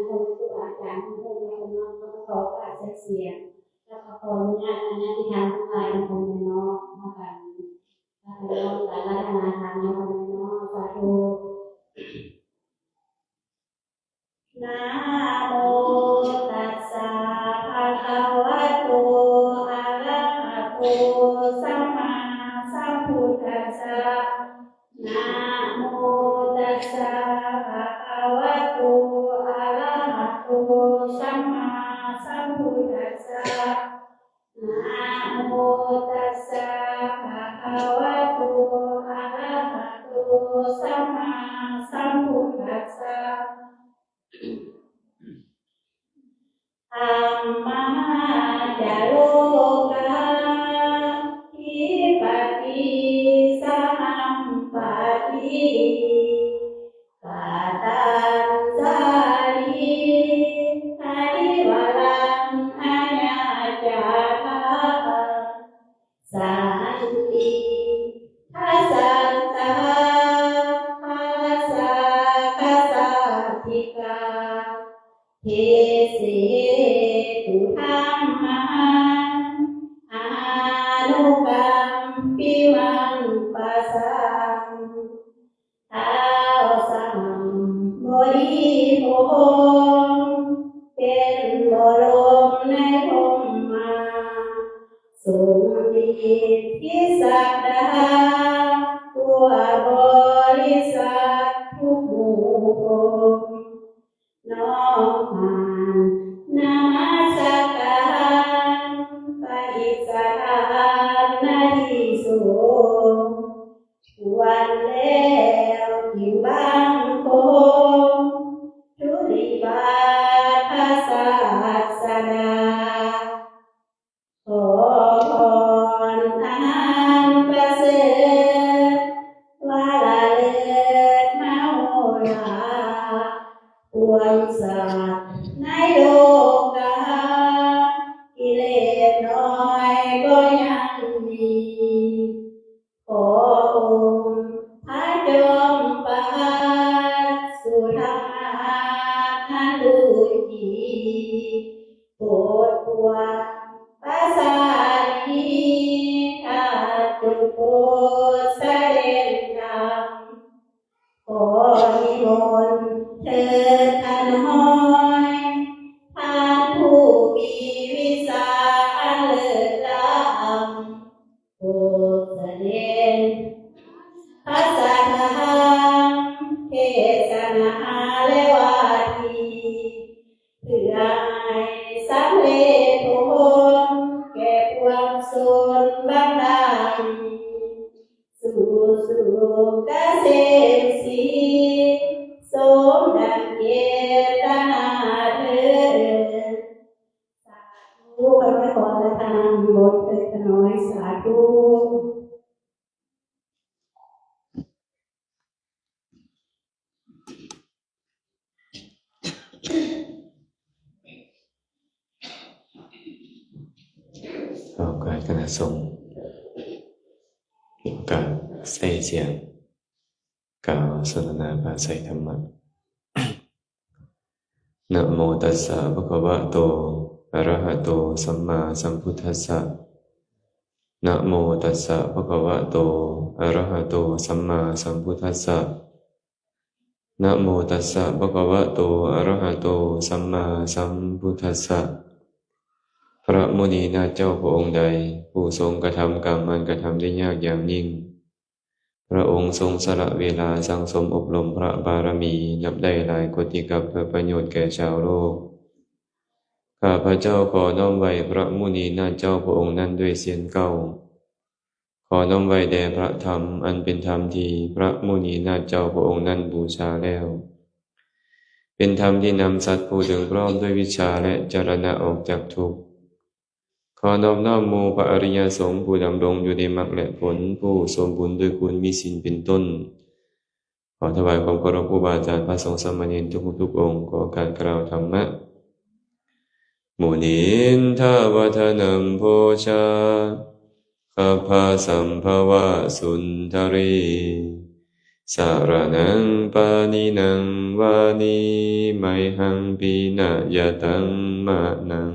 ຄູອາຈານທຸກອົງເນາະ ກໍຂໍກາບສັດສຽງ ແລ້ວກໍຂໍອະນຸຍາດຍາດຕິທຳທັງຫຼາຍເນາະ ພາກັນ ພາກັນເນາະ ການອາລາທະນາທຳເນາະ ສາທຸ. ນະໂມຕັດສະ ພະຄະວະໂຕ ອະລະຫະໂຕ ສຳມາສຳພຸດທັດສະ. ນະໂມຕັດສະ ພະຄະວະໂຕ ອະລະຫະໂຕ ສຳມາສຳພຸດທັດສະ. ນະໂມຕັດສະ ພະຄະວະໂຕ ອະລະຫະໂຕ ສຳມາສຳພຸດທັດສະ. ທຳມະຈາໂລກາທິປະຕິສະຫັມປະຕິ ກະຕັນຈາລີ ຫະລິວະລັງ ອະຍາຈາທາ ສັນຕິທັດສັນຕາ ພະລາຊາຄະສາທິກາ ເທເສຕຸທຳມັງ ອະນຸກຳປິມັງປະສັງ ທ້າວສະຫຳບໍດີພົມ ເປັນບໍລົມໃນພົມມາ ຊົງລິດທິສັກດາ ທົ່ວບໍລິສັດທຸກໝູ່ພົມ ນ້ອມຫວານນະມັດສະການ ປະດິດສະຖານນະທີ່ສົງ ຄວນແລ້ວຈຶ່ງບັງຄົມ ທຸລິບາດພະສາສະດາ ຂໍພອນອັນປະເສີດ ວາລະເລີດມະໂຫລາ ພວກສັດໃນໂລກາ ກິເລດນ້ອຍກໍຍັງມີ ຂໍອົງພະຈອມປະທານ ສຸທັງມະຫານະລຸຈີ ໂປດປວນປະສາລີ ທ່ານຈົ່ງໂປດສະເດັດນຳ ຂໍນິມົນເທີດຂ້ານ້ອຍ ທ່ານຜູ້ມີວິຊາອັນເລີດລ້ຳ ໂປດສະແດງພະສາທຳ ເທດສະນາ ແລະ ວາທີ ເພື່ອໃຫ້ສຳເລັດຜົນ ແກ່ພວກຊົນບັນດານີ້ ສູ່ສຸກກະເສມສີ ສົມດັ່ງເຈດຕະນາເທີນ. ສາທຸ. ຂ້າພະເຈົ້າຂໍອາລາທະນານິມົນເທີດຂ້ານ້ອຍ. ສາທຸ. ເອົາການຄະນະສົງ ການໃຊ້ສຽງ ກ່າວສົນທະນາປາໄສທຳມະ. ນະໂມຕັດສະ ພະຄະວະໂຕ ອະລະຫະໂຕ ສຳມາສຳພຸດທັດສະ. ນະໂມຕັດສະ ພະຄະວະໂຕ ອະລະຫະໂຕ ສຳມາສຳພຸດທັດສະ. ນະໂມຕັດສະ ພະຄະວະໂຕ ອະລະຫະໂຕ ສຳມາສຳພຸດທັດສະ. ພະມຸນີນາດເຈົ້າພະອົງໃດ ຜູ້ຊົງກະທຳກຳອັນກະທຳໄດ້ຍາກຢ່າງຍິ່ງ, ພະອົງຊົງສະຫຼະເວລາສັ່ງສົມອົບຮົມພະບາລະມີ ນັບໄດ້ຫຼາຍໂກຕິກັບ ເພື່ອປະໂຫຍດແກ່ຊາວໂລກ. ຂ້າພະເຈົ້າຂໍນ້ອມໄຫວ້ພະມຸນີນາດເຈົ້າພະອົງນັ້ນດ້ວຍເຊັ່ນເກົ່າ. ຂໍນ້ອມໄຫວ້ແດ່ພະທຳ ອັນເປັນທຳທີ່ພະມຸນີນາດເຈົ້າພະອົງນັ້ນບູຊາແລ້ວ, ເປັນທຳທີ່ນຳສັດຜູ້ເຖິງພ້ອມດ້ວຍວິດຊາ ແລະ ຈະລະນະອອກຈາກທຸກ. ຂໍນອບນ້ອມໝູ່ພະອະລິຍະສົງ ຜູ້ດຳລົງຢູ່ໃນມັກ ແລະ ຜົນ, ຜູ້ສົມບູນດ້ວຍຄຸນມີສິນເປັນຕົ້ນ. ຂໍຖວາຍຄວາມເຄົາລົບຄູບາອາຈານ ພະສົງສາມະເນນທຸກຮູບທຸກອົງ. ຂໍການກ່າວທຳມະ. ມຸນິນທະວະທະນັງໂພຊາ ຄັບພະສຳພະວະສຸນທະຣີ ສະຣະນັງປະນິນັງວາມິ ໄມຫັງປິນະຍະຕັງມະນັງ.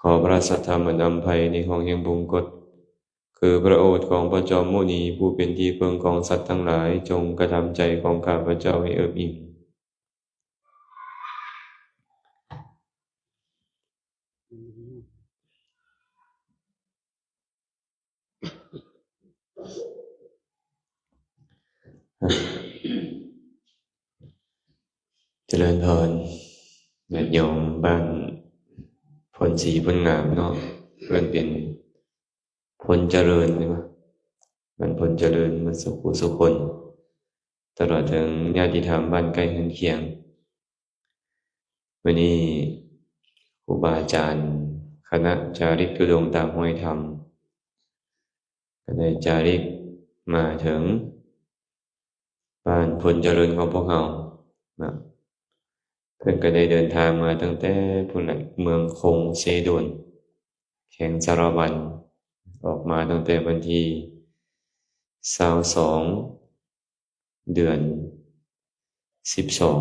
ຂໍພະສັດທຳອັນອຳໄພໃນຫ້ອງແຫ່ງບົງກົດ ຄືພະໂອດຂອງພະຈອມມຸນີ ຜູ້ເປັນທີ່ເພິ່ງຂອງສັດທັງຫຼາຍ ຈົ່ງກະທຳໃຈຂອງຂ້າພະເຈົ້າໃຫ້ເອິບອີ່ມ. ຈະເລີນພອນ ຍາດໂຍມບ້ານໂພນສີໂພນງາມເນາະ, ເອີ້ນເປັນ ພົນຈະເລີນ ແມ່ນບໍ່? ມັນພົນຈະເລີນໝົດສູ່ຜູ້ສູ່ຄົນ, ຕະຫຼອດເຖິງຍາດຕິທຳບ້ານໃກ້ເຮືອນຄຽງ. ມື້ນີ້ຄູບາອາຈານຄະນະຈາລິກທຸດົງຕາມຮອຍທຳ ກໍໄດ້ຈາລິກມາເຖິງ ບ້ານພົນຈະເລີນຂອງພວກເຮົານະ. ເພິ່ນກໍໄດ້ເດີນທາງມາຕັ້ງແຕ່ພຸ້ນແຫຼະ ເມືອງຄົງເຊໂດນ ແຂວງສາລະວັນ, ອອກມາຕັ້ງແຕ່ວັນທີຊາວສອງ ເດືອນສິບສອງ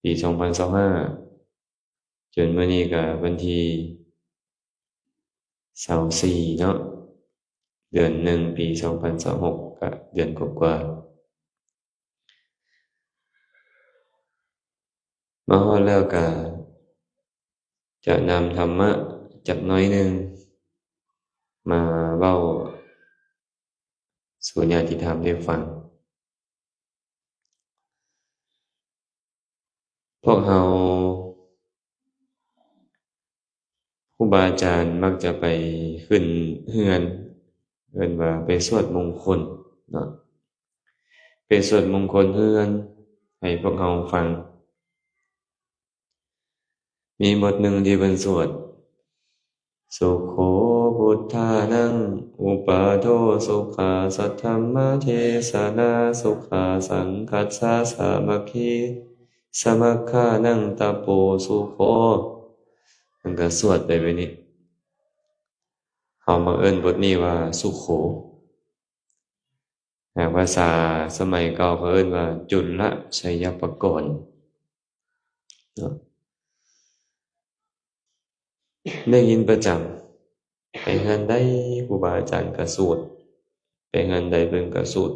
ປີສອງພັນຊາວຫ້າ ຈົນມື້ນີ້ກໍວັນທີຊາວສີ່ເນາະ ເດືອນໜຶ່ງ ປີສອງພັນຊາວຫົກ ກະເດືອນກວ່າໆ. ມາຮອດແລ້ວກະຈະນຳທຳມະຈັກໜ້ອຍໜຶ່ງມາເວົ້າສູ່ຍາດຕິທຳໄດ້ຟັງ. ພວກເຮົາ ຄູບາອາຈານມັກຈະໄປຂຶ້ນເຮືອນ ເອີ້ນວ່າໄປສວດມົງຄົນເນາະ, ໄປສວດມົງຄົນເຮືອນໃຫ້ພວກເຮົາຟັງ. ມີບົດໜຶ່ງທີ່ເພິ່ນສວດ ສຸໂຂພຸດທານັງ ອຸປາໂທ ສຸຂາສັດທຳມະເທສະນາ ສຸຂາສັງຄັດສະສາມັກຄີ ສະມັກຄານັງຕະໂປສຸໂຂ. ເພິ່ນກໍສວດໄປແບບນີ້. ເຮົາມັກເອີ້ນບົດນີ້ວ່າສຸໂຂ. ຫາກພາສາສະໄໝເກົ່າເຂົາເອີ້ນວ່າຈຸລະໄຊຍະປະກອນເນາະ. ໄດ້ຍິນປະຈຳ, ໄປເຮືອນໃດຄູບາອາຈານກະສວດ, ໄປເຮືອນໃດເພິ່ນກະສວດ.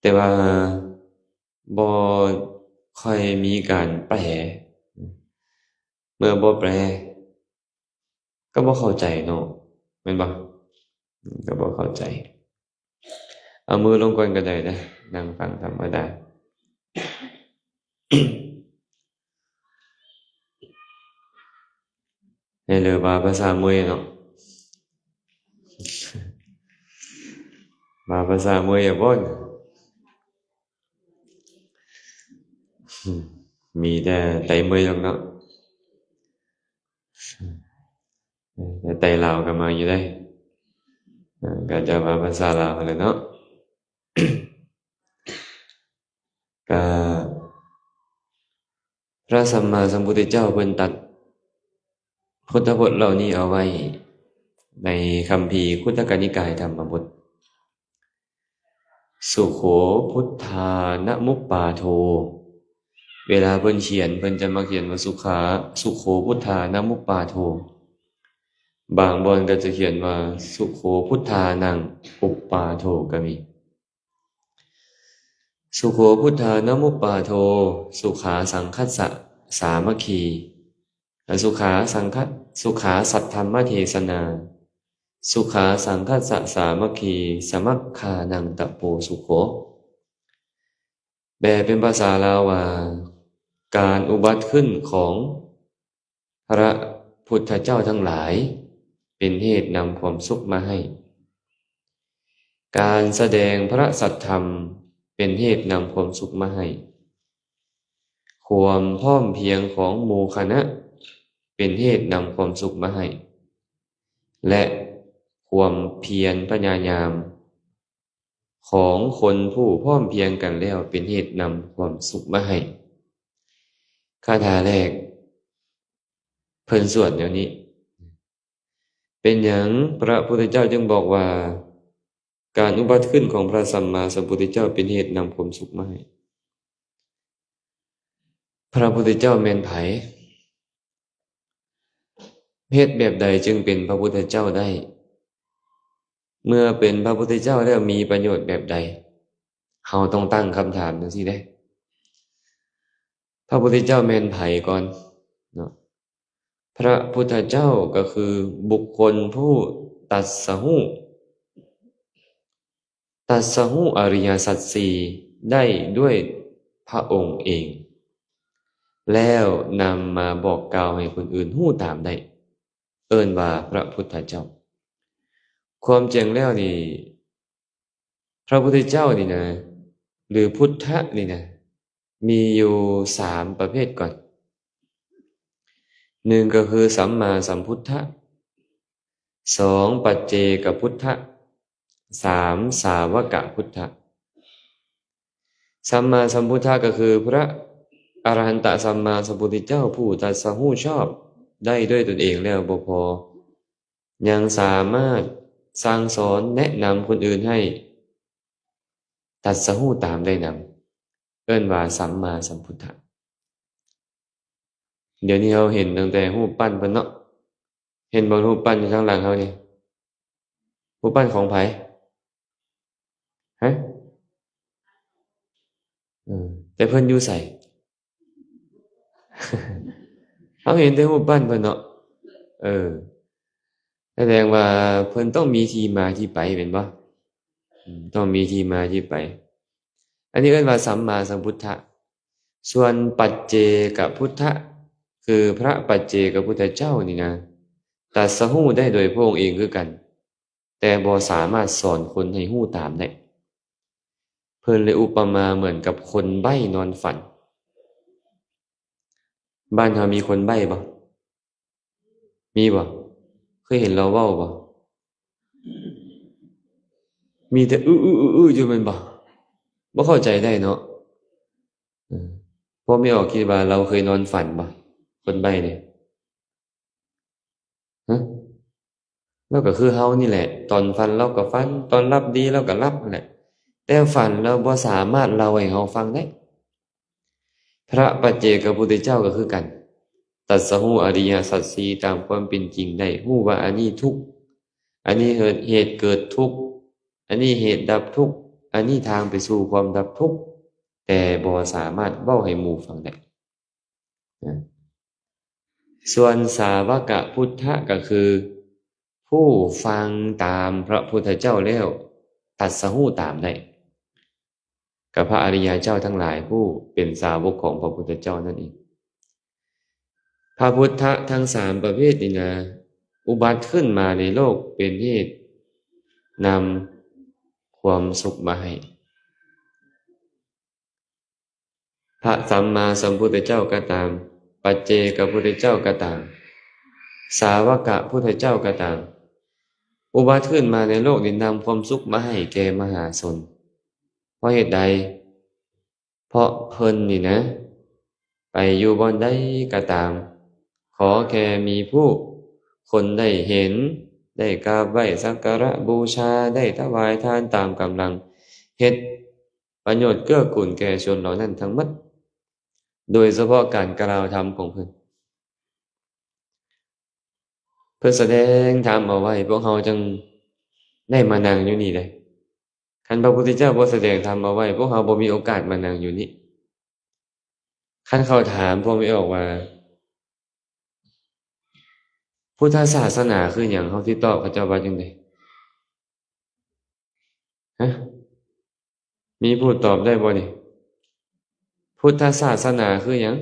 ແຕ່ວ່າບໍ່ຄ່ອຍມີການແປ. ເມື່ອບໍ່ແປ ກໍບໍ່ເຂົ້າໃຈເນາະ ແມ່ນບໍ່? ກໍບໍ່ເຂົ້າໃຈ. ເອົາມືລົງກ່ອນກໍໄດ້ເດີ້, ນັ່ງຟັງທຳມະດາ. ໃຫ້ເລີວ່າພາສາເມຍເນາະ, ວ່າພາສາເມຍບໍ່? ມີແຕ່ໄຕເມຍດອກເນາະ. ແຕ່ໄຕລາວກໍມາຢູ່ເດ້, ກໍຈະວ່າພາສາລາວຫັ້ນແຫຼະເນາະ. ກະພະສຳມາສຳພຸດທະເຈົ້າເພິ່ນຕັດພຸດທະພົດເຫຼົ່ານີ້ເອົາໄວ້ໃນຄຳພີຄຸດທະກະນິກາຍທຳມະບົດ. ສຸໂຂພຸດທານະມຸບປາໂທ. ເວລາເພິ່ນຂຽນ ເພິ່ນຈະມັກຂຽນວ່າ ສຸຂາ ສຸໂຂພຸດທານະມຸບປາໂທ. ບາງບ່ອນກໍຈະຂຽນວ່າ ສຸໂຂພຸດທານັງອຸບປາໂທ ກໍມີ. ສຸໂຂພຸດທານະມຸບປາໂທ ສຸຂາສັງຄັດສະສາມັກຄີ. ສຸຂາສັງຄະ ສຸຂາສັດທຳມະເທສະນາ ສຸຂາສັງຄັດສະສາມັກຄີ ສະມັກຄານັງຕະໂປສຸໂຂ. ແປເປັນພາສາລາວວ່າ ການອຸບັດຂຶ້ນຂອງພະພຸດທະເຈົ້າທັງຫຼາຍ ເປັນເຫດນຳຄວາມສຸກມາໃຫ້. ການສະແດງພະສັດທຳ ເປັນເຫດນຳຄວາມສຸກມາໃຫ້. ຄວາມພ້ອມພຽງຂອງໝູ່ຄະນະ ເປັນເຫດນຳຄວາມສຸກມາໃຫ້ ແລະ ຄວາມພຽນພະຍາຍາມຂອງຄົນຜູ້ພ້ອມພຽງກັນແລ້ວ ເປັນເຫດນຳຄວາມສຸກມາໃຫ້. ຄາຖາແລກ ເພິ່ນສວດແນວນີ້. ເປັນຫຍັງພະພຸດທະເຈົ້າຈຶ່ງບອກວ່າ ການອຸບັດຂຶ້ນຂອງພະສຳມາສຳພຸດທະເຈົ້າເປັນເຫດນຳຄວາມສຸກມາໃຫ້. ພະພຸດທະເຈົ້າແມ່ນໃຜ? ເຮັດແບບໃດຈຶ່ງເປັນພະພຸດທະເຈົ້າໄດ້? ເມື່ອເປັນພະພຸດທະເຈົ້າແລ້ວມີປະໂຫຍດແບບໃດ? ເຮົາຕ້ອງຕັ້ງຄຳຖາມຈັ່ງຊີ້ເດ້. ພະພຸດທະເຈົ້າແມ່ນໃຜກ່ອນເນາະ? ພະພຸດທະເຈົ້າກໍຄືບຸກຄົນຜູ້ຕັດສະຮູ້ ຕັດສະຮູ້ອະລິຍະສັດສີ່ໄດ້ດ້ວຍພະອົງເອງ ແລ້ວນຳມາບອກກ່າວໃຫ້ຄົນອື່ນຮູ້ຕາມໄດ້ ເອີ້ນວ່າພະພຸດທະເຈົ້າ. ຄວາມຈິງແລ້ວນີ້ ພະພຸດທະເຈົ້ານີ້ນະ ຫຼື ພຸດທະນີ້ນະ ມີຢູ່ສາມປະເພດກ່ອນ. ໜຶ່ງກໍຄືສຳມາສຳພຸດທະ, ສອງ ປັດເຈກະພຸດທະ, ສາມ ສາວະກະພຸດທະ. ສຳມາສຳພຸດທະກໍຄືພະອະລະຫັນຕະສຳມາສຳພຸດທະເຈົ້າ ຜູ້ຕັດສະຮູ້ຊອບໄດ້ດ້ວຍຕົນເອງແລ້ວບໍ່ພໍ, ຍັງສາມາດສັ່ງສອນແນະນຳຄົນອື່ນໃຫ້ຕັດສະຮູ້ຕາມໄດ້ນຳ, ເອີ້ນວ່າສຳມາສຳພຸດທະ. ດຽວນີ້ເຮົາເຫັນຕັ້ງແຕ່ຮູບປັ້ນເພິ່ນເນາະ, ເຫັນບໍ່ຮູບປັ້ນຢູ່ທາງຫຼັງເຮົານີ້? ຮູບປັ້ນຂອງໃຜ? ຮະ? ເອີ ແຕ່ເພິ່ນຢູ່ໃສ? ເຮົາເຫັນແຕ່ຮູບປັ້ນເພິ່ນເນາະ. ເອີ ສະແດງວ່າເພິ່ນຕ້ອງມີທີ່ມາທີ່ໄປແມ່ນບໍ່? ອືມ ຕ້ອງມີທີ່ມາທີ່ໄປ. ອັນນີ້ເອີ້ນວ່າສຳມາສຳພຸດທະ. ສ່ວນປັດເຈກະພຸດທະ ຄືພະປັດເຈກະພຸດທະເຈົ້ານີ້ນະ ຕັດສະຮູ້ໄດ້ໂດຍພະອົງເອງຄືກັນ, ແຕ່ບໍ່ສາມາດສອນຄົນໃຫ້ຮູ້ຕາມໄດ້. ເພິ່ນເລີຍອຸປະມາເໝືອນກັບຄົນໃບ້ນອນຝັນ. ບ້ານເຮົາມີຄົນໃບ້ບໍ່? ມີບໍ່? ເຄີຍເຫັນລາວເວົ້າບໍ່? ມີແຕ່ອືໆໆໆຢູ່ແມ່ນບໍ່? ບໍ່ເຂົ້າໃຈໄດ້ເນາະ. ເອີ ພໍ່ແມ່ອອກຄິດວ່າລາວເຄີຍນອນຝັນບໍ່? ຄົນໃບ້ນີ້ ຮະ? ລາວກໍຄືເຮົານີ້ແຫຼະ, ຕອນຝັນລາວກໍຝັນ, ຕອນຫຼັບດີລາວກໍຫຼັບຫັ້ນແຫຼະ, ແຕ່ຝັນລາວບໍ່ສາມາດເລົ່າໃຫ້ເຮົາຟັງໄດ້. ພະປັດເຈກະພຸດທະເຈົ້າກໍຄືກັນ, ຕັດສະຮູ້ອະລິຍະສັດສີ່ຕາມຄວາມເປັນຈິງໄດ້, ຮູ້ວ່າອັນນີ້ທຸກ, ອັນນີ້ເຫດເກີດທຸກ, ອັນນີ້ເຫດດັບທຸກ, ອັນນີ້ທາງໄປສູ່ຄວາມດັບທຸກ, ແຕ່ບໍ່ສາມາດເວົ້າໃຫ້ໝູ່ຟັງໄດ້. ນະ ສ່ວນສາວະກະພຸດທະກໍຄື ຜູ້ຟັງຕາມພະພຸດທະເຈົ້າແລ້ວ ຕັດສະຮູ້ຕາມໄດ້ ກັບພະອະລິຍະເຈົ້າທັງຫຼາຍ ຜູ້ເປັນສາວົກຂອງພະພຸດທະເຈົ້ານັ້ນເອງ. ພະພຸດທະທັງສາມປະເພດນີ້ນະ ອຸບັດຂຶ້ນມາໃນໂລກເປັນເຫດນຳຄວາມສຸກມາໃຫ້. ພະສຳມາສຳພຸດທະເຈົ້າກໍຕາມ, ປັດເຈກະພຸດທະເຈົ້າກໍຕາມ, ສາວະກະພຸດທະເຈົ້າກໍຕາມ, ອຸບັດຂຶ້ນມາໃນໂລກນີ້ນຳຄວາມສຸກມາໃຫ້ແກ່ມະຫາຊົນ. ເພາະເຫດໃດ? ເພາະເພິ່ນນີ້ນະ ໄປຢູ່ບ່ອນໃດກໍຕາມ, ຂໍແຄ່ມີຜູ້ຄົນໄດ້ເຫັນ, ໄດ້ກາບໄຫວ້ສັກກາລະບູຊາ, ໄດ້ຖວາຍທານຕາມກຳລັງ, ເຮັດ ປະໂຫຍດເກື້ອກູນແກ່ຊົນເຫຼົ່ານັ້ນທັງໝົດ, ໂດຍສະເພາະການກ່າວທຳຂອງເພິ່ນ. ເພິ່ນສະແດງທຳເອົາໄວ້, ພວກເຮົາຈຶ່ງໄດ້ມານັ່ງຢູ່ນີ້ເດ້. ຄັນພະພຸດທະເຈົ້າບໍ່ສະແດງທຳເອົາໄວ້, ພວກເຮົາບໍ່ມີໂອກາດມານັ່ງຢູ່ນີ້. ຄັນເຂົາຖາມພວກແມ່ອອກວ່າ ພຸດທະສາສະໜາຄືຫຍັງ? ເຮົາຊິຕອບເຂົາເຈົ້າວ່າຈັ່ງໃດ? ຮະ? ມີຜູ້ຕອບໄດ້ບໍ່ນີ້? ພຸດທະສາສະໜາຄືຫຍັງ?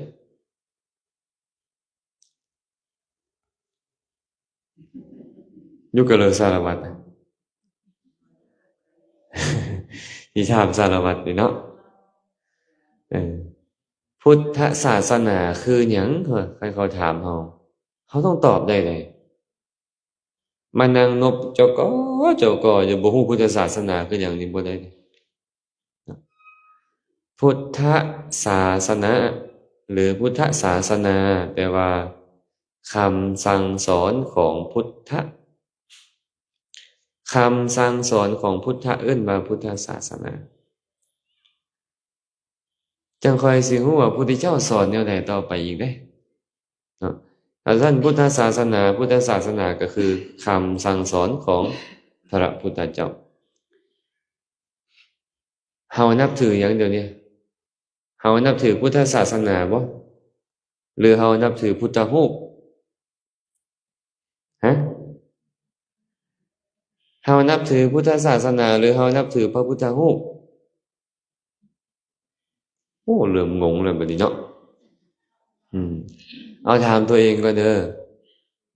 ຢູ່ກັນເລີຍສາລະວັດນະ. ຊິຖາມສາລະວັດນີ້ເນາະ. ເອີ ພຸດທະສາສະໜາຄືຫຍັງ? ເອີ ຄັນເຂົາຖາມເຮົາ, ເຮົາຕ້ອງຕອບໄດ້ເດ. ມານັ່ງນົບຈໍກໍ ຈໍກໍ ຍັງບໍ່ຮູ້ພຸດທະສາສະໜາຄືຫຍັງນີ້ບໍ່ໄດ້ເດ. ພຸດທະສາສະໜາ ຫຼື ພຸດທະສາສະໜາ ແປວ່າ ຄຳສັ່ງສອນຂອງພຸດທະ. ຄຳສັ່ງສອນຂອງພຸດທະເອີ້ນວ່າພຸດທະສາສະໜາ. ຈັ່ງຄ່ອຍຊິຮູ້ວ່າພຸດທະເຈົ້າສອນແນວໃດຕໍ່ໄປອີກເດ້ເນາະ. ຖ້າຊັ້ນ ພຸດທະສາສະໜາ, ພຸດທະສາສະໜາກໍຄືຄຳສັ່ງສອນຂອງພະພຸດທະເຈົ້າ. ເຮົານັບຖືຫຍັງດຽວນີ້? ເຮົານັບຖືພຸດທະສາສະໜາບໍ່ ຫຼືເຮົານັບຖືພຸດທະຮູບ? ຮະ? ເຮົານັບຖືພຸດທະສາສະໜາ ຫຼືເຮົານັບຖືພະພຸດທະຮູບ? ໂອ້ ເລີ່ມງົງແລ້ວບັດນີ້ເນາະ. ອືມ ເອົາຖາມຕົວເອງກ່ອນເດີ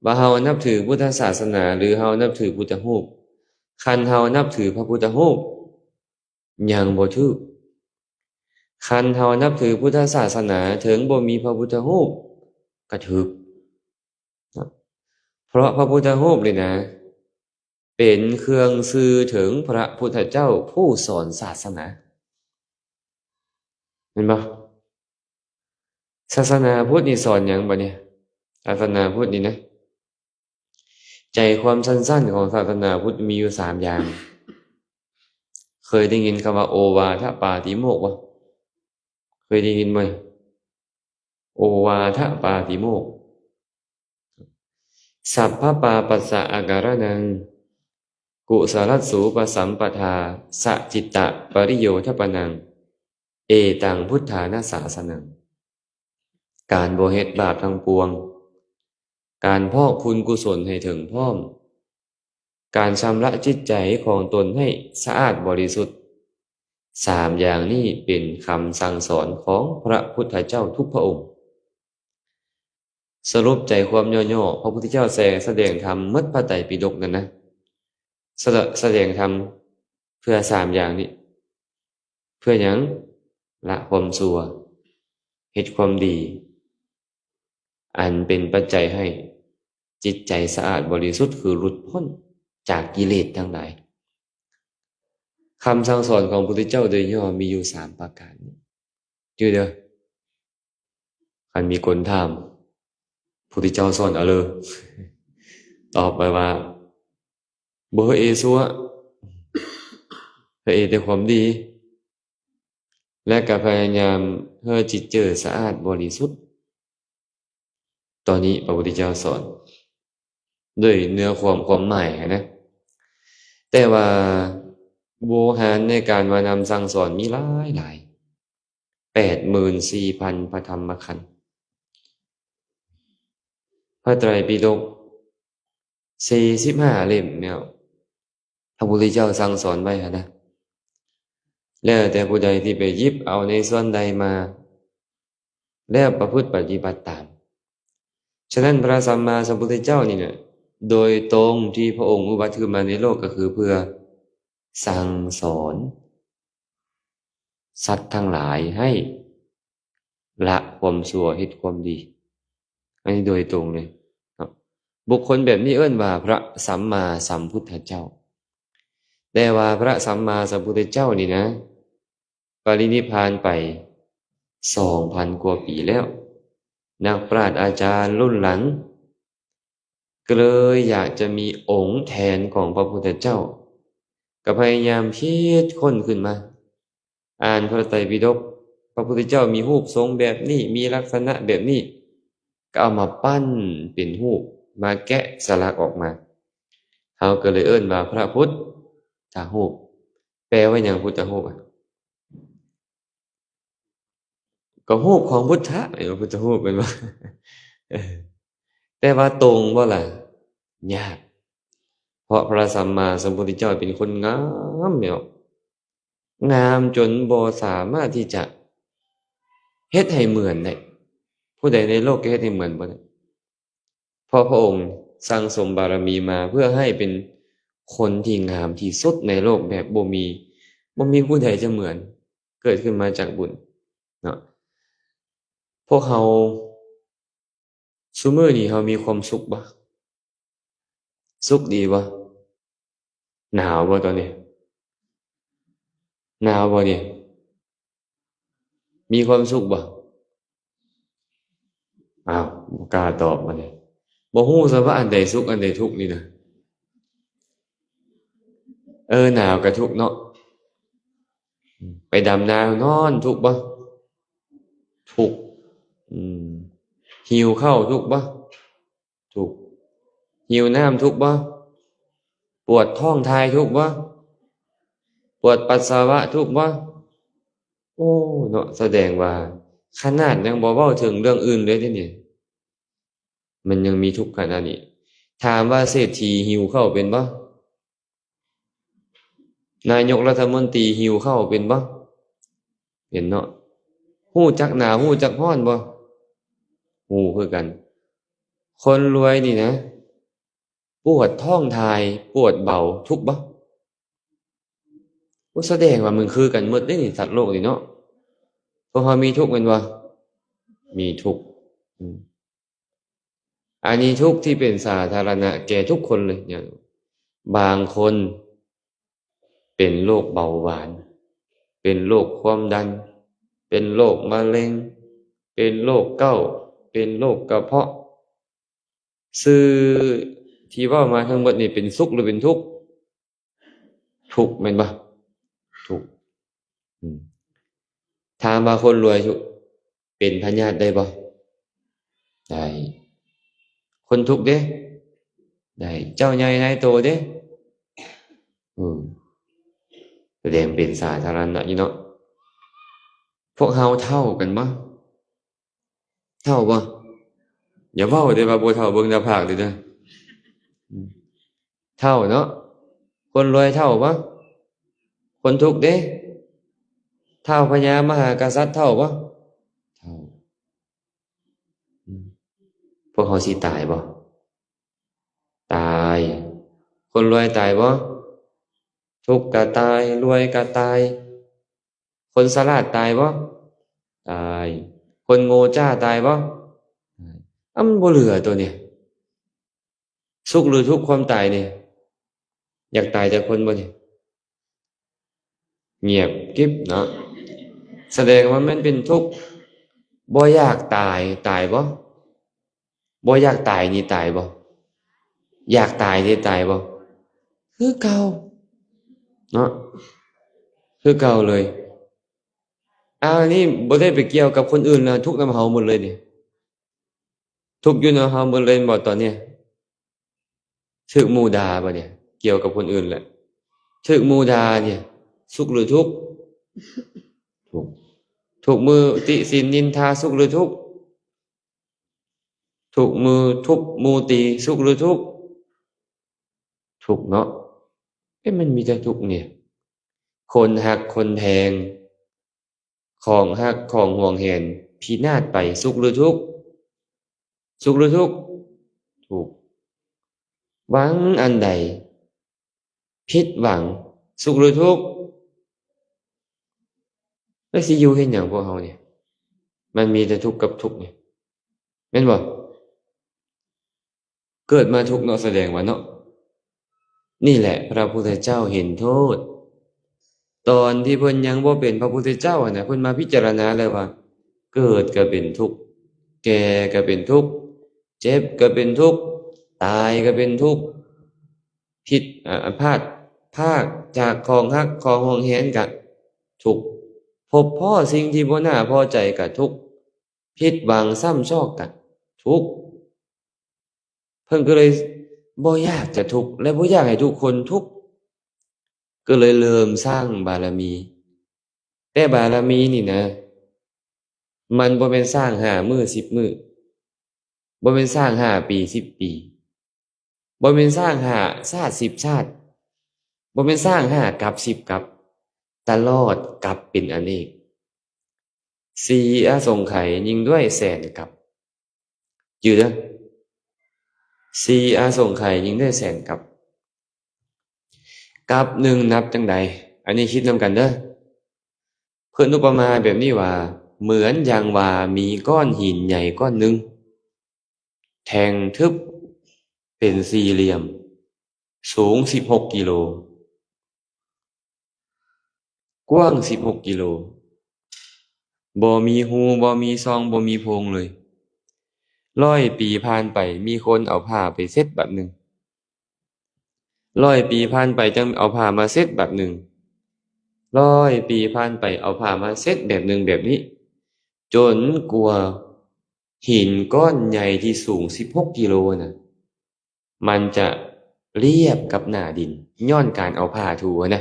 ວ່າເຮົານັບຖືພຸດທະສາສະໜາ ຫຼືເຮົານັບຖືພຸດທະຮູບ? ຄັນເຮົານັບຖືພະພຸດທະຮູບ ຍັງບໍ່ຖືກ. ຄັນເຮົານັບຖືພຸດທະສາສະໜາ ເຖິງບໍ່ມີພະພຸດທະຮູບກໍຖືກ. ເພາະພະພຸດທະຮູບນີ້ນະ ເປັນເຄື່ອງສື່ເຖິງພະພຸດທະເຈົ້າຜູ້ສອນສາສະໜາ. ແມ່ນບໍ່? ສາສະໜາພຸດນີ້ສອນຫຍັງບັດນີ້? ສາສະໜາພຸດນີ້ນະ ໃຈຄວາມສັ້ນໆຂອງສາສະໜາພຸດມີຢູ່ສາມຢ່າງ. ເຄີຍໄດ້ຍິນຄຳວ່າໂອວາທະປາຕິໂມກບໍ່? ເຄີຍໄດ້ຍິນບໍ່? ໂອວາທະປາຕິໂມກ. ສັບພະປາປັດສະອາກາລະນັງ ກຸສະລັດສູປະສຳປະທາ ສະຈິດຕະປະລິໂຍທະປະນັງ ເອຕັງພຸດທານະສາສະນັງ. ການບໍ່ເຮັດບາບທັງປວງ, ການພອກພຸນກຸສົນໃຫ້ເຖິງພ້ອມ, ການຊຳລະຈິດໃຈຂອງຕົນໃຫ້ສະອາດບໍລິສຸດ, ສາມຢ່າງນີ້ເປັນຄຳສັ່ງສອນຂອງພະພຸດທະເຈົ້າທຸກພະອົງ. ສະຫຼຸບໃຈຄວາມຫຍໍ້ໆ ພະພຸດທະເຈົ້າແສ ສະແດງທຳໝົດພະໄຕປິດົກນັ້ນນະ ສະ ສະແດງທຳເພື່ອສາມຢ່າງນີ້. ເພື່ອຫຍັງ? ລະຄວາມຊົ່ວ, ເຮັດຄວາມດີ, ອັນເປັນປັດໄຈໃຫ້ຈິດໃຈສະອາດບໍລິສຸດ ຄືຫຼຸດພົ້ນຈາກກິເລດທັງຫຼາຍ. ຄຳສັ່ງສອນຂອງພະພຸດທະເຈົ້າໂດຍຫຍໍ້ມີຢູ່ສາມປະການນີ້. ຈື່ເດີ ຄັນມີຄົນຖາມ ພຸດທະເຈົ້າສອນອະເລີ ຕອບໄປວ່າ ບໍ່ເຮັດຊົ່ວ ເຮັດແຕ່ຄວາມດີ ແລະ ກໍພະຍາຍາມເຮັດຈິດໃຈສະອາດບໍລິສຸດ. ຕອນນີ້ພະພຸດທະເຈົ້າສອນດ້ວຍເນື້ອຄວາມ ຄວາມໝາຍນະ ແຕ່ວ່າໂວຫານໃນການວ່ານຳສັ່ງສອນມີຫຼາຍໆ ແປດໝື່ນສີ່ພັນພະທຳມະຂັນ ພະໄຕປິດົກສີ່ສິບຫ້າເຫຼັ້ມແລ້ວ ພະພຸດທະເຈົ້າສັ່ງສອນໄວ້ຫັ້ນນະ ແລ້ວແຕ່ຜູ້ໃດທີ່ໄປຫຍິບເອົາໃນສ່ວນໃດມາ ແລ້ວປະພຶດປະຕິບັດຕາມ. ສະນັ້ນ ພະສຳມາສຳພຸດທະເຈົ້ານີ້ນະ ໂດຍຕົງທີ່ພະອົງອຸບັດຂຶ້ນມາໃນໂລກ ກໍຄືເພື່ອສັ່ງສອນສັດທັງຫຼາຍໃຫ້ລະຄວາມຊົ່ວ ເຮັດຄວາມດີ. ອັນນີ້ໂດຍຕົງເລີຍເນາະ. ບຸກຄົນແບບນີ້ເອີ້ນວ່າພະສຳມາສຳພຸດທະເຈົ້າ. ແຕ່ວ່າພະສຳມາສຳພຸດທະເຈົ້ານີ້ນະ ປະລິນິບພານໄປສອງພັນກວ່າປີແລ້ວ. ນັກປາດອາຈານລຸ້ນຫຼັງ ກໍເລີຍຢາກຈະມີອົງແທນຂອງພະພຸດທະເຈົ້າ ກໍພະຍາຍາມຄິດຄົ້ນຂຶ້ນມາ ອ່ານພະໄຕປິດົກ ພະພຸດທະເຈົ້າມີຮູບຊົງແບບນີ້ ມີລັກສະນະແບບນີ້ ກໍເອົາມາປັ້ນເປັນຮູບ ມາແກະສະຫຼັກອອກມາ ເຮົາກໍເລີຍເອີ້ນວ່າພະພຸດທະຮູບ. ແປວ່າຫຍັງ ພຸດທະຮູບອະ? ກໍຮູບຂອງພຸດທະ ເອີ ພຸດທະຮູບແມ່ນບໍ່? ເອີ ແຕ່ວ່າຕົງບໍ່ລະ? ຍາກ ເພາະພະສຳມາສຳພຸດທະເຈົ້າເປັນຄົນງາມແນວ ງາມຈົນບໍ່ສາມາດທີ່ຈະເຮັດໃຫ້ເໝືອນໄດ້. ຜູ້ໃດໃນໂລກກໍເຮັດໃຫ້ເໝືອນບໍ່ໄດ້. ເພາະພະອົງສັ່ງສົມບາລະມີມາເພື່ອໃຫ້ເປັນຄົນທີ່ງາມທີ່ສຸດໃນໂລກ ແບບບໍ່ມີ ບໍ່ມີຜູ້ໃດຈະເໝືອນ ເກີດຂຶ້ນມາຈາກບຸນເນາະ. ພວກເຮົາຊຸມື້ນີ້ເຮົາມີຄວາມສຸກບໍ່? ສຸກດີບໍ່? ໜາວບໍ່ຕອນນີ້? ໜາວບໍ່ນີ້? ມີຄວາມສຸກບໍ່? ອ້າວ ບໍ່ກ້າຕອບບັດນີ້. ບໍ່ຮູ້ຊະວ່າອັນໃດສຸກ ອັນໃດທຸກນີ້ນະ. ເອີ ໜາວກະທຸກເນາະ. ໄປດຳນາຮ້ອນທຸກບໍ່? ທຸກ. ອືມ ຫິວເຂົ້າທຸກບໍ່? ທຸກ. ຫິວນ້ຳທຸກບໍ່? ປວດທ້ອງຖ່າຍທຸກບໍ່? ປວດປັດສະວະທຸກບໍ່? ໂອ້ ເນາະ, ສະແດງວ່າຂະໜາດຍັງບໍ່ເວົ້າເຖິງເລື່ອງອື່ນເລີຍເດນີ້ ມັນຍັງມີທຸກຂະໜາດນີ້. ຖາມວ່າເສດຖີຫິວເຂົ້າເປັນບໍ່? ນາຍົກລັດຖະມົນຕີຫິວເຂົ້າເປັນບໍ່? ເປັນເນາະ. ຮູ້ຈັກໜາວ ຮູ້ຈັກຮ້ອນບໍ່? ຮູ້ຄືກັນ. ຄົນລວຍນີ້ນະ ປວດທ້ອງຖ່າຍ ປວດເບົາ ທຸກບໍ່? ໂອ້ ສະແດງວ່າມັນຄືກັນໝົດເດ້ນີ້ ສັດໂລກນີ້ເນາະ. ພວກເຮົາມີທຸກແມ່ນບໍ່? ມີທຸກ. ອືມ ອັນນີ້ທຸກທີ່ເປັນສາທາລະນະແກ່ທຸກຄົນເລີຍ. ຢ່າງບາງຄົນເປັນໂລກເບົາຫວານ, ເປັນໂລກຄວາມດັນ, ເປັນໂລກມະເລັງ, ເປັນໂລກເກົ້າ, ເປັນໂລກກະເພາະ. ຊື່ທີ່ເວົ້າມາທັງໝົດນີ້ເປັນສຸກຫຼືເປັນທຸກ? ທຸກແມ່ນບໍ່? ທຸກ. ອືມ ຖາມວ່າຄົນລວຍທຸກ ເປັນພະຍາດໄດ້ບໍ່? ໄດ້. ຄົນທຸກເດ້? ໄດ້. ເຈົ້າໃຫຍ່ນາຍໂຕເດ້? ອືມ ສະແດງເປັນສາທາລະນະຢູ່ເນາະ. ພວກເຮົາເຖົ້າກັນບໍ່? ເຖົ້າບໍ່? ຢ່າເວົ້າເດ້ວ່າບໍ່ເຖົ້າ, ເບິ່ງໜ້າຜາກເດ້ເດີ. ເຖົ້າເນາະ. ຄົນລວຍເຖົ້າບໍ່? ຄົນທຸກເດ້? ທ້າວພະຍາມະຫາກະສັດເຖົ້າບໍ່? ເຖົ້າ. ພວກເຮົາຊິຕາຍບໍ່? ຕາຍ. ຄົນລວຍຕາຍບໍ່? ທຸກກະຕາຍ, ລວຍກະຕາຍ. ຄົນສະຫຼາດຕາຍບໍ່? ຕາຍ. ຄົນໂງ່ຈ້າຕາຍບໍ່? ຕາຍ. ອາ ມັນບໍ່ເຫຼືອຕົວນີ້. ສຸກຫຼືທຸກຄວາມຕາຍນີ້? ຢາກຕາຍຈັກຄົນບໍ່ນີ້? ງຽບກິບເນາະ. ສະແດງວ່າມັນເປັນທຸກ. ບໍ່ຢາກຕາຍ, ຕາຍບໍ່? ບໍ່ຢາກຕາຍນີ້ຕາຍບໍ່? ຢາກຕາຍນີ້ຕາຍບໍ່? ຄືເກົ່າເນາະ, ຄືເກົ່າເລີຍ. ອາ ອັນນີ້ບໍ່ໄດ້ໄປກ່ຽວກັບຄົນອື່ນນະ, ທຸກນຳເຮົາໝົດເລີຍນີ້. ທຸກຢູ່ນຳເຮົາໝົດເລີຍແມ່ນບໍ່ຕອນນີ້? ຖືກໝູ່ດ່າບໍ່ນີ້? ກ່ຽວກັບຄົນອື່ນແຫຼະ. ຖືກໝູ່ດ່ານີ້ ສຸກຫຼືທຸກ? ທຸກ. ທຸກມື້ຕິສິນນິນທາ ສຸກຫຼືທຸກ? ທຸກມື້ທຸບໝູ່ຕີ ສຸກຫຼືທຸກ? ທຸກເນາະ. ເອີ ມັນມີແຕ່ທຸກນີ້. ຄົນຮັກຄົນແພງ ຂອງຮັກຂອງຫວງແຫນພິນາດໄປ ສຸກຫຼືທຸກ? ສຸກຫຼືທຸກ? ທຸກ. ຫວັງອັນໃດ ຜິດຫວັງ ສຸກຫຼືທຸກ? ແລ້ວຊິຢູ່ເຮັດຫຍັງພວກເຮົານີ້? ມັນມີແຕ່ທຸກກັບທຸກນີ້ ແມ່ນບໍ່? ເກີດມາທຸກເນາະ ສະແດງວ່າເນາະ. ນີ້ແຫຼະພະພຸດທະເຈົ້າເຫັນໂທດ. ຕອນທີ່ເພິ່ນຍັງບໍ່ເປັນພະພຸດທະເຈົ້າຫັ້ນນະ ເພິ່ນມາພິຈາລະນາແລ້ວວ່າ ເກີດກໍເປັນທຸກ, ແກ່ກໍເປັນທຸກ, ເຈັບກໍເປັນທຸກ, ຕາຍກໍເປັນທຸກ, ຜິດ ອາ ພາດພາກຈາກຂອງຮັກຂອງຫວງແຫນກະທຸກ, ພົບພໍ້ສິ່ງທີ່ບໍ່ໜ້າພໍໃຈກະທຸກ, ຜິດຫວັງຊ້ຳຊອກກະທຸກ. ເພິ່ນກໍເລີຍບໍ່ຢາກຈະທຸກ ແລະ ບໍ່ຢາກໃຫ້ທຸກຄົນທຸກ, ກໍເລີຍເລີ່ມສ້າງບາລະມີ. ແຕ່ບາລະມີນີ້ນະ ມັນບໍ່ແມ່ນສ້າງຫ້າມື້ສິບມື້, ບໍ່ແມ່ນສ້າງຫ້າປີສິບປີ, ບໍ່ແມ່ນສ້າງຫ້າຊາດສິບຊາດ, ບໍ່ແມ່ນສ້າງຫ້າກັບສິບກັບ, ຕະຫຼອດກັບເປັນອະເນກ. ສີ່ອະສົງໄຂຍິ່ງດ້ວຍແສນກັບ. ຈື່ເດີ, ສີ່ອະສົງໄຂຍິ່ງດ້ວຍແສນກັບ. ກັບໜຶ່ງນັບຈັ່ງໃດ? ອັນນີ້ຄິດນຳກັນເດີ. ເພິ່ນອຸປະມາແບບນີ້ວ່າ ເໝືອນຢ່າງວ່າມີກ້ອນຫີນໃຫຍ່ກ້ອນໜຶ່ງ ແທ່ງທຶບເປັນສີ່ຫຼ່ຽມ ສູງສິບຫົກກິໂລ, ກວ້າງສິບຫົກກິໂລ, ບໍ່ມີຮູ, ບໍ່ມີຊ່ອງ, ບໍ່ມີໂພງເລີຍ. ຮ້ອຍປີຜ່ານໄປ, ມີຄົນເອົາຜ້າໄປເຊັດບາດໜຶ່ງ. ຮ້ອຍປີຜ່ານໄປຈັ່ງເອົາຜ້າມາເຊັດບາດໜຶ່ງ. ຮ້ອຍປີຜ່ານໄປເອົາຜ້າມາເຊັດແບບໜຶ່ງແບບນີ້ ຈົນກວ່າຫີນກ້ອນໃຫຍ່ທີ່ສູງສິບຫົກກິໂລນະ ມັນຈະລຽບກັບໜ້າດິນ ຍ້ອນການເອົາຜ້າຖູນະ.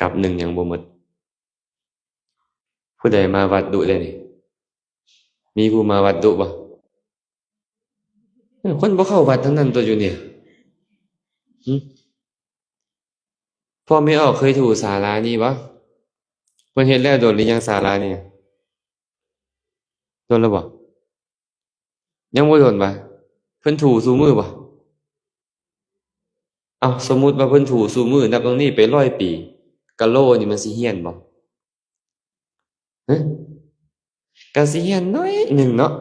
ກັບໜຶ່ງຍັງບໍ່ໝົດ. ຜູ້ໃດມາວັດດຸແດ່ນີ້? ມີຜູ້ມາວັດດຸບໍ່? ເອີ ຄົນບໍ່ເຂົ້າວັດທັງນັ້ນຕົວະຢູ່ນີ້. ຫຶ? ພໍ່ແມ່ອອກເຄີຍຖູສາລານີ້ບໍ່? ເພິ່ນເຮັດແລ້ວດົນຫຼືຍັງສາລານີ້? ດົນແລ້ວບໍ່? ຍັງບໍ່ດົນຫວາ? ເພິ່ນຖູຊຸມື້ບໍ່? ເອົ້າ ສົມມຸດວ່າເພິ່ນຖູຊຸມື້ ນັບຕັ້ງນີ້ໄປຮ້ອຍປີ ກະໂຫຼນີ້ມັນຊິຫ້ຽນບໍ່? ຮະ? ກະຊິຫ້ຽນໜ້ອຍໜຶ່ງເນາະ.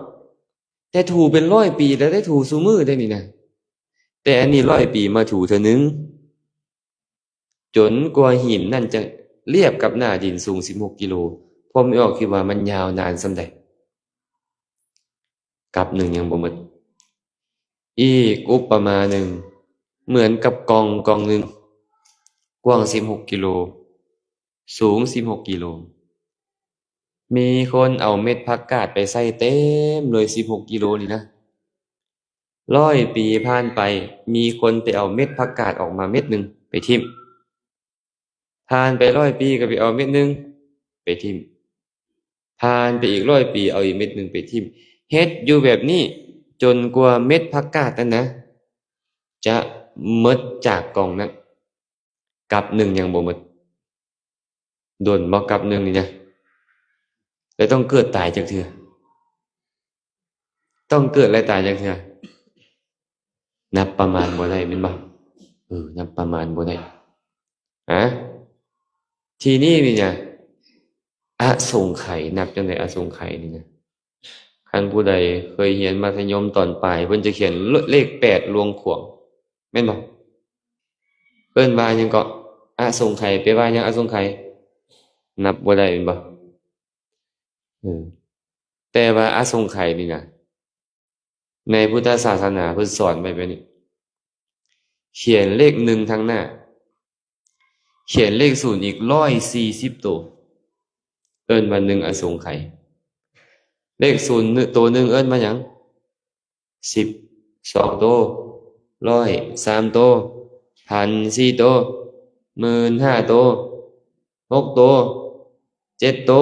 ແຕ່ຖູເປັນຮ້ອຍປີແລ້ວ ໄດ້ຖູຊຸມື້ໄດ໋ນີ້ນະ. ແຕ່ອັນນີ້ຮ້ອຍປີມາຖູເທື່ອໜຶ່ງ ຈົນກວ່າຫີນນັ້ນຈະລຽບກັບໜ້າດິນສູງສິບຫົກກິໂລ. ພໍ່ແມ່ອອກຄິດວ່າມັນຍາວນານສ່ຳໃດ? ກັບໜຶ່ງຍັງບໍ່ໝົດ. ອີກອຸປະມາໜຶ່ງ ເໝືອນກັບກ່ອງກ່ອງໜຶ່ງ ກວ້າງສິບຫົກກິໂລ ສູງສິບຫົກກິໂລ. ມີຄົນເອົາເມັດຜັກກາດໄປໃສ່ເຕັມເລີຍ ສິບຫົກກິໂລນີ້ນະ. ຮ້ອຍປີຜ່ານໄປ ມີຄົນໄປເອົາເມັດຜັກກາດອອກມາເມັດໜຶ່ງໄປຖິ້ມ. ຜ່ານໄປຮ້ອຍປີກໍໄປເອົາເມັດໜຶ່ງໄປຖິ້ມ. ຜ່ານໄປອີກຮ້ອຍປີ ເອົາອີກເມັດໜຶ່ງໄປຖິ້ມ. ເຮັດຢູ່ແບບນີ້ຈົນກວ່າເມັດຜັກກາດນັ້ນນະ ຈະໝົດຈາກກ່ອງນັ້ນ. ກັບໜຶ່ງຍັງບໍ່ໝົດ. ດົນບໍ່ກັບໜຶ່ງນີ້ນະ? ແລ້ວຕ້ອງເກີດຕາຍຈັກເທື່ອ? ຕ້ອງເກີດແລະຕາຍຈັກເທື່ອ? ນັບປະມານບໍ່ໄດ້ແມ່ນບໍ່? ເອີ ນັບປະມານບໍ່ໄດ້. ອາ ທີນີ້ນີ້ນະ ອະສົງໄຂ ນັບຈັ່ງໃດອະສົງໄຂນີ້ນະ? ຄັນຜູ້ໃດເຄີຍຮຽນມັດທະຍົມຕອນປາຍ ເພິ່ນຈະຂຽນເລ- ເລກແປດລວງຂວາງ ແມ່ນບໍ່? ເອີ້ນວ່າຫຍັງເກາະ? ອະສົງໄຂ. ແປວ່າຫຍັງອະສົງໄຂ? ນັບບໍ່ໄດ້ແມ່ນບໍ່? ເອີ ແຕ່ວ່າອະສົງໄຂນີ້ນະ ໃນພຸດທະສາສະໜາເພິ່ນສອນໄວ້ແບບນີ້ ຂຽນເລກໜຶ່ງທາງໜ້າ ຂຽນເລກສູນອີກຮ້ອຍສີ່ສິບໂຕ ເອີ້ນວ່າໜຶ່ງອະສົງໄຂ. ເລກສູນໂຕໜຶ່ງເອີ້ນວ່າຫຍັງ? ສິບ ສອງໂຕ ຮ້ອຍ ສາມໂຕ ພັນ ສີ່ໂຕ ໝື່ນ ຫ້າໂຕ ຫົກໂຕ ເຈັດໂຕ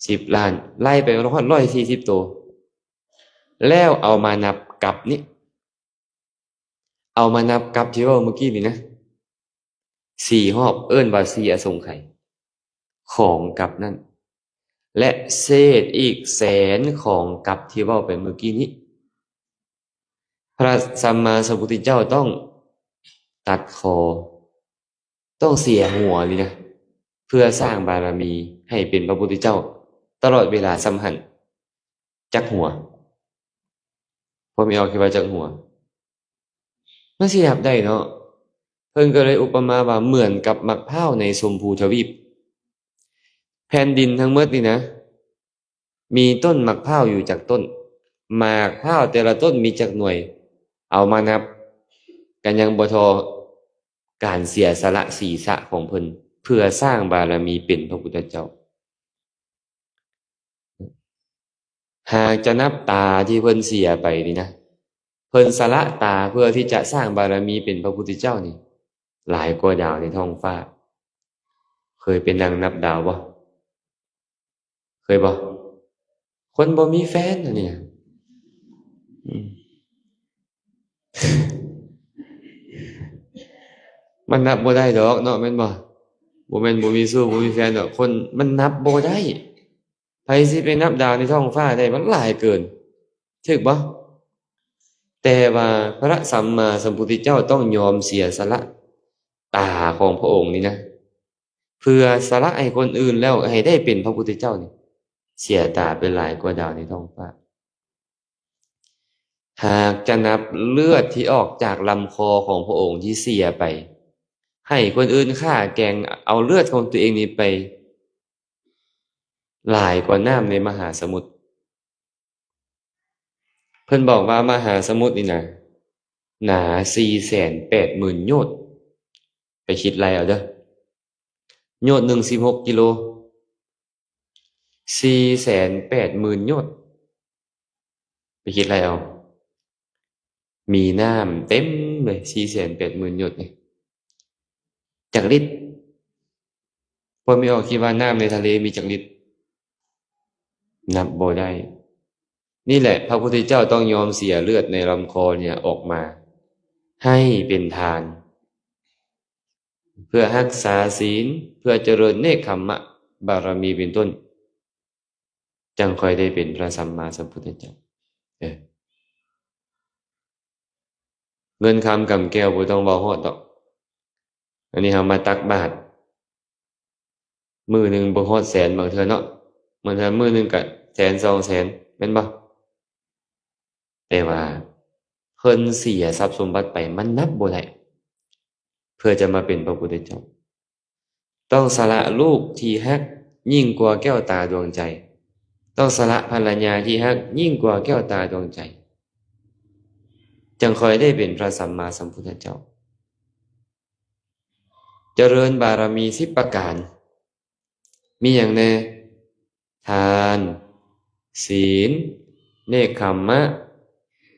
ສິບລ້ານ ໄລ່ໄປຮອດຮ້ອຍສີ່ສິບໂຕ ແລ້ວເອົາມານັບກັບນີ້ ເອົາມານັບກັບທີ່ເວົ້າມື້ກີ້ນີ້ນະ ສີ່ຮອບ ເອີ້ນວ່າສີ່ອະສົງໄຂຂອງກັບນັ້ນ ແລະ ເສດອີກແສນຂອງກັບທີ່ເວົ້າໄປມື້ກີ້ນີ້. ພະສຳມາສຳພຸດທະເຈົ້າຕ້ອງຕັດຄໍ ຕ້ອງເສຍຫົວນີ້ນະ ເພື່ອສ້າງບາລະມີໃຫ້ເປັນພະພຸດທະເຈົ້າຕະຫຼອດເວລາສ່ຳຫັ້ນ. ຈັກຫົວ? ພໍ່ແມ່ອອກຄິດວ່າຈັກຫົວ? ມັນຊິນັບໄດ້ເນາະ. ເພິ່ນກໍເລີຍອຸປະມາວ່າເໝືອນກັບໝາກພ້າວໃນຊົມພູທະວີບ. ແຜ່ນດິນທັງໝົດນີ້ນະ ມີຕົ້ນໝາກພ້າວຢູ່ຈັກຕົ້ນ? ໝາກພ້າວແຕ່ລະຕົ້ນມີຈັກໜ່ວຍ? ເອົາມານັບ ກໍຍັງບໍ່ທໍ່ການເສຍສະຫຼະສີສະຂອງເພິ່ນ ເພື່ອສ້າງບາລະມີເປັນພະພຸດທະເຈົ້າ. ຫາກຈະນັບຕາທີ່ເພິ່ນເສຍໄປນີ້ນະ ເພິ່ນສະຫຼະຕາເພື່ອທີ່ຈະສ້າງບາລະມີເປັນພະພຸດທະເຈົ້ານີ້ ຫຼາຍກວ່າດາວໃນທ້ອງຟ້າ. ເຄີຍໄປນັ່ງນັບດາວບໍ່? ເຄີຍບໍ່? ຄົນບໍ່ມີແຟນອັນນີ້ນະ ອືມ ມັນນັບບໍ່ໄດ້ດອກເນາະ ແມ່ນບໍ່? ບໍ່ແມ່ນບໍ່ມີຊູ້ ບໍ່ມີແຟນດອກ ຄົນມັນນັບບໍ່ໄດ້. ໃຜຊິໄປນັບດາວໃນທ້ອງຟ້າໄດ້? ມັນຫຼາຍເກີນ ຖືກບໍ່? ແຕ່ວ່າພະສຳມາສຳພຸດທະເຈົ້າຕ້ອງຍອມເສຍສະຫຼະຕາຂອງພະອົງນີ້ນະ ເພື່ອສະຫຼະໃຫ້ຄົນອື່ນແລ້ວໃຫ້ໄດ້ເປັນພະພຸດທະເຈົ້ານີ້ ເສຍຕາໄປຫຼາຍກວ່າດາວໃນທ້ອງຟ້າ. ຫາກຈະນັບເລືອດທີ່ອອກຈາກລຳຄໍຂອງພະອົງທີ່ເສຍໄປ ໃຫ້ຄົນອື່ນຂ້າແກ່ງເອົາເລືອດຂອງຕົວເອງນີ້ໄປຫຼາຍກວ່ານ້ຳໃນມະຫາສະໝຸດ. ເພິ່ນບອກວ່າມະຫາສະໝຸດນີ້ນະ ໜາສີ່ແສນແປດໝື່ນໂຍດ. ໄປຄິດໄລ່ເອົາເດີ້. ໂຍດໜຶ່ງສິບຫົກກິໂລ, ສີ່ແສນແປດໝື່ນໂຍດ. ໄປຄິດໄລ່ເອົາ. ມີນ້ຳເຕັມເລີຍ ສີ່ແສນແປດໝື່ນໂຍດນີ້. ຈັກລິດ? ພວກແມ່ອອກຄິດວ່ານ້ຳໃນທະເລມີຈັກລິດ? ນັບບໍ່ໄດ້. ນີ້ແຫຼະ ພະພຸດທະເຈົ້າຕ້ອງຍອມເສຍເລືອດໃນລຳຄໍນີ້ອອກມາ ໃຫ້ເປັນທານ ເພື່ອຮັກສາສິນ ເພື່ອຈະເລີນເນກຂຳມະບາລະມີເປັນຕົ້ນ ຈັ່ງຄ່ອຍໄດ້ເປັນພະສຳມາສຳພຸດທະເຈົ້າ. ເອີ ເງິນຄຳກຳແກ້ວບໍ່ຕ້ອງເວົ້າຮອດດອກ. ອັນນີ້ເຮົາມາຕັກບາດ ມື້ໜຶ່ງບໍ່ຮອດແສນບາງເທື່ອເນາະ, ບາງເທື່ອມື້ໜຶ່ງກະແສນສອງແສນ ແມ່ນບໍ່? ແຕ່ວ່າເພິ່ນເສຍຊັບສົມບັດໄປ ມັນນັບບໍ່ໄດ້ ເພື່ອຈະມາເປັນພະພຸດທະເຈົ້າ. ຕ້ອງສະຫຼະລູກທີ່ຮັກຍິ່ງກວ່າແກ້ວຕາດວງໃຈ, ຕ້ອງສະຫຼະພັນລະຍາທີ່ຮັກຍິ່ງກວ່າແກ້ວຕາດວງໃຈ ຈັ່ງຄ່ອຍໄດ້ເປັນພະສຳມາສຳພຸດທະເຈົ້າ. ຈະເລີນບາລະມີສິບປະການ ມີຫຍັງແດ່? ທານ, ສີນ, ເນກຂຳມະ,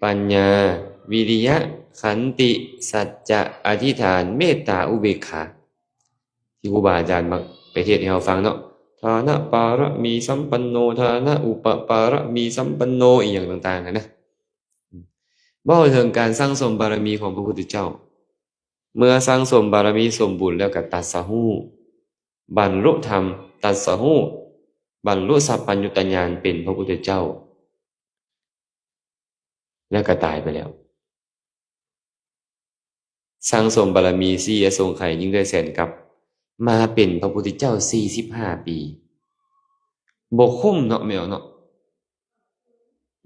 ປັນຍາ, ວິລິຍະ, ຂັນຕິ, ສັດຈະ, ອະທິຖານ, ເມດຕາ, ອຸເບກຂາ ທີ່ຄູບາອາຈານມັກໄປເທດໃຫ້ເຮົາຟັງເນາະ. ທານະປາລະມີສຳປັນໂນ, ທານະອຸປະປາລະມີສຳປັນໂນ ອີ່ຫຍັງຕ່າງໆຫັ້ນນະ. ເວົ້າເຖິງການສັ່ງສົມບາລະມີຂອງພະພຸດທະເຈົ້າ. ເມື່ອສັ່ງສົມບາລະມີສົມບູນແລ້ວກໍຕັດສະຮູ້ ບັນລຸທຳ, ຕັດສະຮູ້, ບັນລຸສັບປະຍຸດຕະຍານເປັນພະພຸດທະເຈົ້າ ແລ້ວກໍຕາຍໄປແລ້ວ. ສັ່ງສົມບາລະມີສີ່ອະສົງໄຂຍິ່ງດ້ວຍແສນກັບ ມາເປັນພະພຸດທະເຈົ້າສີ່ສິບຫ້າປີ. ບໍ່ຄຸ້ມເນາະ ແມ່ນເນາະ.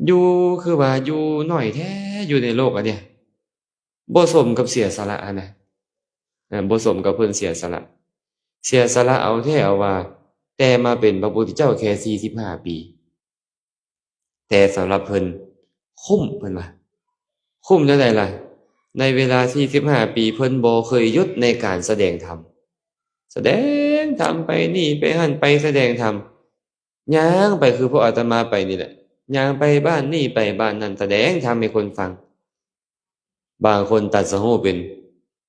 ຢູ່ ຄືວ່າຢູ່ໜ້ອຍແທ້ ຢູ່ໃນໂລກອັນເນີ້ຍ. ບໍ່ສົມກັບເສຍສະຫຼະຫັ້ນນະ. ເອີ ບໍ່ສົມກັບເພິ່ນເສຍສະຫຼະ. ເສຍສະຫຼະເອົາແທ້ເອົາວ່າ ແຕ່ມາເປັນພະພຸດທະເຈົ້າແຄ່ສີ່ສິບຫ້າປີ. ແຕ່ສຳລັບເພິ່ນຄຸ້ມ ເພິ່ນວ່າ. ຄຸ້ມແນວໃດລະ? ໃນເວລາສີ່ສິບຫ້າປີ ເພິ່ນບໍ່ເຄີຍຢຸດໃນການສະແດງທຳ. ສະແດງທຳໄປນີ້ໄປຫັ້ນ ໄປສະແດງທຳ. ຍ່າງໄປຄືພວກອາດຕະມາໄປນີ້ແຫຼະ, ຍ່າງໄປບ້ານນີ້ໄປບ້ານນັ້ນ ສະແດງທຳໃຫ້ຄົນຟັງ. ບາງຄົນຕັດສະຮູ້ເປັນ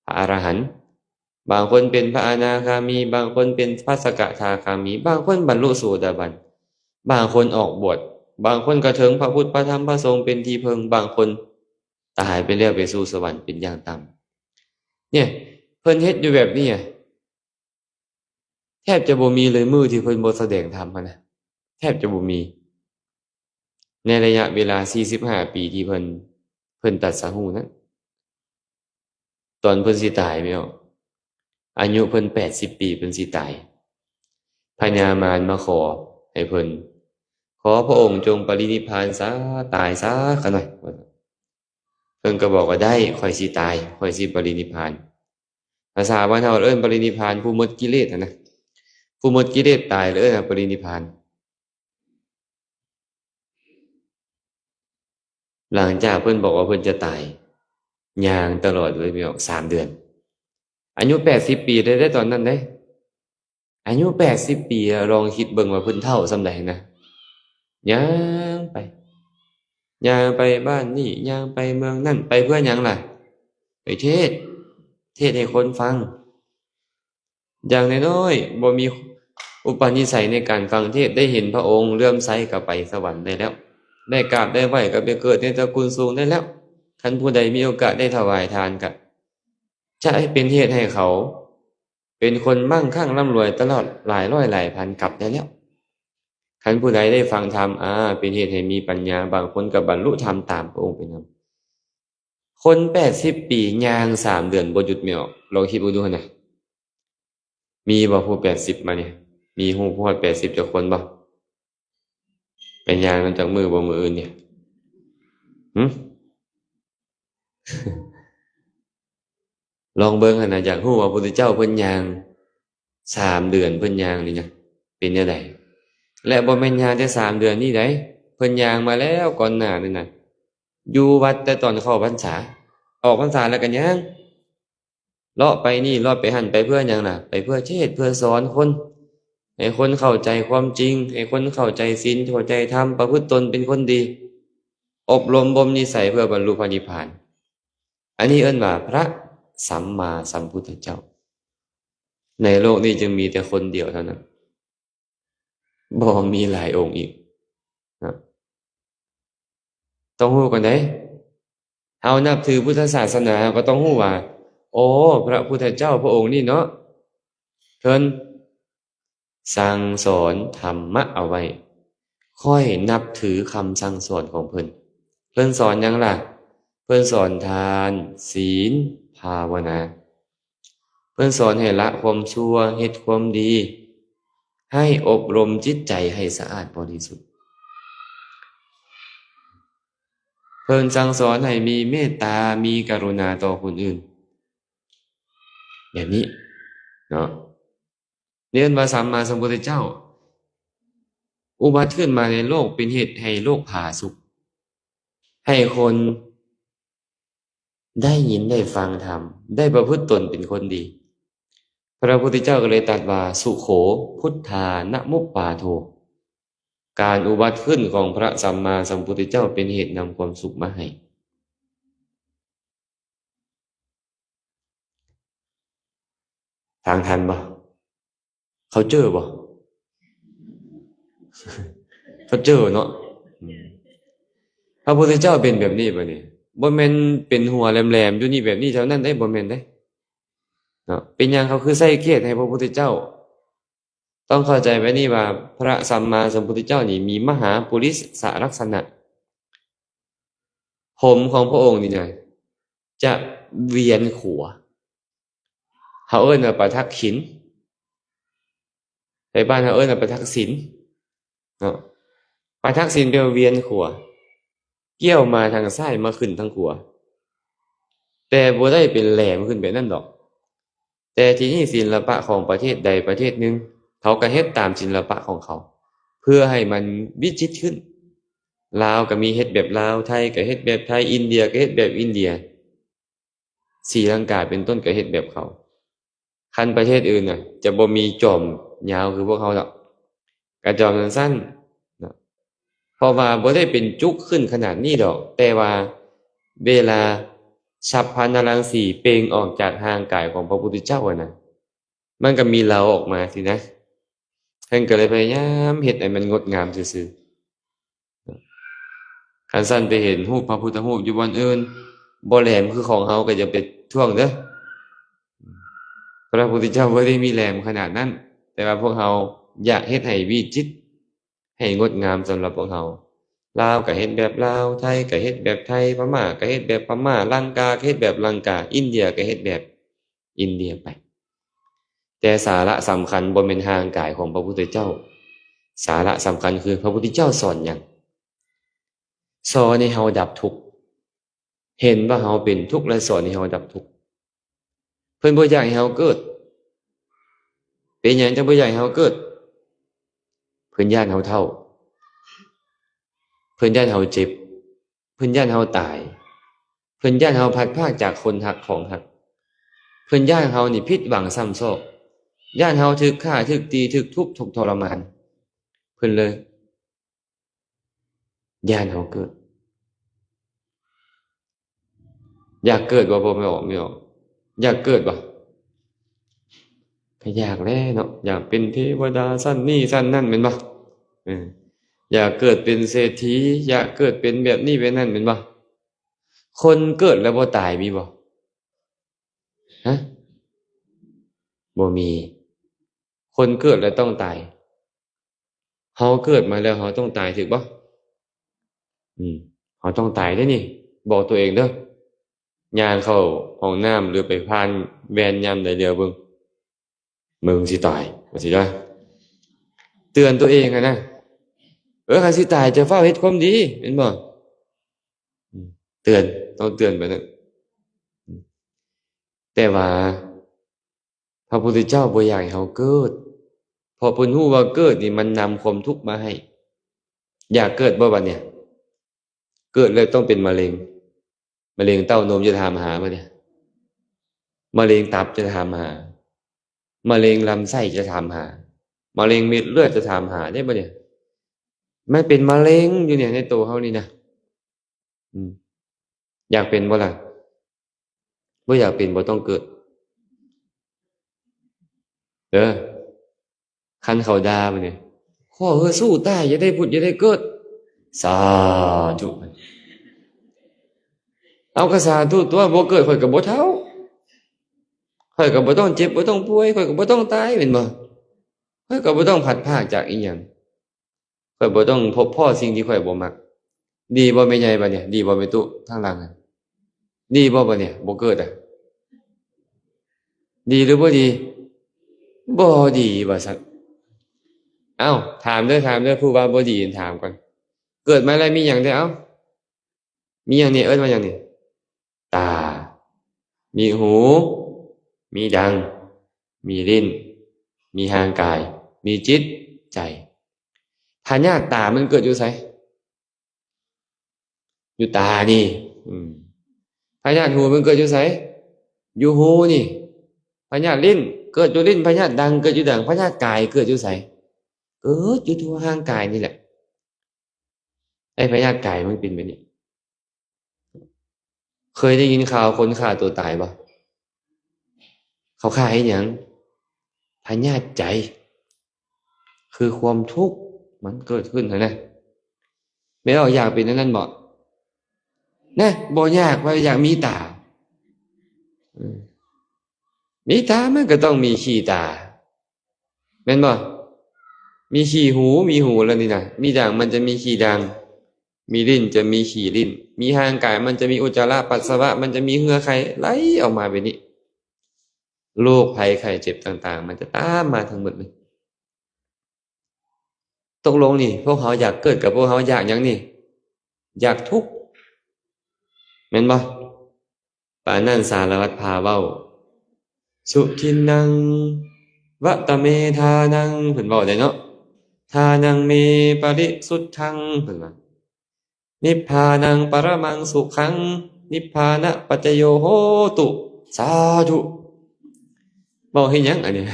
ພະອະລະຫັນ, ບາງຄົນເປັນພະອະນາຄາມີ, ບາງຄົນເປັນພະສະກະທາຄາມີ, ບາງຄົນບັນລຸໂສດາບັນ, ບາງຄົນອອກບວດ, ບາງຄົນກະເຖິງພະພຸດ ພະທຳ ພະສົງເປັນທີ່ເພິ່ງ, ບາງຄົນຕາຍໄປແລ້ວໄປສູ່ສະຫວັນເປັນຢ່າງຕ່ຳ. ເນຍ ເພິ່ນເຮັດຢູ່ແບບນີ້ ແທບຈະບໍ່ມີເລີຍມື້ທີ່ເພິ່ນບໍ່ສະແດງທຳຫັ້ນນະ, ແທບຈະບໍ່ມີ. ໃນໄລຍະເວລາສີ່ສິບຫ້າປີທີ່ເພິ່ນ ເພິ່ນຕັດສະຮູ້ນັ້ນ, ຕອນເພິ່ນຊິຕາຍແມ່ນບໍ່? ອາຍຸເພິ່ນແປດສິບປີ ເພິ່ນຊິຕາຍ, ພະຍາມານມາຂໍໃຫ້ເພິ່ນ, ຂໍພະອົງຈົ່ງປະລິນິບພານຊະ, ຕາຍຊະຂ້ານ້ອຍ. ເພິ່ນກໍບອກວ່າ ໄດ້, ຂ້ອຍຊິຕາຍ, ຂ້ອຍຊິປະລິນິບພານ. ພາສາບ້ານເຮົາເອີ້ນປະລິນິບພານ, ຜູ້ໝົດກິເລດຫັ້ນນະ, ຜູ້ໝົດກິເລດຕາຍ ເອີ້ນວ່າປະລິນິບພານ. ຫຼັງຈາກເພິ່ນບອກວ່າເພິ່ນຈະຕາຍ, ຍ່າງຕະຫຼອດເລີຍ ພີ່ນ້ອງ, ສາມເດືອນ. ອາຍຸແປດສິບປີໄດ້ ໄດ້ຕອນນັ້ນເດ້. ອາຍຸແປດສິບປີ ລອງຄິດເບິ່ງວ່າເພິ່ນເຖົ້າສ່ຳໃດນະ. ຍ່າງໄປ, ຍ່າງໄປບ້ານນີ້, ຍ່າງໄປເມືອງນັ້ນ, ໄປເພື່ອຫຍັງລະ? ໄປເທດ, ເທດໃຫ້ຄົນຟັງ. ຢ່າງນ້ອຍໆ ບໍ່ມີອຸປະນິໄສໃນການຟັງເທດ, ໄດ້ເຫັນພະອົງເຫຼື້ອມໃສກໍໄປສະຫວັນໄດ້ແລ້ວ, ໄດ້ກາບໄດ້ໄຫວ້ກໍໄປເກີດໃນຕະກຸນສູງໄດ້ແລ້ວ. ຄັນຜູ້ໃດມີໂອກາດໄດ້ຖວາຍທານ ກໍຈະເປັນເຫດໃຫ້ເຂົາເປັນຄົນມັ່ງຄັ່ງລ່ຳລວຍຕະຫຼອດຫຼາຍຮ້ອຍຫຼາຍພັນກັບໄດ້ແລ້ວ. ຄັນຜູ້ໃດໄດ້ຟັງທຳ, ອາ, ເປັນເຫດໃຫ້ມີປັນຍາ, ບາງຄົນກໍບັນລຸທຳຕາມພະອົງໄປນຳ. ຄົນແປດສິບປີຍ່າງສາມເດືອນບໍ່ຢຸດ ແມ່ນບໍ່? ລອງຄິດເບິ່ງດູຫັ້ນນະ. ມີບໍ່ຜູ້ແປດສິບມານີ້? ມີຮູ້ຮອດແປດສິບຈັກຄົນບໍ່? ໄປຍ່າງນຳຈັກມື້ບໍ່ມື້ອື່ນນີ້? ຫຶ? ລອງເບິ່ງຫັ້ນນະ, ຢາກຮູ້ວ່າພຸດທະເຈົ້າເພິ່ນຍ່າງສາມເດືອນ ເພິ່ນຍ່າງນີ້ນະ ເປັນແນວໃດ? ແລະ ບໍ່ແມ່ນຍ່າງແຕ່ສາມເດືອນນີ້ໃດ, ເພິ່ນຍ່າງມາແລ້ວກ່ອນໜ້ານີ້ນະ. ຢູ່ວັດແຕ່ຕອນເຂົ້າພັນສາ, ອອກພັນສາແລ້ວກໍຍ່າງ ເລາະໄປນີ້ເລາະໄປຫັ້ນ ໄປເພື່ອຫຍັງລະ? ໄປເພື່ອເທດ ເພື່ອສອນຄົນ ໃຫ້ຄົນເຂົ້າໃຈຄວາມຈິງ ໃຫ້ຄົນເຂົ້າໃຈສິນ ເຂົ້າໃຈທຳ ປະພຶດຕົນເປັນຄົນດີ ອົບຮົມບົ່ມນິໄສເພື່ອບັນລຸພະນິບພານ. ອັນນີ້ເອີ້ນວ່າພະສຳມາສຳພຸດທະເຈົ້າ. ໃນໂລກນີ້ຈຶ່ງມີແຕ່ຄົນດຽວເທົ່ານັ້ນ ບໍ່ມີຫຼາຍອົງອີກນະ. ຕ້ອງຮູ້ກ່ອນເດ້ ເຮົານັບຖືພຸດທະສາສະໜາ ເຮົາກໍຕ້ອງຮູ້ວ່າ ໂອ້ ພະພຸດທະເຈົ້າພະອົງນີ້ເນາະ ເພິ່ນສັ່ງສອນທຳມະເອົາໄວ້ ຂ້ອຍນັບຖືຄຳສັ່ງສອນຂອງເພິ່ນ. ເພິ່ນສອນຫຍັງລະ? ເພິ່ນສອນທານ ສິນ ພາວະນາ. ເພິ່ນສອນໃຫ້ລະຄວາມຊົ່ວ ເຮັດຄວາມດີ ໃຫ້ອົບຮົມຈິດໃຈໃຫ້ສະອາດບໍລິສຸດ. ເພິ່ນສັ່ງສອນໃຫ້ມີເມດຕາ ມີກະລຸນາຕໍ່ຄົນອື່ນ ແບບນີ້ເນາະ. ເອີ້ນວ່າສຳມາສຳພຸດທະເຈົ້າ ອຸບັດຂຶ້ນມາໃນໂລກ ເປັນເຫດໃຫ້ໂລກຜາສຸກ ໃຫ້ຄົນ ໄດ້ຍິນໄດ້ຟັງທຳ ໄດ້ປະພຶດຕົນເປັນຄົນດີ. ພະພຸດທະເຈົ້າກໍເລີຍຕັດວ່າ ສຸໂຂ ພຸດທານະມຸບປາໂທ. ການອຸບັດຂຶ້ນຂອງພະສຳມາສຳພຸດທະເຈົ້າເປັນເຫດນຳຄວາມສຸກມາໃຫ້. ຟັງທັນບໍ່? ເຂົາເຈີບໍ່? ເຂົາເຈີເນາະ. ອືມ ພະພຸດທະເຈົ້າເປັນແບບນີ້ບາດນີ້ ບໍ່ແມ່ນເປັນຫົວແຫຼມໆຢູ່ນີ້ແບບນີ້ເທົ່ານັ້ນເດ້ ບໍ່ແມ່ນເດ້ເນາະ. ເປັນຫຍັງເຂົາຄືໃສ່ເກດໃຫ້ພະພຸດທະເຈົ້າ? ຕ້ອງເຂົ້າໃຈແບບນີ້ວ່າ ພະສຳມາສຳພຸດທະເຈົ້ານີ້ມີມະຫາປຸລິສະລັກສະນະ. ຜົມຂອງພະອົງນີ້ນະ ຈະວຽນຂົວ ເຮົາເອີ້ນວ່າປະທັກຂິນ ໃນບ້ານເຮົາເອີ້ນວ່າປະທັກສິນເນາະ. ປະທັກສິນແປວ່າວຽນຂົວ ກ້ຽວມາທາງຊ້າຍມາຂຶ້ນທາງຂວາ ແຕ່ບໍ່ໄດ້ເປັນແຫຼມຂຶ້ນແບບນັ້ນດອກ. ແຕ່ທີນີ້ສິນລະປະຂອງປະເທດໃດປະເທດໜຶ່ງ ເຂົາກໍເຮັດຕາມສິນລະປະຂອງເຂົາ ເພື່ອໃຫ້ມັນວິຈິດຂຶ້ນ. ລາວກໍມີເຮັດແບບລາວ ໄທກໍເຮັດແບບໄທ ອິນເດຍກໍເຮັດແບບອິນເດຍ ສີລັງກາເປັນຕົ້ນກໍເຮັດແບບເຂົາ. ຄັນປະເທດອື່ນນະ ຈະບໍ່ມີຈອມຍາວຄືພວກເຮົາດອກ ກະຈອມສັ້ນໆນະ ເພາະວ່າບໍ່ໄດ້ເປັນຈຸກຂຶ້ນຂະໜາດນີ້ດອກ. ແຕ່ວ່າເວລາສັບພະນະລັງສີເປັ່ງອອກຈາກຮ່າງກາຍຂອງພະພຸດທະເຈົ້າຫັ້ນນະ ມັນກໍມີເລົາອອກມາຊີ້ນະ. ເພິ່ນກໍເລີຍພະຍາຍາມເຮັດໃຫ້ມັນງົດງາມຊື່ໆ. ຄັນຊັ້ນໄປເຫັນຮູບພະພຸດທະຮູບຢູ່ບ່ອນອື່ນ ບໍ່ແຫຼມຄືຂອງເຮົາກໍຢ່າໄປທ້ວງເດີ້. ພະພຸດທະເຈົ້າບໍ່ໄດ້ມີແຫຼມຂະໜາດນັ້ນ, ແຕ່ວ່າພວກເຮົາຢາກເຮັດໃຫ້ວິຈິດ ໃຫ້ງົດງາມສຳລັບພວກເຮົາ. ລາວກໍເຮັດແບບລາວ, ໄທກໍເຮັດແບບໄທ, ພະມ້າກໍເຮັດແບບພະມ້າ, ລັງກາກໍເຮັດແບບລັງກາ, ອິນເດຍກໍເຮັດແບບ ອິນເດຍໄປ. ແຕ່ສາລະສຳຄັນບໍ່ແມ່ນຮ່າງກາຍຂອງພະພຸດທະເຈົ້າ. ສາລະສຳຄັນຄືພະພຸດທະເຈົ້າສອນຫຍັງ? ສອນໃຫ້ເຮົາດັບທຸກ. ເຫັນວ່າເຮົາເປັນທຸກ ແລະ ສອນໃຫ້ເຮົາດັບທຸກ. ເພິ່ນບໍ່ຢາກໃຫ້ເຮົາເກີດ. ເປັນຫຍັງຈັ່ງບໍ່ຢາກໃຫ້ເຮົາເກີດ? ເພິ່ນຢ້ານເຮົາເຖົ້າ. ເພິ່ນຢ້ານເຮົາເຈັບ. ເພິ່ນຢ້ານເຮົາຕາຍ. ເພິ່ນຢ້ານເຮົາພັດພາກຈາກຄົນຮັກຂອງຮັກ. ເພິ່ນຢ້ານເຮົານີ້ຜິດຫວັງຊ້ຳຊອກ. ຢ້ານເຮົາຖືກຂ້າ, ຖືກຕີ, ຖືກທຸບ, ທຸກທໍລະມານ. ເພິ່ນເລີຍຢ້ານເຮົາເກີດ. ຢາກເກີດບໍ່ ພໍ່ແມ່ອອກ ແມ່ອອກ? ຢາກເກີດບໍ່? ກໍຢາກແຫຼະເນາະ. ຢາກເປັນເທວະດາຊັ້ນນີ້ຊັ້ນນັ້ນແມ່ນບໍ່? ເອີ ຢາກເກີດເປັນເສດຖີ, ຢາກເກີດເປັນແບບນີ້ແບບນັ້ນແມ່ນບໍ່? ຄົນເກີດແລ້ວບໍ່ຕາຍມີບໍ່? ຮະ? ບໍ່ມີ. ຄົນເກີດແລ້ວຕ້ອງຕາຍ. ເຮົາເກີດມາແລ້ວເຮົາຕ້ອງຕາຍ ຖືກບໍ່? ອືມ ເຮົາຕ້ອງຕາຍເດ້ນີ້. ບອກຕົວເອງເດີ້. ຍ່າງເຂົ້າຫ້ອງນ້ຳ ຫຼື ໄປຜ່ານແວ່ນຍາມໃດ ຫຼຽວເບິ່ງ ມຶງຊິຕາຍ ວ່າຊິໄດ້ ເຕືອນຕົວເອງຫັ້ນນະ. ເອີ ຄັນຊິຕາຍຈະຟ້າວເຮັດຄວາມດີ ແມ່ນບໍ່? ອືມ ເຕືອນ ຕ້ອງເຕືອນໄປນັ້ນ. ອືມ ແຕ່ວ່າ ພະພຸດທະເຈົ້າບໍ່ຢາກໃຫ້ເຮົາເກີດ ເພາະເພິ່ນຮູ້ວ່າເກີດນີ້ມັນນຳຄວາມທຸກມາໃຫ້. ຢາກເກີດບໍ່ບັດນີ້? ເກີດແລ້ວຕ້ອງເປັນມະເຮັງ. ມະເຮັງເຕົ້ານົມຈະຖາມຫາບໍ່ນີ້? ມະເຮັງຕັບຈະຖາມຫາ? ມະເຮັງລຳໄສ້ຈະຖາມຫາ? ມະເຮັງເມັດເລືອດຈະຖາມຫາໄດ້ບໍ່ນີ້? ມັນເປັນມະເຮັງຢູ່ນີ້ໃນໂຕເຮົານີ້ນະ. ອືມ ຢາກເປັນບໍ່ລະ? ບໍ່ຢາກເປັນບໍ່ຕ້ອງເກີດ. ເອີ ຄັນເຂົາດ່າບາດນີ້ ຂໍເຮີ້ສູ້ຕາຍ ຢ່າໄດ້ຜຸດ ຢ່າໄດ້ເກີດ. ສາທຸ. ເອົາ ກະສາທຸຕົວະ ບໍ່ເກີດຂ້ອຍກະບໍ່ເຖົ້າ, ຂ້ອຍກະບໍ່ຕ້ອງເຈັບ ບໍ່ຕ້ອງປ່ວຍ, ຂ້ອຍກະບໍ່ຕ້ອງຕາຍ ແມ່ນບໍ່? ຂ້ອຍກະບໍ່ຕ້ອງພັດພາກຈາກອີ່ຫຍັງ. ຂ້ອຍບໍ່ຕ້ອງພົບພໍ້ສິ່ງທີ່ຂ້ອຍບໍ່ມັກ. ດີບໍ່ແມ່ໃຫຍ່ບາດນີ້? ດີບໍ່ແມ່ຕູ້ທາງຫຼັງຫັ້ນ? ດີບໍ່ບາດນີ້? ບໍ່ເກີດອະ ດີຫຼືບໍ່ດີ? ບໍ່ດີວ່າຊັ້ນ. ເອົ້າ ຖາມເດີ ຖາມເດີ ຜູ້ວ່າບໍ່ດີຖາມກ່ອນ. ເກີດມາແລ້ວມີຫຍັງແດ່? ເອົ້າ ມີຫຍັງນີ້? ເອີ້ນວ່າຫຍັງນີ້? ຕາ, ມີຫູ, ມີດັງ, ມີລີ້ນ, ມີຮ່າງກາຍ, ມີຈິດໃຈ. ພະຍາດຕາມັນເກີດຢູ່ໃສ? ຢູ່ຕານີ້. ອືມ ພະຍາດຫູມັນເກີດຢູ່ໃສ? ຢູ່ຫູນີ້. ພະຍາດລີ້ນເກີດຢູ່ລີ້ນ, ພະຍາດດັງເກີດຢູ່ດັງ, ພະຍາດກາຍເກີດຢູ່ໃສ? ເກີດຢູ່ທົ່ວຮ່າງກາຍນີ້ແຫຼະ. ໄອ້ພະຍາດກາຍມັນເປັນແບບນີ້. ເຄີຍໄດ້ຍິນຂ່າວຄົນຂ້າຕົວຕາຍບໍ່? ເຂົາຂ້າເຮັດຫຍັງ? ພະຍາດໃຈ ຄືຄວາມທຸກມັນເກີດຂຶ້ນຫັ້ນນະ. ແມ່ນບໍ່? ຢາກເປັນອັນນັ້ນບໍ່? ນະ ບໍ່ຢາກ ວ່າຢາກມີຕາ. ເອີ ມີຕາມັນກໍຕ້ອງມີຂີ້ຕາ ແມ່ນບໍ່? ມີຂີ້ຫູ ມີຫູແລ້ວນີ້ນະ, ມີດັງມັນຈະມີຂີ້ດັງ, ມີລີ້ນຈະມີຂີ້ລີ້ນ, ມີຮ່າງກາຍມັນຈະມີອຸດຈາລະປັດສະວະ, ມັນຈະມີເຫື່ອໄຄໄຫຼອອກມາແບບນີ້. ໂລກໄພໄຂ້ເຈັບຕ່າງໆ ມັນຈະຕາມມາທັງໝົດເລີຍ. ຕົກລົງນີ້ ພວກເຮົາຢາກເກີດກັບພວກເຮົາຢາກຫຍັງນີ້? ຢາກທຸກ ແມ່ນບໍ່? ປານນັ້ນສາລະວັດພາເວົ້າ ສຸທິນນັງວັດຕະເມທານັງ ເພິ່ນເວົ້າໄດ້ເນາະ ທານັງເມປະລິສຸດທັງ ເພິ່ນວ່າ ນິບພານັງປະລະມັງສຸຂັງ ນິບພານະປັດຈະໂຍໂຫຕຸ ສາທຸ. ເວົ້າເຮັດຫຍັງອັນນີ້?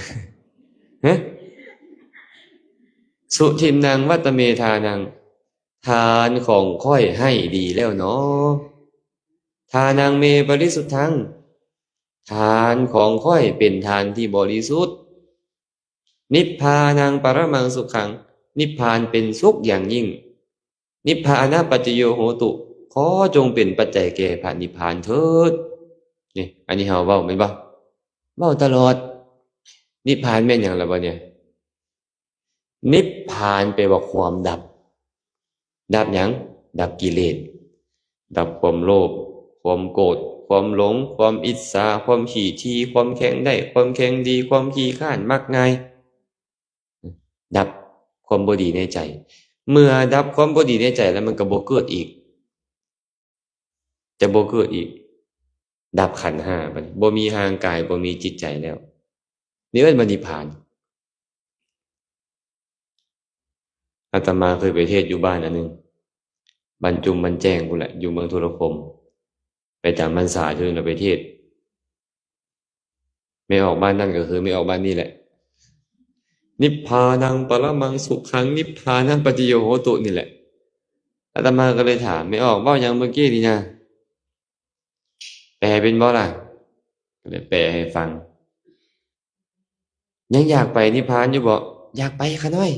ຮະ? ສຸທິນນັງວັດຕະເມທານັງ ທານຂອງຂ້ອຍໃຫ້ດີແລ້ວເນາະ. ທານັງເມປະລິສຸດທັງ ທານຂອງຂ້ອຍເປັນທານທີ່ບໍລິສຸດ. ນິບພານັງປະລະມັງສຸຂັງ ນິບພານເປັນສຸກຢ່າງຍິ່ງ. ນິບພານະປັດຈະໂຍໂຫຕຸ ຂໍຈົ່ງເປັນປັດໄຈແກ່ພະນິບພານເຖີດ. ນີ້ ອັນນີ້ເຮົາເວົ້າແມ່ນບໍ່? ເວົ້າຕະຫຼອດ. ນິບພານແມ່ນຫຍັງລະບາດນີ້? ນິບພານແປວ່າຄວາມດັບ. ດັບຫຍັງ? ດັບກິເລດ. ດັບຄວາມໂລບ, ຄວາມໂກດ, ຄວາມຫຼົງ, ຄວາມອິດສາ, ຄວາມຂີ້ຖີ່, ຄວາມແຂ່ງໄດ້, ຄວາມແຂ່ງດີ, ຄວາມຂີ້ຄ້ານ, ມັກງ່າຍ. ດັບຄວາມບໍ່ດີໃນໃຈ. ເມື່ອດັບຄວາມບໍ່ດີໃນໃຈແລ້ວ ມັນກໍບໍ່ເກີດອີກ. ຈະບໍ່ເກີດອີກ. ດັບຂັນຫ້າບັດນີ້. ບໍ່ມີຮ່າງກາຍ, ບໍ່ມີຈິດໃຈແລ້ວ. ນີ້ເອີ້ນວ່ານິບພານ. ອາດຕະມາເຄີຍໄປເທດຢູ່ບ້ານອັນໜຶ່ງ, ບ້ານຈຸ່ມບ້ານແຈ້ງພຸ້ນແຫຼະ, ຢູ່ເມືອງທຸລະຄົມ. ໄປຈຳພັນສາຢູ່ຫັ້ນລະໄປເທດ. ແມ່ອອກບ້ານນັ້ນກໍຄືແມ່ອອກບ້ານນີ້ແຫຼະ. ນິບພານັງປະລະມັງສຸຂັງ ນິບພານະປັດຈະໂຍໂຫຕຸ ນີ້ແຫຼະ. ອາດຕະມາກໍເລີຍຖາມ, ແມ່ອອກເວົ້າຫຍັງເມື່ອກີ້ນີ້ນະ? ແປເປັນບໍ່ລະ? ກໍເລີຍແປໃຫ້ຟັງ. ຍັງຢາກໄປນິບພານຢູ່ບໍ່? ຢາກໄປຂ້ານ້ອຍ.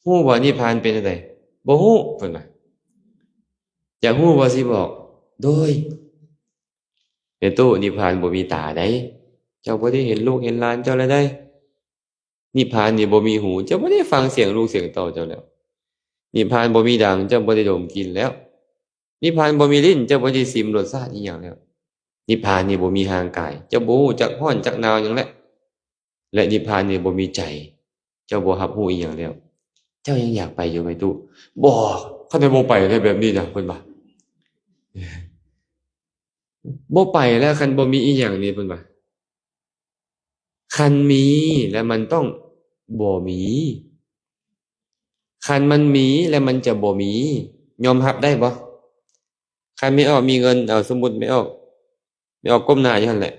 ຮູ້ບໍ່ນິບພານເປັນຈັ່ງໃດ? ບໍ່ຮູ້ ເພິ່ນວ່າ. ຢາກຮູ້ບໍ່ຊິບອກ? ໂດຍ. ແມ່ຕູ້, ນິບພານບໍ່ມີຕາໃດ. ເຈົ້າບໍ່ໄດ້ເຫັນລູກເຫັນຫຼານເຈົ້າແລ້ວໃດ. ນິບພານນີ້ບໍ່ມີຫູ, ເຈົ້າບໍ່ໄດ້ຟັງສຽງລູກສຽງເຕົ້າເຈົ້າແລ້ວ. ນິບພານບໍ່ມີດັງ, ເຈົ້າບໍ່ໄດ້ດົມກິ່ນແລ້ວ. ນິບພານບໍ່ມີລີ້ນ, ເຈົ້າບໍ່ໄດ້ຊິມລົດຊາດອີ່ຫຍັງແລ້ວ. ນິບພານນີ້ບໍ່ມີຮ່າງກາຍ, ເຈົ້າບໍ່ຮູ້ຈັກຮ້ອນຈັກໜາວຫຍັງແລ້ວ. ແລະ ນິບພານນີ້ບໍ່ມີໃຈ, ເຈົ້າບໍ່ຮັບຮູ້ອີ່ຫຍັງແລ້ວ. ເຈົ້າຍັງຢາກໄປຢູ່ໄໝຕູ້? ບໍ່, ຄັນໄດ້ບໍ່ໄປແລ້ວແບບນີ້ນະ, ເພິ່ນວ່າ. ບໍ່ໄປແລ້ວ ຄັນບໍ່ມີອີ່ຫຍັງນີ້ ເພິ່ນວ່າ. ຄັນມີແລ້ວມັນຕ້ອງບໍ່ມີ. ຄັນມັນມີແລ້ວມັນຈະບໍ່ມີ. ຍອມຮັບໄດ້ບໍ່? ຄັນແມ່ອອກມີເງິນ ເອົາ ສົມມຸດແມ່ອອກ ແມ່ອອກກົ້ມໜ້າຢູ່ຫັ້ນແຫຼະ.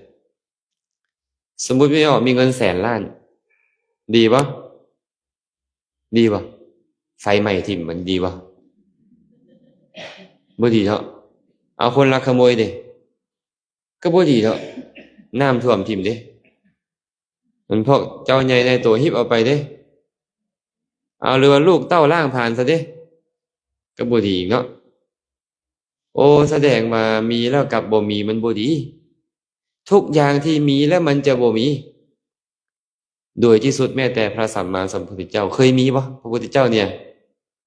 ສົມມຸດແມ່ອອກມີເງິນແສນລ້ານ ດີບໍ່? ດີບໍ່? ໄຟໄໝ້ຖິ້ມມັນດີບໍ່? ບໍ່ດີເນາະ. ເອົາ ຄົນລັກຂະໂມຍເດ? ກໍບໍ່ດີເນາະ. ນ້ຳຖ້ວມຖິ້ມເດ? ມັນພວກເຈົ້າໃຫຍ່ນາຍໂຕຮິບເອົາໄປເດ? ເອົາ ຫຼືວ່າລູກເຕົ້າລ້າງຜານຊະເດ? ກໍບໍ່ດີອີກເນາະ. ໂອ້ ສະແດງວ່າມີແລ້ວກັບບໍ່ມີ ມັນບໍ່ດີ. ທຸກຢ່າງທີ່ມີແລ້ວມັນຈະບໍ່ມີ ໂດຍທີ່ສຸດ ແມ້ແຕ່ພະສຳມາສຳພຸດທະເຈົ້າ ເຄີຍມີບໍ່? ພະພຸດທະເຈົ້າເນຍ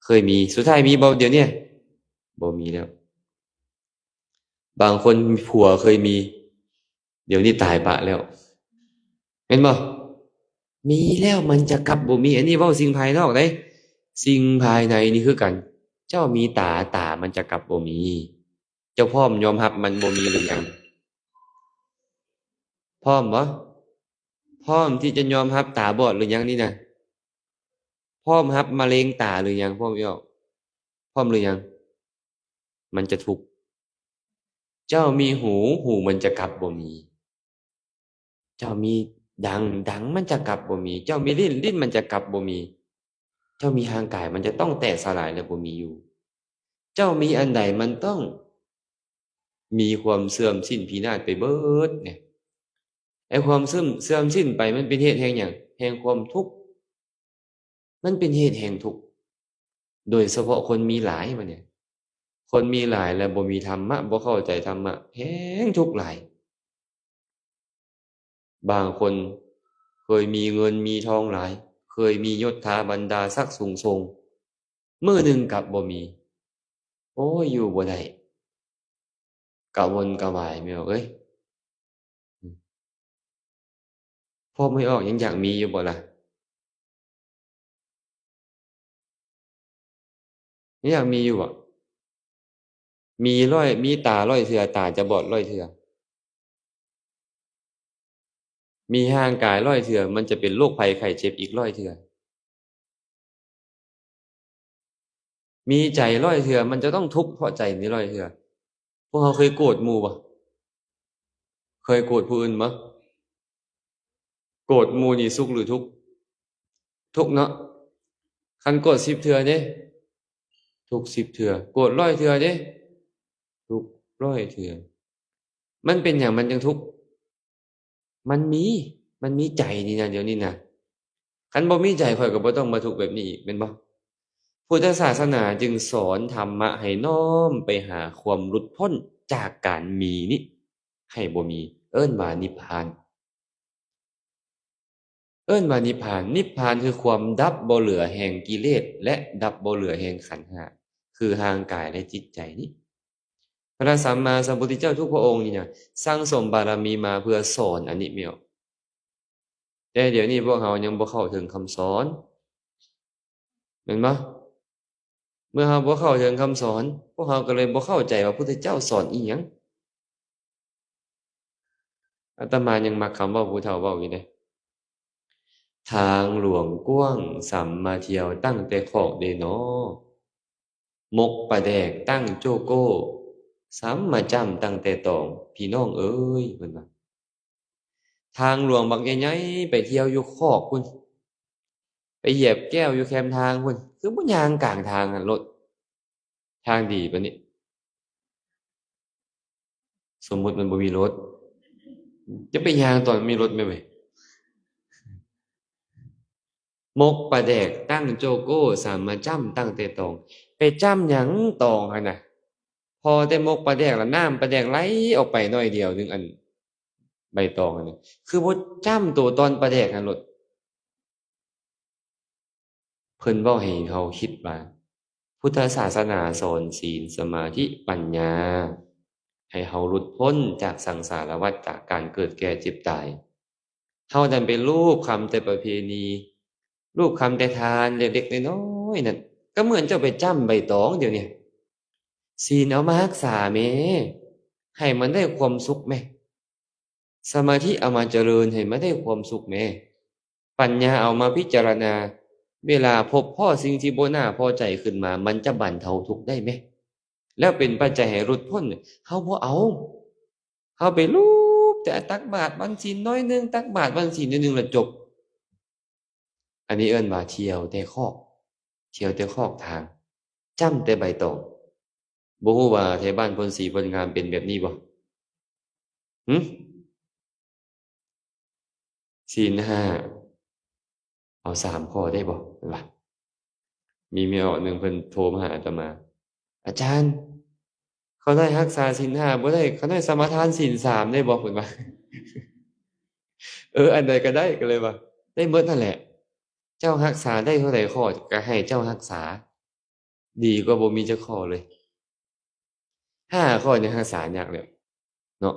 ເຄີຍມີ. ສຸດທ້າຍມີບໍ່ດຽວເນຍ? ບໍ່ມີແລ້ວ. ບາງຄົນຜົວເຄີຍມີ ດຽວນີ້ຕາຍປະແລ້ວ ແມ່ນບໍ່? ມີແລ້ວມັນຈະກັບບໍ່ມີ. ອັນນີ້ເວົ້າສິ່ງພາຍນອກເດ້. ສິ່ງພາຍໃນນີ້ຄືກັນ. ເຈົ້າມີຕາ ຕາມັນຈະກັບບໍ່ມີ. ເຈົ້າພ້ອມຍອມຮັບມັນບໍ່ມີຫຼືຍັງ? ພ້ອມບໍ່? ພ້ອມທີ່ຈະຍອມຮັບຕາບອດຫຼືຍັງນີ້ນະ? ພ້ອມຮັບມະເຮັງຕາຫຼືຍັງ? ພ້ອມຢູ່ ພ້ອມຫຼືຍັງ? ມັນຈະທຸກ. ເຈົ້າມີຫູ ຫູມັນຈະກັບບໍ່ມີ. ເຈົ້າມີດັງ ດັງມັນຈະກັບບໍ່ມີ. ເຈົ້າມີລີ້ນ ລີ້ນມັນຈະກັບບໍ່ມີ. ເຈົ້າມີຮ່າງກາຍ ມັນຈະຕ້ອງແຕກສະຫຼາຍ ແລະ ບໍ່ມີຢູ່. ເຈົ້າມີອັນໃດ ມັນຕ້ອງມີຄວາມເສື່ອມສິ້ນພິນາດໄປເບີດເດ. ໄອ້ຄວາມເສື່ອມ ເສື່ອມສິ້ນໄປ ມັນເປັນເຫດແຫ່ງຫຍັງ? ແຫ່ງຄວາມທຸກ. ມັນເປັນເຫດແຫ່ງທຸກ. ໂດຍສະເພາະຄົນມີຫຼາຍບັດນີ້ ຄົນມີຫຼາຍແລ້ວບໍ່ມີທຳມະ ບໍ່ເຂົ້າໃຈທຳມະ ແຮ່ງທຸກຫຼາຍ. ບາງຄົນເຄີຍມີເງິນມີທອງຫຼາຍ ເຄີຍມີຍົດຖາບັນດາສັກສູງສົ່ງ ມື້ໜຶ່ງກັບບໍ່ມີ ໂອ້ຍ ຢູ່ບໍ່ໄດ້ ກະວົນກະວາຍ ແມ່ອອກເອີຍ. ອືມ ພວກແມ່ອອກຍັງຢາກມີຢູ່ບໍ່ລະ? ຍັງຢາກມີຢູ່ບໍ່? ມີຮ້ອຍ ມີຕາຮ້ອຍເທື່ອ ຕາຈະບອດຮ້ອຍເທື່ອ. ມີຮ່າງກາຍຮ້ອຍເທື່ອ ມັນຈະເປັນໂລກໄພໄຂ້ເຈັບອີກຮ້ອຍເທື່ອ. ມີໃຈຮ້ອຍເທື່ອ ມັນຈະຕ້ອງທຸກເພາະໃຈນີ້ຮ້ອຍເທື່ອ. ພວກເຮົາເຄີຍໂກດໝູ່ບໍ່? ເຄີຍໂກດຜູ້ອື່ນບໍ່? ໂກດໝູ່ນີ້ສຸກຫຼືທຸກ? ທຸກເນາະ. ຄັນໂກດສິບເທື່ອເດ? ທຸກສິບເທື່ອ. ໂກດຮ້ອຍເທື່ອເດ? ທຸກຮ້ອຍເທື່ອ. ມັນເປັນຫຍັງມັນຈຶ່ງທຸກ? ມັນມີ ມັນມີໃຈນີ້ນະ ດຽວນີ້ນະ. ຄັນບໍ່ມີໃຈ ຂ້ອຍກໍບໍ່ຕ້ອງມາທຸກແບບນີ້ອີກ ແມ່ນບໍ່? ພຸດທະສາສະໜາຈຶ່ງສອນທຳມະໃຫ້ນ້ອມໄປຫາຄວາມຫຼຸດພົ້ນຈາກການມີນີ້ໃຫ້ບໍ່ມີ ເອີ້ນວ່ານິບພານ. ເອີ້ນວ່ານິບພານ. ນິບພານຄືຄວາມດັບບໍ່ເຫຼືອແຫ່ງກິເລດ ແລະ ດັບບໍ່ເຫຼືອແຫ່ງຂັນຫ້າ ຄືຮ່າງກາຍ ແລະ ຈິດໃຈນີ້. ພະສຳມາສຳພຸດທະເຈົ້າທຸກພະອົງນີ້ນະ ສັ່ງສົມບາລະມີມາເພື່ອສອນອັນນີ້ແມ່ນ. ແຕ່ດຽວນີ້ພວກເຮົາຍັງບໍ່ເຂົ້າເຖິງຄຳສອນ ແມ່ນບໍ່? ເມື່ອເຮົາບໍ່ເຂົ້າເຖິງຄຳສອນ ພວກເຮົາກໍເລີຍບໍ່ເຂົ້າໃຈວ່າພຸດທະເຈົ້າສອນອີ່ຫຍັງ. ອາດຕະມາຍັງມັກຄຳເວົ້າຜູ້ເຖົ້າເວົ້າຢູ່ເດ້. ທາງຫຼວງກວ້າງ ສຳມາທ່ຽວຕັ້ງແຕ່ຄອກເດນໍ ມົກປາແດກຕັ້ງໂຈໂກ້ ສຳມາຈ້ຳຕັ້ງແຕ່ຕອງ ພີ່ນ້ອງເອີຍ ເພິ່ນວ່າ. ທາງຫຼວງບັກໃຫຍ່ໆ ໄປທ່ຽວຢູ່ຄອກພຸ້ນ ໄປຢຽບແກ້ວຢູ່ແຄມທາງພຸ້ນ ຄືບໍ່ຍ່າງກາງທາງຫັ້ນໂລດ ທາງດີປານນີ້. ສົມມຸດມັນບໍ່ມີລົດ ຈະໄປຍ່າງຕອນມີລົດແມ່ນເວີຍ. ມົກປາແດກຕັ້ງໂຈໂກ້ ສຳມາຈ້ຳຕັ້ງແຕ່ຕອງ. ໄປຈ້ຳຫຍັງຕອງຫັ້ນນະ? ພໍແຕ່ມົກປາແດກລະ ນ້ຳປາແດກໄຫຼອອກໄປໜ້ອຍດຽວໜຶ່ງ ອັນໃບຕອງຫັ້ນນະ ຄືບໍ່ຈ້ຳໂຕຕອນປາແດກຫັ້ນໂລດ. ເພິ່ນເວົ້າໃຫ້ເຮົາຄິດວ່າ ພຸດທະສາສະໜາສອນສີນ ສະມາທິ ປັນຍາ ໃຫ້ເຮົາຫຼຸດພົ້ນຈາກສັງສາລະວັດ ຈາກການເກີດແກ່ເຈັບຕາຍ. ເຮົານັ້ນໄປລູບຄຳແຕ່ປະເພນີ ລູບຄຳແຕ່ທານເລັກໆນ້ອຍໆນັ້ນ ກໍເໝືອນເຈົ້າໄປຈ້ຳໃບຕອງດຽວນີ້. ສີນເອົາມາຮັກສາແມ້ ໃຫ້ມັນໄດ້ຄວາມສຸກແມ້. ສະມາທິເອົາມາຈະເລີນໃຫ້ມັນໄດ້ຄວາມສຸກແມ້. ປັນຍາເອົາມາພິຈາລະນາ ເວລາພົບພໍ້ສິ່ງທີ່ບໍ່ໜ້າພໍໃຈຂຶ້ນມາ ມັນຈະບັນເທົາທຸກໄດ້ແມ້. ແລ້ວເປັນປັດໄຈໃຫ້ຫຼຸດພົ້ນ ເຮົາບໍ່ເອົາ. ເຮົາໄປລູບແຕ່ຕັກບາດວັນສິນໜ້ອຍໜຶ່ງ ຕັກບາດວັນສິນໜ້ອຍໜຶ່ງແລ້ວຈົບ. ອັນນີ້ເອີ້ນວ່າທ່ຽວແຕ່ຄອກ ທ່ຽວແຕ່ຄອກທາງ ຈ້ຳແຕ່ໃບຕອງ. ບໍ່ຮູ້ວ່າແຖວບ້ານໂພນສີໂພນງາມເປັນແບບນີ້ບໍ່? ຫຶ? ສິນຫ້າ ເອົາສາມຂໍ້ໄດ້ບໍ່? ເພິ່ນວ່າ ມີແມ່ອອກໜຶ່ງເພິ່ນໂທມາຫາອາດຕະມາ, ອາຈານ ຂ້ານ້ອຍຮັກສາສິນຫ້າບໍ່ໄດ້, ຂ້ານ້ອຍສະມາທານສິນສາມໄດ້ບໍ່? ເພິ່ນວ່າ ເອີ ອັນໃດກໍໄດ້. ກໍເລີຍວ່າ ໄດ້ໝົດຫັ້ນແຫຼະ, ເຈົ້າຮັກສາໄດ້ເທົ່າໃດຂໍ້ ກໍໃຫ້ເຈົ້າຮັກສາ, ດີກວ່າບໍ່ມີຈັກຂໍ້ເລີຍ. ຫ້າຂໍ້ຍັງຮັກສາຍາກແລ້ວເນາະ.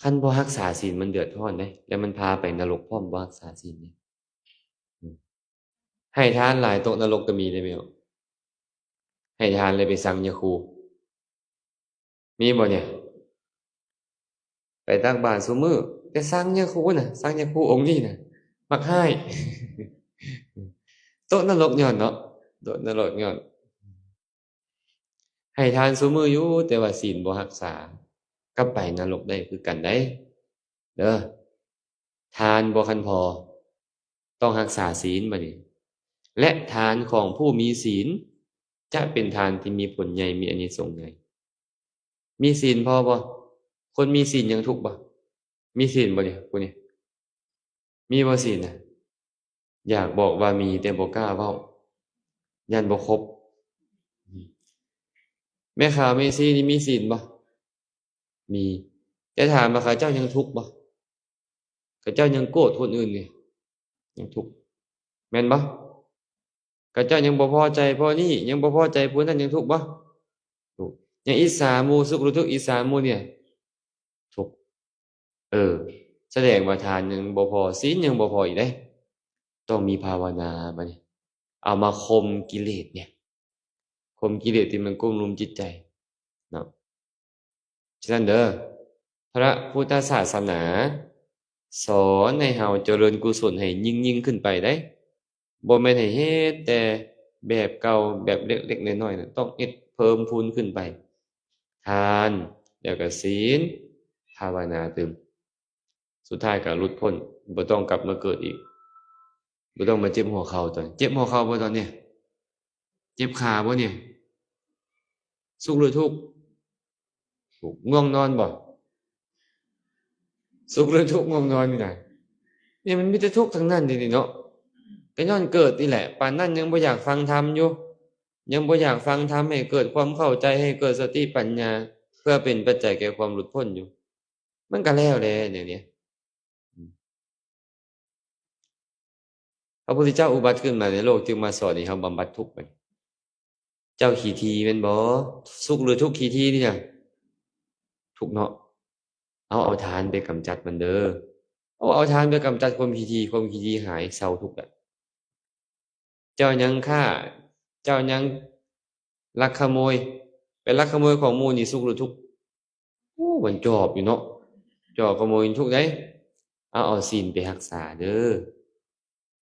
ຄັນບໍ່ຮັກສາສິນມັນເດືອດຮ້ອນເດ້ ແລ້ວມັນພາໄປນະລົກພ້ອມ ບໍ່ຮັກສາສິນເດ້. ໃຫ້ທານຫຼາຍ ຕົກນະລົກກໍມີເດ້ແມ່. ໃຫ້ທານແລ້ວໄປຊັງຍາຄູ ມີບໍ່ນີ້? ໄປຕັກບາດຊຸມື້ ແຕ່ຊັງຍາຄູນະ, ຊັງຍາຄູອົງນີ້ນະ ມັກຮ້າຍ. ຕົກນະລົກຍ້ອນເນາະ, ຕົກນະລົກຍ້ອນ ໃຫ້ທານຊຸມື້ຢູ່ ແຕ່ວ່າສິນບໍ່ຮັກສາ ກໍໄປນະລົກໄດ້ຄືກັນໄດ໋ເດີ. ທານບໍ່ຄັນພໍ ຕ້ອງຮັກສາສິນບັດນີ້. ແລະ ທານຂອງຜູ້ມີສິນຈະເປັນທານທີ່ມີຜົນໃຫຍ່ ມີອານິສົງໃຫຍ່. ມີສິນພໍບໍ່? ຄົນມີສິນຍັງທຸກບໍ່? ມີສິນບໍ່ນີ້ ຜູ້ນີ້? ມີບໍ່ສິນນະ? ຢາກບອກວ່າມີ ແຕ່ບໍ່ກ້າເວົ້າ ຢ້ານບໍ່ຄົບ. ແມ່ຂາວແມ່ຊີນີ້ມີສິນບໍ່? ມີ. ແຕ່ຖາມວ່າເຂົາເຈົ້າຍັງທຸກບໍ່? ເຂົາເຈົ້າຍັງໂກດຄົນອື່ນນີ້ ຍັງທຸກ ແມ່ນບໍ່? ເຂົາເຈົ້າຍັງບໍ່ພໍໃຈຜູ້ນີ້ ຍັງບໍ່ພໍໃຈຜູ້ນັ້ນ ຍັງທຸກບໍ່? ທຸກ. ຍັງອິດສາໝູ່ ສຸກຫຼືທຸກ ອິດສາໝູ່ນີ້ ທຸກ. ເອີ ສະແດງວ່າທານຍັງບໍ່ພໍ ສິນຍັງບໍ່ພໍອີກເດ້. ຕ້ອງມີພາວະນາບັດນີ້ ເອົາມາຂົ່ມກິເລດນີ້ ຂົ່ມກິເລດທີ່ມັນກຸມລຸມຈິດໃຈເນາະ. ສະນັ້ນເດີ ພະພຸດທະສາສະໜາສອນໃຫ້ເຮົາຈະເລີນກຸສົນໃຫ້ຍິ່ງໆຂຶ້ນໄປໄດ໋. ບໍ່ແມ່ນໃຫ້ເຮັດແຕ່ແບບເກົ່າ ແບບເລັກໆນ້ອຍໆນະ, ຕ້ອງເຮັດເພີ່ມພູນຂຶ້ນໄປ. ທານ ແລ້ວກໍສິນ ພາວະນາຕື່ມ ສຸດທ້າຍກໍຫຼຸດພົ້ນ ບໍ່ຕ້ອງກັບມາເກີດອີກ. ບໍ່ຕ້ອງມາເຈັບຫົວເຂົ່າຕອນ ເຈັບຫົວເຂົ່າບໍ່ຕອນນີ້? ເຈັບຂາບໍ່ນີ້? ສຸກຫຼືທຸກ? ທຸກ. ງ່ວງນອນບໍ່? ສຸກຫຼືທຸກ? ງ່ວງນອນນີ້ນະ. ນີ້ມັນມີແຕ່ທຸກທັງນັ້ນເດນີ້ເນາະ. ກໍຍ້ອນເກີດນີ້ແຫຼະ. ປານນັ້ນຍັງບໍ່ຢາກຟັງທຳຢູ່, ຍັງບໍ່ຢາກຟັງທຳໃຫ້ເກີດຄວາມເຂົ້າໃຈ, ໃຫ້ເກີດສະຕິປັນຍາ ເພື່ອເປັນປັດໄຈແກ່ຄວາມຫຼຸດພົ້ນຢູ່. ມັນກໍແລ້ວແຫຼະແນວນີ້. ພະພຸດທະເຈົ້າອຸບັດຂຶ້ນມາໃນໂລກ ຈຶ່ງມາສອນໃຫ້ເຮົາບຳບັດທຸກ. ເຈົ້າຂີ້ຖີ່ແມ່ນບໍ່? ສຸກຫຼືທຸກຂີ້ຖີ່ນີ້ນະ? ທຸກເນາະ. ເອົາ ເອົາທານໄປກຳຈັດມັນເດີ. ເອົາ ເອົາທານໄປກຳຈັດຄວາມຂີ້ຖີ່, ຄວາມຂີ້ຖີ່ຫາຍ, ເຊົາທຸກລະ. ເຈົ້າຍັງຄ້າ, ເຈົ້າຍັງລັກຂະໂມຍ, ໄປລັກຂະໂມຍຂອງໝູ່ນີ້ ສຸກຫຼືທຸກ? ໂອ້ ມັນຈອບຢູ່ເນາະ, ຈອບຂະໂມຍທຸກໃດ໋. ເອົາ ເອົາສິນໄປຮັກສາເດີ.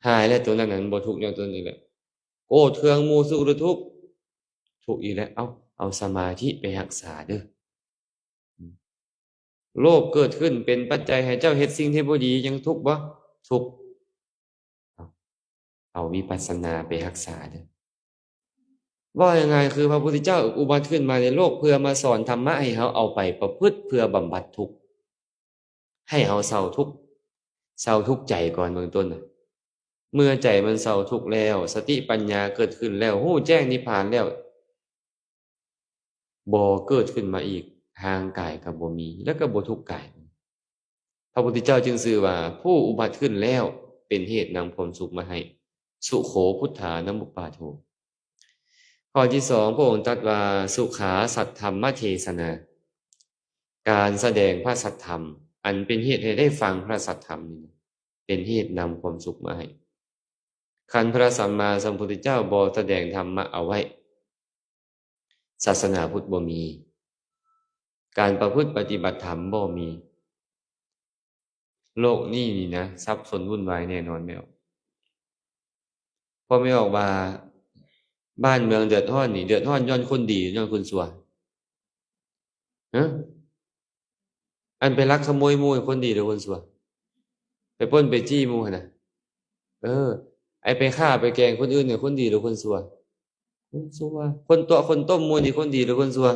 ຫາຍແລ້ວ ໂຕນັ້ນນະ ມັນບໍ່ທຸກແລ້ວ ໂຕນີ້ແຫຼະ. ໂກດເຄືອງໝູ່ ສຸກຫຼືທຸກ? ທຸກອີກແລ້ວ. ເອົາ ເອົາສະມາທິໄປຮັກສາເດີ. ໂລບເກີດຂຶ້ນເປັນປັດໄຈໃຫ້ເຈົ້າເຮັດສິ່ງທີ່ບໍ່ດີ ຍັງທຸກບໍ່? ທຸກ. ເອົາ ເອົາວິປັດສະນາໄປຮັກສາເດີ. ເວົ້າງ່າຍໆ ຄືພະພຸດທະເຈົ້າອຸບັດຂຶ້ນມາໃນໂລກ ເພື່ອມາສອນທຳມະໃຫ້ເຮົາເອົາໄປປະພຶດ ເພື່ອບຳບັດທຸກ ໃຫ້ເຮົາເຊົາທຸກ, ເຊົາທຸກໃຈກ່ອນເບື້ອງຕົ້ນນະ. ເມື່ອໃຈມັນເຊົາທຸກແລ້ວ, ສະຕິປັນຍາເກີດຂຶ້ນແລ້ວ, ຮູ້ແຈ້ງນິບພານແລ້ວ, ບໍ່ເກີດຂຶ້ນມາອີກ, ຮ່າງກາຍກໍບໍ່ມີ ແລ້ວກໍບໍ່ທຸກກາຍ. ພະພຸດທະເຈົ້າຈຶ່ງຊື່ວ່າຜູ້ອຸບັດຂຶ້ນແລ້ວ ເປັນເຫດນຳຄວາມສຸກມາໃຫ້. ສຸໂຂ ພຸດທານະມຸບປາໂທ. ຂໍ້ທີສອງ ພະອົງຕັດວ່າ ສຸຂາສັດທຳມະເທສະນາ, ການສະແດງພະສັດທຳ ອັນເປັນເຫດໃຫ້ໄດ້ຟັງພະສັດທຳນີ້ ເປັນເຫດນຳຄວາມສຸກມາໃຫ້. ຄັນພະສຳມາສຳພຸດທະເຈົ້າບໍ່ສະແດງທຳມະເອົາໄວ້, ສາສະໜາພຸດບໍ່ມີ, ການປະພຶດປະຕິບັດທຳບໍ່ມີ. ໂລກນີ້ນີ້ນະ ສັບສົນວຸ່ນວາຍແນ່ນອນແມ່ອອກ. ພໍ່ແມ່ອອກວ່າ ບ້ານເມືອງເດືອດຮ້ອນນີ້ ເດືອດຮ້ອນຍ້ອນຄົນດີ ຍ້ອນຄົນຊົ່ວ? ຮະ? ອັນໄປລັກຂະໂມຍໝູ່ ຄົນດີຫຼືຄົນຊົ່ວ? ໄປປຸ້ນໄປຈີ້ໝູ່ຫັ້ນນະ. ເອີ ໄອ້ໄປຂ້າໄປແກງຄົນອື່ນນີ້ ຄົນດີຫຼືຄົນຊົ່ວ? ຄົນຊົ່ວ. ຄົນຕົວະຄົນຕົ້ມໝູ່ນີ້ ຄົນດີຫຼືຄົນຊົ່ວ?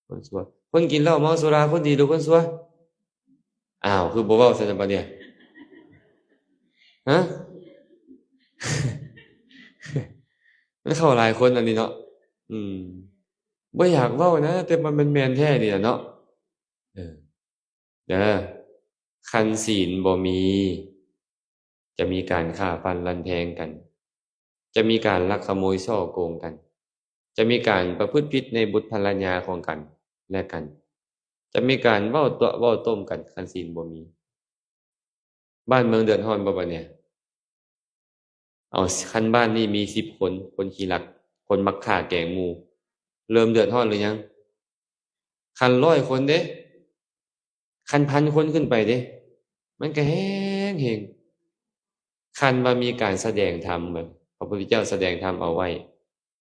ຄົນຊົ່ວ. ຄົນກິນເຫຼົ້າເມົາສຸລາ ຄົນດີຫຼືຄົນຊົ່ວ? ອ້າວ ຄືບໍ່ເວົ້າຊັ້ນບາດນີ້? ຮະ? ມັນເຂົ້າຫຼາຍຄົນອັນນີ້ເນາະ. ອືມ ບໍ່ຢາກເວົ້ານະ ແຕ່ວ່າມັນແມ່ນແທ້ນີ້ລະເນາະ. ເອີ ເດີ ຄັນສິນບໍ່ມີ ຈະມີການຂ້າຟັນລັນແທງກັນ, ຈະມີການລັກຂະໂມຍສໍ້ໂກງກັນ, ຈະມີການປະພຶດຜິດໃນບຸດພັນລະຍາຂອງກັນແລະກັນ, ຈະມີການເວົ້າຕົວະເວົ້າຕົ້ມກັນ ຄັນສິນບໍ່ມີ. ບ້ານເມືອງເດືອດຮ້ອນບໍ່ບາດນີ້? ເອົາ ຄັນບ້ານນີ້ມີສິບຄົນ ຄົນຂີ້ລັກ ຄົນມັກຂ້າແກງໝູ່ ເລີ່ມເດືອດຮ້ອນຫຼືຍັງ? ຄັນຮ້ອຍຄົນເດ້ ຄັນພັນຄົນຂຶ້ນໄປເດ້ ມັນກະແຮງເຮງ. ຄັນວ່າມີການສະແດງທຳ ແບບພະພຸດທະເຈົ້າສະແດງທຳເອົາໄວ້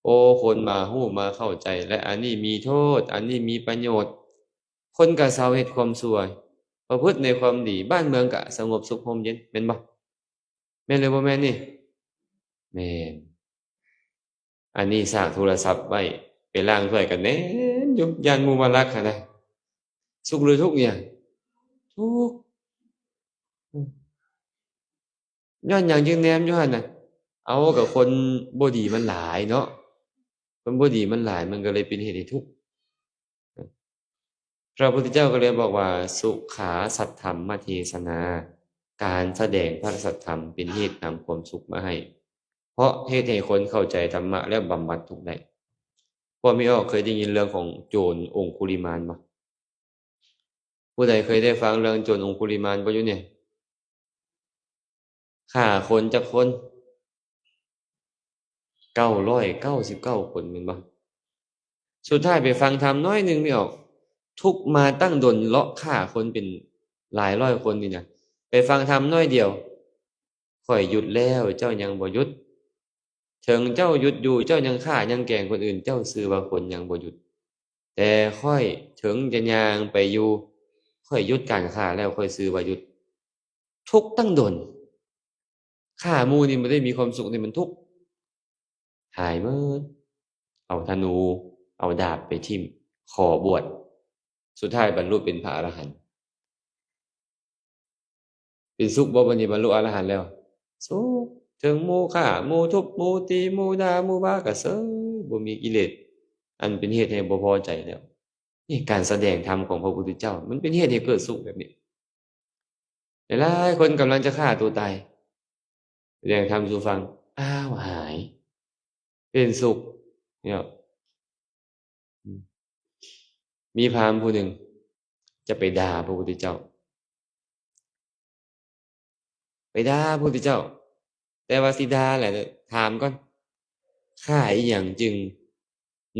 ໂອ້ ຄົນມາຮູ້ມາເຂົ້າໃຈ ແລະ ອັນນີ້ມີໂທດ ອັນນີ້ມີປະໂຫຍດ ຄົນກະເຊົາເຮັດຄວາມຊົ່ວ ປະພຶດໃນຄວາມດີ ບ້ານເມືອງກະສະຫງົບສຸກຮົ່ມເຢັນ ແມ່ນບໍ່? ແມ່ນຫຼືບໍ່ແມ່ນນີ້? ແມ່ນ. ອັນນີ້ສາກໂທລະສັບໄວ້ ໄປລ້າງຖ້ວຍກະແນມຢູ່ ຢ້ານໝູ່ມາລັກຫັ້ນນະ. ສຸກຫຼືທຸກນີ້? ທຸກ. ຍ້ອນຫຍັງຈຶ່ງແນມຢູ່ຫັ້ນນະ? ເອົາ ກະຄົນບໍ່ດີມັນຫຼາຍເນາະ ຄົນບໍ່ດີມັນຫຼາຍ ມັນກະເລີຍເປັນເຫດໃຫ້ທຸກ. ພະພຸດທະເຈົ້າກະເລີຍບອກວ່າ ສຸຂາສັດຖຳມະເທສະນາ ການສະແດງພະສັດທຳເປັນເຫດນຳຄວາມສຸກມາໃຫ້ ເພາະເຮັດໃຫ້ຄົນເຂົ້າໃຈທຳມະ ແລະ ບຳບັດທຸກໄດ້. ພວກມີອອກເຄີຍໄດ້ຍິນເລື່ອງຂອງໂຈນອົງຄຸລິມານບໍ່? ຜູ້ໃດເຄີຍໄດ້ຟັງເລື່ອງໂຈນອົງຄຸລິມານບໍ່ຢູ່ນີ້? ຂ້າຄົນຈັກຄົນ? ເກົ້າຮ້ອຍເກົ້າສິບເກົ້າຄົນແມ່ນບໍ່? ສຸດທ້າຍໄປຟັງທຳໜ້ອຍໜຶ່ງມີອອກ ທຸກມາຕັ້ງດົນ ເລາະຂ້າຄົນເປັນຫຼາຍຮ້ອຍຄົນນີ້ນະ ໄປຟັງທຳໜ້ອຍດຽວ ຂ້ອຍຢຸດແລ້ວ ເຈົ້າຍັງບໍ່ຢຸດ. ເຖິງເຈົ້າຢຸດຢູ່ ເຈົ້າຍັງຂ້າຍັງແກງຄົນອື່ນ ເຈົ້າຊື່ວ່າຄົນຍັງບໍ່ຢຸດ. ແຕ່ຂ້ອຍເຖິງຈະຍ່າງໄປຢູ່ ຂ້ອຍຢຸດການຂ້າແລ້ວ ຂ້ອຍຊື່ວ່າຢຸດ. ທຸກຕັ້ງດົນ ຂ້າໝູ່ນີ້ບໍ່ໄດ້ມີຄວາມສຸກເດ້ ມັນທຸກ. ຫາຍເໝິດ ເອົາທະນູ ເອົາດາບໄປຖິ້ມ ຂໍບວດ ສຸດທ້າຍບັນລຸເປັນພະອະລະຫັນ. ເປັນສຸກບໍ່ບາດນີ້ ບັນລຸອະລະຫັນແລ້ວ? ສຸກ ເຖິງໝູ່ຂ້າ ໝູ່ທຸບ ໝູ່ຕີ ໝູ່ດ່າ ໝູ່ວ່າກະເສີຍ ບໍ່ມີກິເລດ ອັນເປັນເຫດໃຫ້ບໍ່ພໍໃຈແລ້ວ. ນີ້ການສະແດງທຳຂອງພະພຸດທະເຈົ້າ ມັນເປັນເຫດໃຫ້ເກີດສຸກແບບນີ້. ຫຼາຍໆຄົນກຳລັງຈະຂ້າຕົວຕາຍ ສະແດງທຳສູ່ຟັງ ອ້າວ ຫາຍ ເປັນສຸກເນາະ. ອືມ ມີພາມຜູ້ໜຶ່ງຈະໄປດ່າພະພຸດທະເຈົ້າ ໄປດ່າພະພຸດທະເຈົ້າ ແຕ່ວ່າຊິດ່າແຫຼະ ຖາມກ່ອນ ຂ້າອີ່ຫຍັງຈຶ່ງ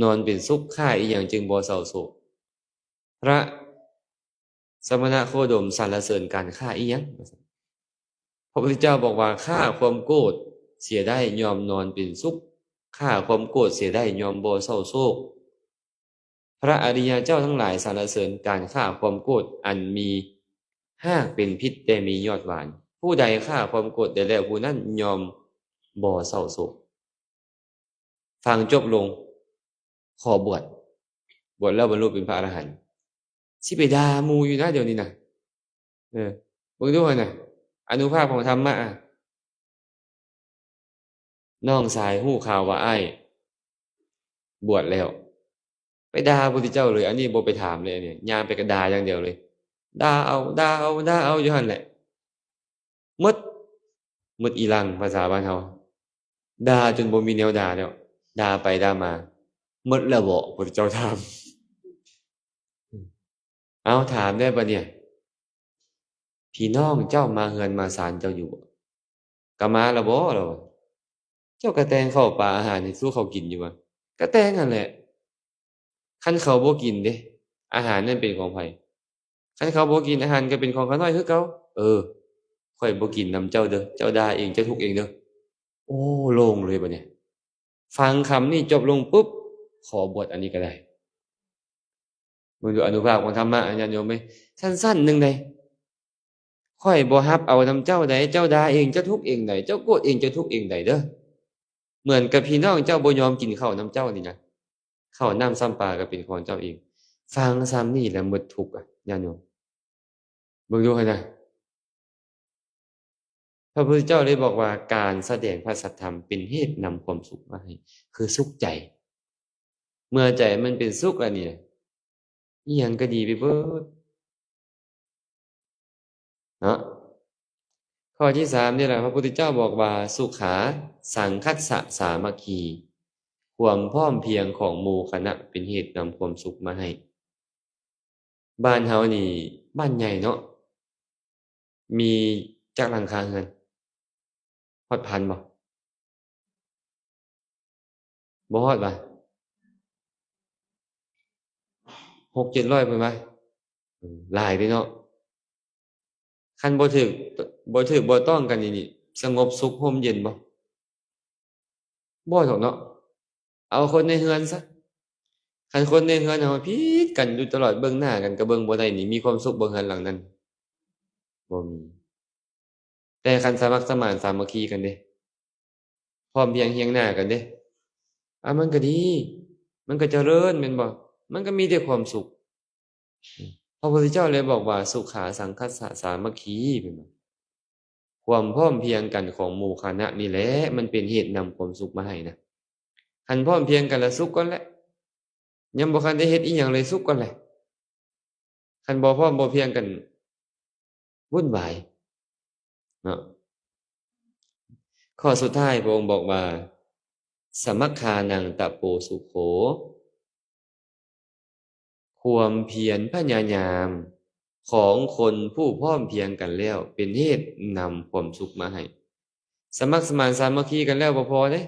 ນອນເປັນສຸກ? ຂ້າອີ່ຫຍັງຈຶ່ງບໍ່ເສົ້າໂສກ? ພະສະມະນະໂຄດົມສັນລະເສີນການຂ້າອີ່ຫຍັງ? ພະພຸດທະເຈົ້າບອກວ່າ ຂ້າຄວາມໂກດເສຍໄດ້ ຍ່ອມນອນເປັນສຸກ, ຂ້າຄວາມໂກດເສຍໄດ້ ຍ່ອມບໍ່ເສົ້າໂສກ. ພະອະລິຍະເຈົ້າທັງຫຼາຍສັນລະເສີນການຂ້າຄວາມໂກດ ອັນມີຮາກເປັນພິດ ແຕ່ມີຍອດຫວານ. ຜູ້ໃດຂ້າຄວາມໂກດໄດ້ແລ້ວ ຜູ້ນັ້ນຍ່ອມບໍ່ເສົ້າໂສກ. ຟັງຈົບລົງ ຂໍບວດ, ບວດແລ້ວບັນລຸເປັນພະອະລະຫັນ. ຊິໄປດ່າໝູ່ຢູ່ນະດຽວນີ້ນະ. ເອີ ເບິ່ງດູຫັ້ນນະ ອານຸພາບຂອງທຳມະ. ນ້ອງຊາຍຮູ້ຂ່າວວ່າອ້າຍບວດແລ້ວ ໄປດ່າພະພຸດທະເຈົ້າເລີຍ. ອັນນີ້ບໍ່ໄປຖາມເລີຍ ອັນນີ້ຍ່າງໄປກະດ່າຢ່າງດຽວເລີຍ. ດ່າເອົາ ດ່າເອົາ ດ່າເອົາຢູ່ຫັ້ນແຫຼະ. ໝົດ ໝົດອີ່ຫຼັງ ພາສາບ້ານເຮົາ ດ່າຈົນບໍ່ມີແນວດ່າແລ້ວ. ດ່າໄປດ່າມາ ໝົດແລ້ວບໍ? ພະພຸດທະເຈົ້າຖາມ. ເອົາ ຖາມແດ່ບາດນີ້ ພີ່ນ້ອງເຈົ້າມາເຮືອນມາຊານເຈົ້າຢູ່ບໍ? ກະມາລະບໍ ລາວວ່າ. ເຈົ້າກະແຕ່ງເຂົ້າປາອາຫານໃຫ້ສູ່ເຂົາກິນຢູ່ບໍ? ກະແຕ່ງຫັ້ນແຫຼະ. ຄັນເຂົາບໍ່ກິນເດ ອາຫານນັ້ນເປັນຂອງໃຜ? ຄັນເຂົາບໍ່ກິນ ອາຫານກະເປັນຂອງຂ້ານ້ອຍຄືເກົ່າ. ເອີ ຂ້ອຍບໍ່ກິນນຳເຈົ້າເດີ ເຈົ້າດ່າເອງ ເຈົ້າທຸກເອງເດີ. ໂອ້ ໂລ່ງເລີຍບາດນີ້. ຟັງຄຳນີ້ຈົບລົງປຸບ ຂໍບວດອັນນີ້ກໍໄດ້. ເບິ່ງດູອານຸພາບຂອງທຳມະ ຍາດໂຍມເອີຍ ສັ້ນໆໜຶ່ງໃດ. ຂ້ອຍບໍ່ຮັບເອົານຳເຈົ້າໃດ, ເຈົ້າດ່າເອງ ເຈົ້າທຸກເອງໃດ, ເຈົ້າໂກດເອງ ເຈົ້າທຸກເອງໃດເດີ້. ເໝືອນກັບພີ່ນ້ອງເຈົ້າບໍ່ຍອມກິນເຂົ້ານຳເຈົ້ານີ້ນະ, ເຂົ້ານ້ຳຊຳປາກໍເປັນຂອງເຈົ້າເອງ. ຟັງຊ່ຳນີ້ແຫຼະໝົດທຸກອະ ຍາດໂຍມ. ເບິ່ງດູຫັ້ນນະ ພະພຸດທະເຈົ້າໄດ້ບອກວ່າ ການສະແດງພະສັດທຳເປັນເຫດນຳຄວາມສຸກມາໃຫ້ ຄືສຸກໃຈ. ເມື່ອໃຈມັນເປັນສຸກແລ້ວນີ້ນະ ອີ່ຫຍັງກໍດີໄປເບິດເນາະ. ຂໍ້ທີສາມນີ້ລະ ພະພຸດທະເຈົ້າບອກວ່າ ສຸຂາສັງຄັດສະສາມັກຄີ ຄວາມພ້ອມພຽງຂອງໝູ່ຄະນະເປັນເຫດນຳຄວາມສຸກມາໃຫ້. ບ້ານເຮົານີ້ບ້ານໃຫຍ່ເນາະ ມີຈັກຫຼັງຄາເຮືອນ? ຮອດພັນບໍ່? ບໍ່ຮອດຫວາ? ຫົກເຈັດຮ້ອຍພຸ້ນຫວາ? ເອີ ຫຼາຍເດ້ເນາະ. ຄັນບໍ່ຖືກ ບໍ່ຖືກບໍ່ຕ້ອງກັນນີ້ ນີ້ສະຫງົບສຸກຮົ່ມເຢັນບໍ່? ບໍ່ດອກເນາະ. ເອົາຄົນໃນເຮືອນຊະ, ຄັນຄົນໃນເຮືອນເຮົາຜິດກັນຢູ່ຕະຫຼອດ ເບິ່ງໜ້າກັນກໍເບິ່ງບໍ່ໄດ້ນີ້ ມີຄວາມສຸກບໍ່ເຮືອນຫຼັງນັ້ນ? ບໍ່ມີ. ແຕ່ຄັນສະໝັກສະໝານສາມັກຄີກັນເດ້ ພ້ອມພຽງຮຽງໜ້າກັນເດ້ ອາ ມັນກໍດີ ມັນກໍຈະເລີນແມ່ນບໍ່? ມັນກໍມີແຕ່ຄວາມສຸກ. ພະພຸດທະເຈົ້າເລີຍບອກວ່າ ສຸຂາສັງຄັດສະສາມັກຄີ ເປັນບໍ່? ຄວາມພ້ອມພຽງກັນຂອງໝູ່ຄະນະນີ້ແຫຼະ ມັນເປັນເຫດນຳຄວາມສຸກມາໃຫ້ນະ. ຄັນພ້ອມພຽງກັນລະສຸກກ່ອນແຫຼະ, ຍັງບໍ່ທັນໄດ້ເຮັດອີ່ຫຍັງເລີຍສຸກກ່ອນແຫຼະ. ຄັນບໍ່ພ້ອມບໍ່ພຽງກັນວຸ້ນວາຍເນາະ. ຂໍ້ສຸດທ້າຍພະອົງບອກວ່າ ສະມັກຄານັງຕະໂປສຸໂຂ ຄວາມພຽນພະຍາຍາມຂອງຄົນຜູ້ພ້ອມພຽງກັນແລ້ວ ເປັນເຫດນຳຄວາມສຸກມາໃຫ້. ສະໝັກສະໝານສາມັກຄີກັນແລ້ວບໍ່ພໍເດ້,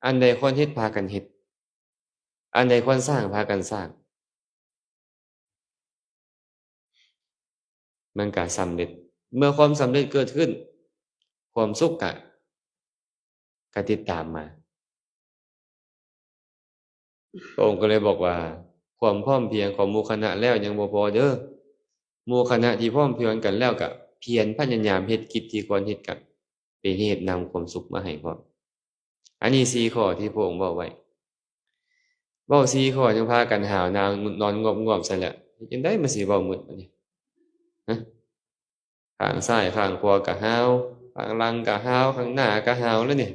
ອັນໃດຄວນເຮັດພາກັນເຮັດ, ອັນໃດຄວນສ້າງພາກັນສ້າງ ມັນກະສຳເລັດ. ເມື່ອຄວາມສຳເລັດເກີດຂຶ້ນ ຄວາມສຸກກະ ກະຕິດຕາມມາ. ພະອົງກໍເລີຍບອກວ່າ ຄວາມພ້ອມພຽງຂອງໝູ່ຄະນະແລ້ວຍັງບໍ່ພໍເດີ້, ໝູ່ຄະນະທີ່ພ້ອມພຽງກັນແລ້ວກະພຽນພະຍາຍາມເຮັດກິດທີ່ຄວນເຮັດກະເປັນເຫດນຳຄວາມສຸກມາໃຫ້ພ້ອມ. ອັນນີ້ສີ່ຂໍ້ທີ່ພະອົງເວົ້າໄວ້. ເວົ້າສີ່ຂໍ້ຍັງພາກັນຫາວນາວນອນງອບໆໃສ່ແລ້ວ, ເຮັດຈັ່ງໃດມັນຊິເວົ້າໝົດບາດນີ້? ຮະ? ຂ້າງຊ້າຍຂ້າງຂວາກະຫາວ, ຂ້າງຫຼັງກະຫາວ, ຂ້າງໜ້າກະຫາວແລ້ວນີ້.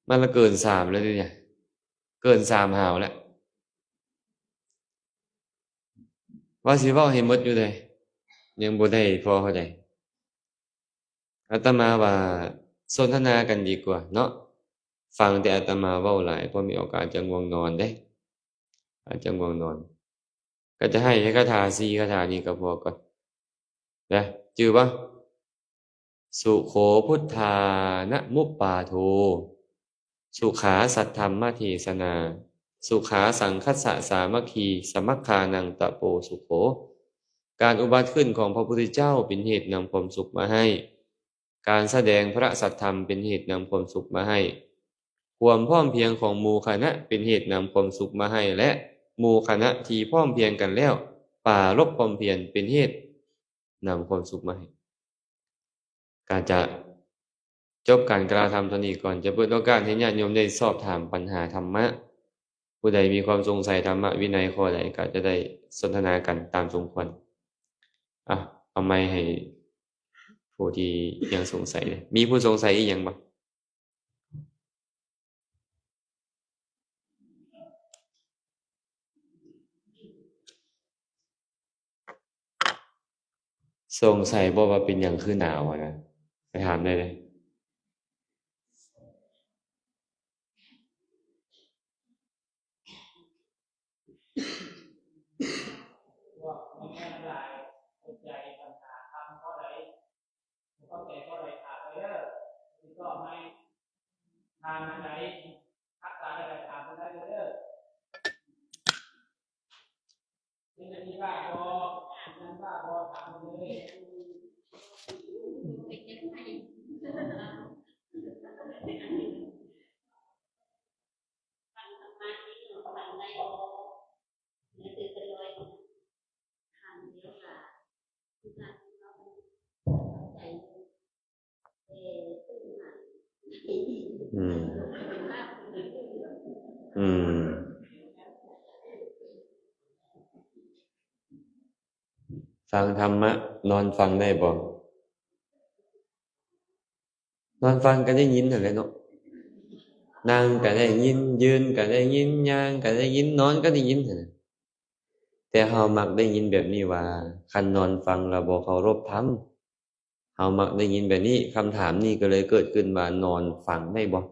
ມັນລະເກີນສາມແລ້ວນີ້, ເກີນສາມຫາວແລ້ວ. ວ່າຊິເວົ້າໃຫ້ໝົດຢູ່ເດ້, ຍັງບໍ່ໄດ້ພໍເທົ່າໃດ. ອາດຕະມາວ່າສົນທະນາກັນດີກວ່າເນາະ, ຟັງແຕ່ອາດຕະມາເວົ້າຫຼາຍ ພວກມີໂອກາດຈະງ່ວງນອນເດ້, ອາດຈະງ່ວງນອນ. ກໍຈະໃຫ້ແຄ່ຄາຖາສີ່ຄາຖານີ້ກໍພໍກ່ອນນະ, ຈື່ບໍ່? ສຸໂຂພຸດທານະມຸບປາໂທ ສຸຂາສັດທຳມະເທສະນາ ສຸຂາສັງຄັດສະສາມັກຄີ ສະມັກຄານັງຕະໂປສຸໂຂ. ການອຸບັດຂຶ້ນຂອງພະພຸດທະເຈົ້າເປັນເຫດນຳຄວາມສຸກມາໃຫ້, ການສະແດງພະສັດທຳເປັນເຫດນຳຄວາມສຸກມາໃຫ້, ຄວາມພ້ອມພຽງຂອງໝູ່ຄະນະເປັນເຫດນຳຄວາມສຸກມາໃຫ້ ແລະ ໝູ່ຄະນະທີ່ພ້ອມພຽງກັນແລ້ວປາລົບຄວາມພຽນເປັນເຫດນຳຄວາມສຸກມາໃຫ້. ກະຈະຈົບການກ່າວທຳເທົ່ານີ້ກ່ອນ, ຈະເປີດໂອກາດໃຫ້ຍາດໂຍມໄດ້ສອບຖາມປັນຫາທຳມະ, ຜູ້ໃດມີຄວາມສົງໄສທຳມະວິໄນຂໍ້ໃດ ກໍຈະໄດ້ສົນທະນາກັນຕາມສົມຄວນ. ອ່ະ ເອົາໄມໃຫ້ຜູ້ທີ່ຍັງສົງໄສເດ້. ມີຜູ້ສົງໄສອີ່ຫຍັງບໍ່? ສົງໄສບໍ່ວ່າເປັນຫຍັງຄືໜາວຫັ້ນນະ? ໄປຖາມໄດ້ເດ້. ພວກແມ່ໆທັງຫຼາຍ ສົນໃຈບັນຫາທຳຂໍ້ໃດ ບໍ່ເຂົ້າໃຈຂໍ້ໃດ ຖາມໄດ້ເດີ້ ຊິຕອບໃຫ້. ຖາມອັນໃດ ຮັກສາອັນໃດ ຖາມອັນນັ້ນເດີ້. ເປັນອັນນີ້ບ້າບໍ່ ອັນນັ້ນບ້າບໍ່ ຖາມເລີຍ. ອືມ ອືມ ຟັງທຳມະ ນອນຟັງໄດ້ບໍ່? ນອນຟັງກໍໄດ້ຍິນຫັ້ນແຫຼະເນາະ, ນັ່ງກໍໄດ້ຍິນ, ຢືນກໍໄດ້ຍິນ, ຍ່າງກໍໄດ້ຍິນ, ນອນກໍໄດ້ຍິນຫັ້ນນະ. ແຕ່ເຮົາມັກໄດ້ຍິນແບບນີ້ວ່າ ຄັນນອນຟັງແລ້ວບໍ່ເຄົາລົບທຳ, ເຮົາມັກໄດ້ຍິນແບບນີ້. ຄຳຖາມນີ້ກໍເລີຍເກີດຂຶ້ນວ່າ ນອນຟັງໄດ້ບໍ່?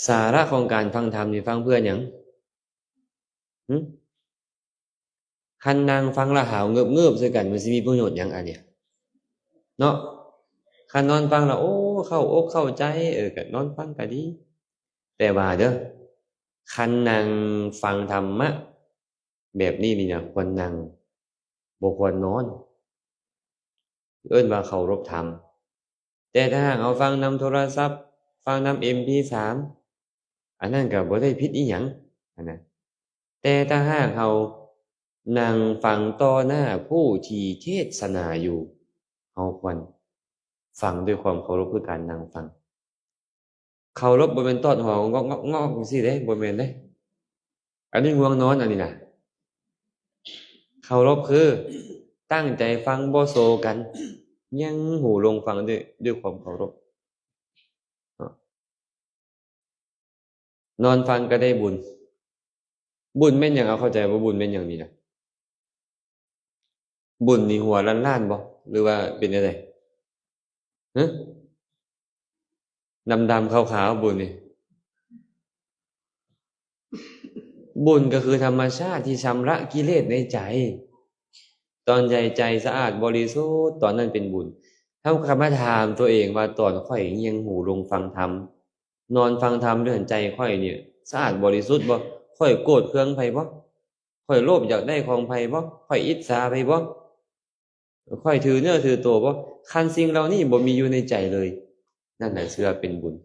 ສາລະຂອງການຟັງທຳນີ້ ຟັງເພື່ອຫຍັງ? ຫຶ? ຄັນນັ່ງຟັງລະຫາວເງີບໆໃສ່ກັນ ມັນຊິມີປະໂຫຍດຫຍັງອັນນີ້ເນາະ? ຄັນນອນຟັງລະ ໂອ້ ເຂົ້າອົກເຂົ້າໃຈ ເອີ ກໍນອນຟັງກໍດີ. ແຕ່ວ່າເດີ ຄັນນັ່ງຟັງທຳມະແບບນີ້ນີ້ນະ ຄວນນັ່ງ ບໍ່ຄວນນອນ. ເອີ້ນວ່າເຄົາລົບທຳ. ແຕ່ຖ້າຫາກເຮົາຟັງນຳໂທລະສັບ, ຟັງນຳເອັມພີສາມ ອັນນັ້ນກໍບໍ່ໄດ້ຜິດອີ່ຫຍັງຫັ້ນນະ. ແຕ່ຖ້າຫາກເຮົານັ່ງຟັງຕໍ່ໜ້າຜູ້ທີ່ເທດສະໜາຢູ່, ເຮົາຄວນຟັງດ້ວຍຄວາມເຄົາລົບ ຄືການນັ່ງຟັງ. ເຄົາລົບບໍ່ແມ່ນຕອດຫົວງອກໆໆຈັ່ງຊີ້ເດ້, ບໍ່ແມ່ນເດ້. ອັນນີ້ງ່ວງນອນ ອັນນີ້ນະ. ເຄົາລົບຄືຕັ້ງໃຈຟັງ ບໍ່ໂຊກັນ, ຍຽງຫູລົງຟັງດ້ວຍ ດ້ວຍຄວາມເຄົາລົບເນາະ. ນອນຟັງກໍໄດ້ບຸນ. ບຸນແມ່ນຫຍັງ? ເອົາ ເຂົ້າໃຈວ່າບຸນແມ່ນຫຍັງນີ້ນະ? ບຸນນີ້ຫົວລ້ານໆບໍ່ ຫຼືວ່າເປັນແນວໃດ? ຮະ? ດຳໆຂາວໆ ບຸນນີ້. ບຸນກໍຄືທຳມະຊາດທີ່ຊຳລະກິເລດໃນໃຈ. ຕອນໃດໃຈສະອາດບໍລິສຸດ ຕອນນັ້ນເປັນບຸນ. ເຮົາກໍມາຖາມຕົວເອງວ່າ ຕອນຂ້ອຍຍຽງຫູລົງຟັງທຳ, ນອນຟັງທຳຢູ່ຫັ້ນ ໃຈຂ້ອຍນີ້ສະອາດບໍລິສຸດບໍ່? ຂ້ອຍໂກດເຄືອງໃຜບໍ່? ຂ້ອຍໂລບຢາກໄດ້ຂອງໃຜບໍ່? ຂ້ອຍອິດສາໃຜບໍ່? ຂ້ອຍຖືເນື້ອຖືໂຕບໍ່? ຄັນສິ່ງເຫຼົ່ານີ້ບໍ່ມີຢູ່ໃນໃຈເລີຍ, ນັ້ນແຫຼະຊື່ວ່າເປັນບຸນ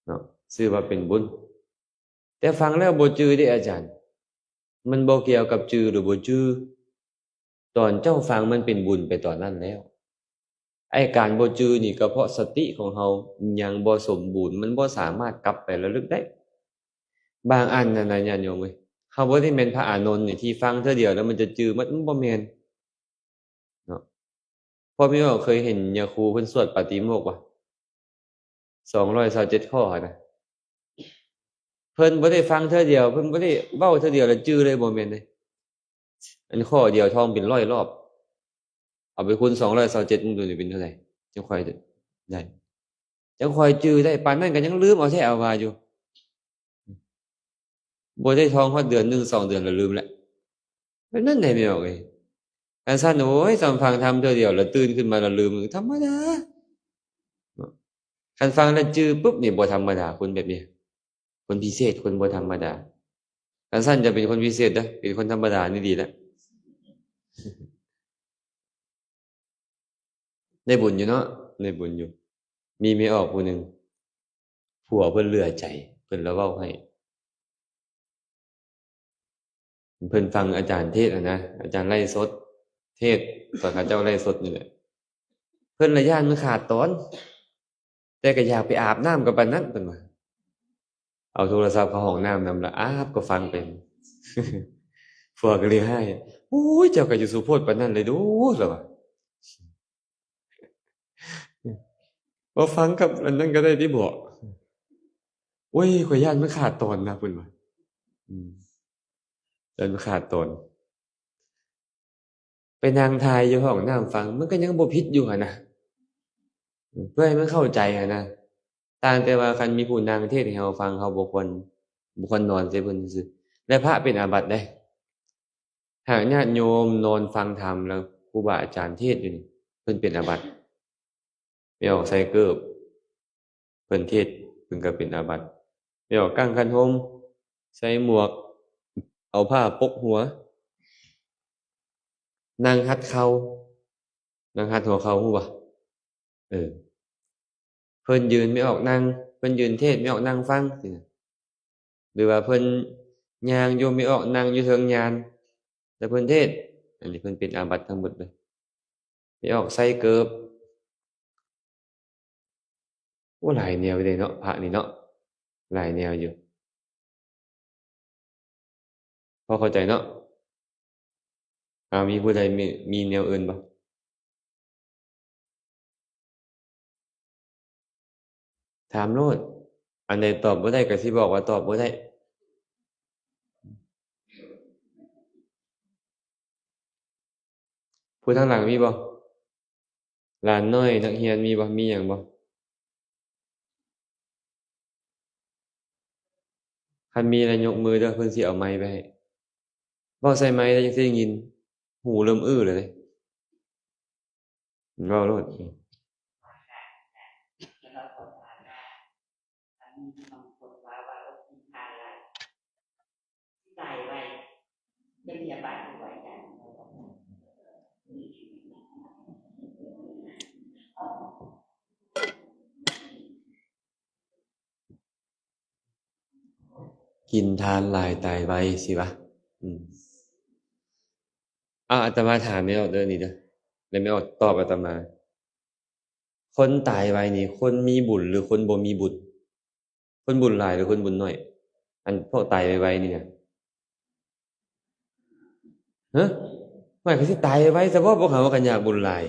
ເນາະ, ຊື່ວ່າເປັນບຸນ. ແຕ່ຟັງແລ້ວບໍ່ຈື່ເດ້ອາຈານ, ມັນບໍ່ກ່ຽວກັບຈື່ຫຼືບໍ່ຈື່. ຕອນເຈົ້າຟັງມັນເປັນບຸນໄປຕອນນັ້ນແລ້ວ. ໄອ້ການບໍ່ຈື່ນີ້ກໍເພາະສະຕິຂອງເຮົາຍັງບໍ່ສົມບູນ, ມັນບໍ່ສາມາດກັບໄປລະລຶກໄດ້. ບາງອັນນັ້ນນະ ຍາດໂຍມເອີຍ, ເຮົາບໍ່ໄດ້ແມ່ນພະອານົນນີ້ທີ່ຟັງເທື່ອດຽວແລ້ວມັນຈະຈື່ໝົດ, ມັນບໍ່ແມ່ນເນາະ. ພໍ່ແມ່ເຮົາເຄີຍເຫັນຍາຄູເພິ່ນສວດປາຕິໂມກບໍ່? ສອງຮ້ອຍຊາວເຈັດຂໍ້ຫັ້ນນະ, ເພິ່ນບໍ່ໄດ້ຟັງເທື່ອດຽວ, ເພິ່ນບໍ່ໄດ້ເວົ້າເທື່ອດຽວແລ້ວຈື່ເລີຍ, ບໍ່ແມ່ນເດ້. ອັນຂໍ້ດຽວທ່ອງເປັນຮ້ອຍລອບ, ເອົາໄປຄູນສອງຮ້ອຍຊາວເຈັດ ມຶງດູນີ້ເປັນເທົ່າໃດ ຈັ່ງຄ່ອຍໄດ້, ຈັ່ງຄ່ອຍຈື່ໄດ້. ປານນັ້ນກໍຍັງລືມເອົາແທ້ເອົາວ່າຢູ່. ບໍ່ໄດ້ທ່ອງຮອດເດືອນໜຶ່ງສອງເດືອນລະລືມແລ້ວ, ແບບນັ້ນໃດແມ່ອອກເອີຍ. ຄັນຊັ້ນ ໂອ້ຍ ສ່ຳຟັງທຳເທື່ອດຽວລະຕື່ນຂຶ້ນມາລະລືມ ທຳມະດາ. ຄັນຟັງແລ້ວຈື່ປຶບນີ້ ບໍ່ທຳມະດາ, ຄົນແບບນີ້ ຄົນພິເສດ, ຄົນບໍ່ທຳມະດາ. ຄັນຊັ້ນຈະເປັນຄົນພິເສດເດີ້, ເປັນຄົນທຳມະດານີ້ດີແລ້ວ. ໄດ້ບຸນຢູ່ເນາະ, ໄດ້ບຸນຢູ່. ມີແມ່ອອກຜູ້ໜຶ່ງ ຜົວເພິ່ນເຫຼືອໃຈ, ເພິ່ນລະເວົ້າໃຫ້, ເພິ່ນຟັງອາຈານເທດຫັ້ນນະ, ອາຈານໄລຟ໌ສົດເທດ, ຕອນເຂົາເຈົ້າໄລຟ໌ສົດນີ້ແຫຼະ. ເພິ່ນລະຢ້ານມັນຂາດຕອນ, ແຕ່ກໍຢາກໄປອາບນ້ຳກັບປານນັ້ນ ເພິ່ນວ່າ. ເອົາໂທລະສັບເຂົ້າຫ້ອງນ້ຳນຳ ລະອາບກໍຟັງໄປ. ຜົວກໍເລີຍຮ້າຍ, ໂອ້ຍ ເຈົ້າກໍຢ່າສູ່ໂພດປານນັ້ນເລີຍດູ ລະວ່າ. ບໍ່ຟັງກັບອັນນັ້ນກໍໄດ້ຕິບໍ? ໂອ້ຍ ຂ້ອຍຢ້ານມັນຂາດຕອນນະ ເພິ່ນວ່າ. ອືມ ຢ້ານມັນຂາດຕອນ. ໄປນັ່ງຖ່າຍຢູ່ຫ້ອງນ້ຳຟັງ ມັນກໍຍັງບໍ່ຜິດຢູ່ຫັ້ນນະ, ເພື່ອໃຫ້ມັນເຂົ້າໃຈຫັ້ນນະ. ຕ່າງແຕ່ວ່າຄັນມີຜູ້ນັ່ງເທດໃຫ້ເຮົາຟັງ ເຮົາບໍ່ຄວນ, ບໍ່ຄວນນອນໃສ່ເພິ່ນຊື່ໆ. ແລະ ພະເປັນອາບັດເດ້. ຫາກຍາດໂຍມນອນຟັງທຳ ແລ້ວຄູບາອາຈານເທດຢູ່ນີ້ ເພິ່ນເປັນອາບັດ. ແມ່ອອກໃສ່ເກີບ ເພິ່ນເທດ ເພິ່ນກໍເປັນອາບັດ. ແມ່ອອກກາງຄັນຫົ່ມ ໃສ່ໝວກ ເອົາຜ້າປົກຫົວ ນັ່ງຫັດເຂົ່າ ນັ່ງຫັດຫົວເຂົ່າ ຮູ້ບໍ່? ເອີ ເພິ່ນຢືນ ແມ່ອອກນັ່ງ, ເພິ່ນຢືນເທດ ແມ່ອອກນັ່ງຟັງ ຊີ້ນະ. ຫຼືວ່າເພິ່ນຍ່າງຢູ່ ແມ່ອອກນັ່ງຢູ່ເທິງຍານ ແລ້ວເພິ່ນເທດ, ອັນນີ້ເພິ່ນເປັນອາບັດທັງໝົດເລີຍ. ໄປອອກໃສ່ເກີບ. ໂອ້ ຫຼາຍແນວເດ້ເນາະ ພະນີ້ເນາະ ຫຼາຍແນວຢູ່. ພໍເຂົ້າໃຈເນາະ? ອາ ມີຜູ້ໃດມີ ມີແນວອື່ນບໍ່? ຖາມໂລດ. ອັນໃດຕອບບໍ່ໄດ້ກໍຊິບອກວ່າຕອບບໍ່ໄດ້. ຜູ້ທາງຫຼັງມີບໍ່? ຫຼານນ້ອຍ ນັກຮຽນມີບໍ່? ມີຫຍັງບໍ່? ຄັນມີແລ້ວຍົກມືເດີ້ ເພິ່ນຊິເອົາໄມໄປໃຫ້. ເວົ້າໃສ່ໄມແລ້ວຈັ່ງຊິໄດ້ຍິນ. ຫູເລີ່ມອື້ແລ້ວເດ້. ເວົ້າໂລດ. ກິນທານຫຼາຍຕາຍໄວ ຊິວະ. ອືມ ອາ ອາດຕະມາຖາມແມ່ອອກເດີ້ ນີ້ເດີ້ ແລ້ວແມ່ອອກຕອບອາດຕະມາ. ຄົນຕາຍໄວນີ້ ຄົນມີບຸນ ຫຼື ຄົນບໍ່ມີບຸນ? ຄົນບຸນຫຼາຍ ຫຼື ຄົນບຸນໜ້ອຍ? ອັນພວກຕາຍໄວໆນີ້ນະ. ຮະ? ຫ້ວຍ ກໍຊິຕາຍໄວຊະບໍ ພວກເຮົາກໍຢາກບຸນຫຼາຍ.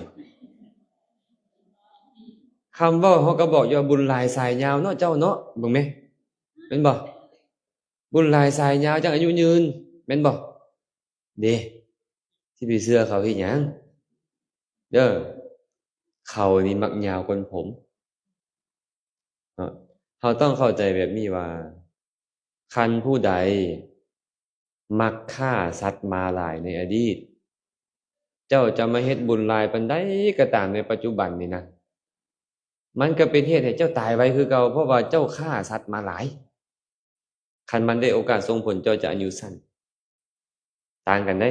ຄຳເວົ້າເຮົາກໍບອກຢູ່ວ່າ ບຸນຫຼາຍສາຍຍາວເນາະເຈົ້າເນາະ. ເບິ່ງແມ ແມ່ນບໍ່? ບຸນຫຼາຍສາຍຍາວຈັ່ງອາຍຸຍືນ ແມ່ນບໍ່? ເດ້ ຊິໄປເຊື່ອເຂົາເຮັດຫຍັງເດີ. ເຂົານີ້ມັກຍາວກວ່າຜົມເນາະ. ເຮົາຕ້ອງເຂົ້າໃຈແບບນີ້ວ່າ ຄັນຜູ້ໃດມັກຂ້າສັດມາຫຼາຍໃນອະດີດ, ເຈົ້າຈະມາເຮັດບຸນຫຼາຍປານໃດກໍຕາມໃນປັດຈຸບັນນີ້ນະ, ມັນກໍເປັນເຫດໃຫ້ເຈົ້າຕາຍໄວຄືເກົ່າ, ເພາະວ່າເຈົ້າຂ້າສັດມາຫຼາຍ. ຄັນມັນໄດ້ໂອກາດສົ່ງຜົນ, ເຈົ້າຈະອາຍຸສັ້ນ. ຕ່າງກັນເດ້.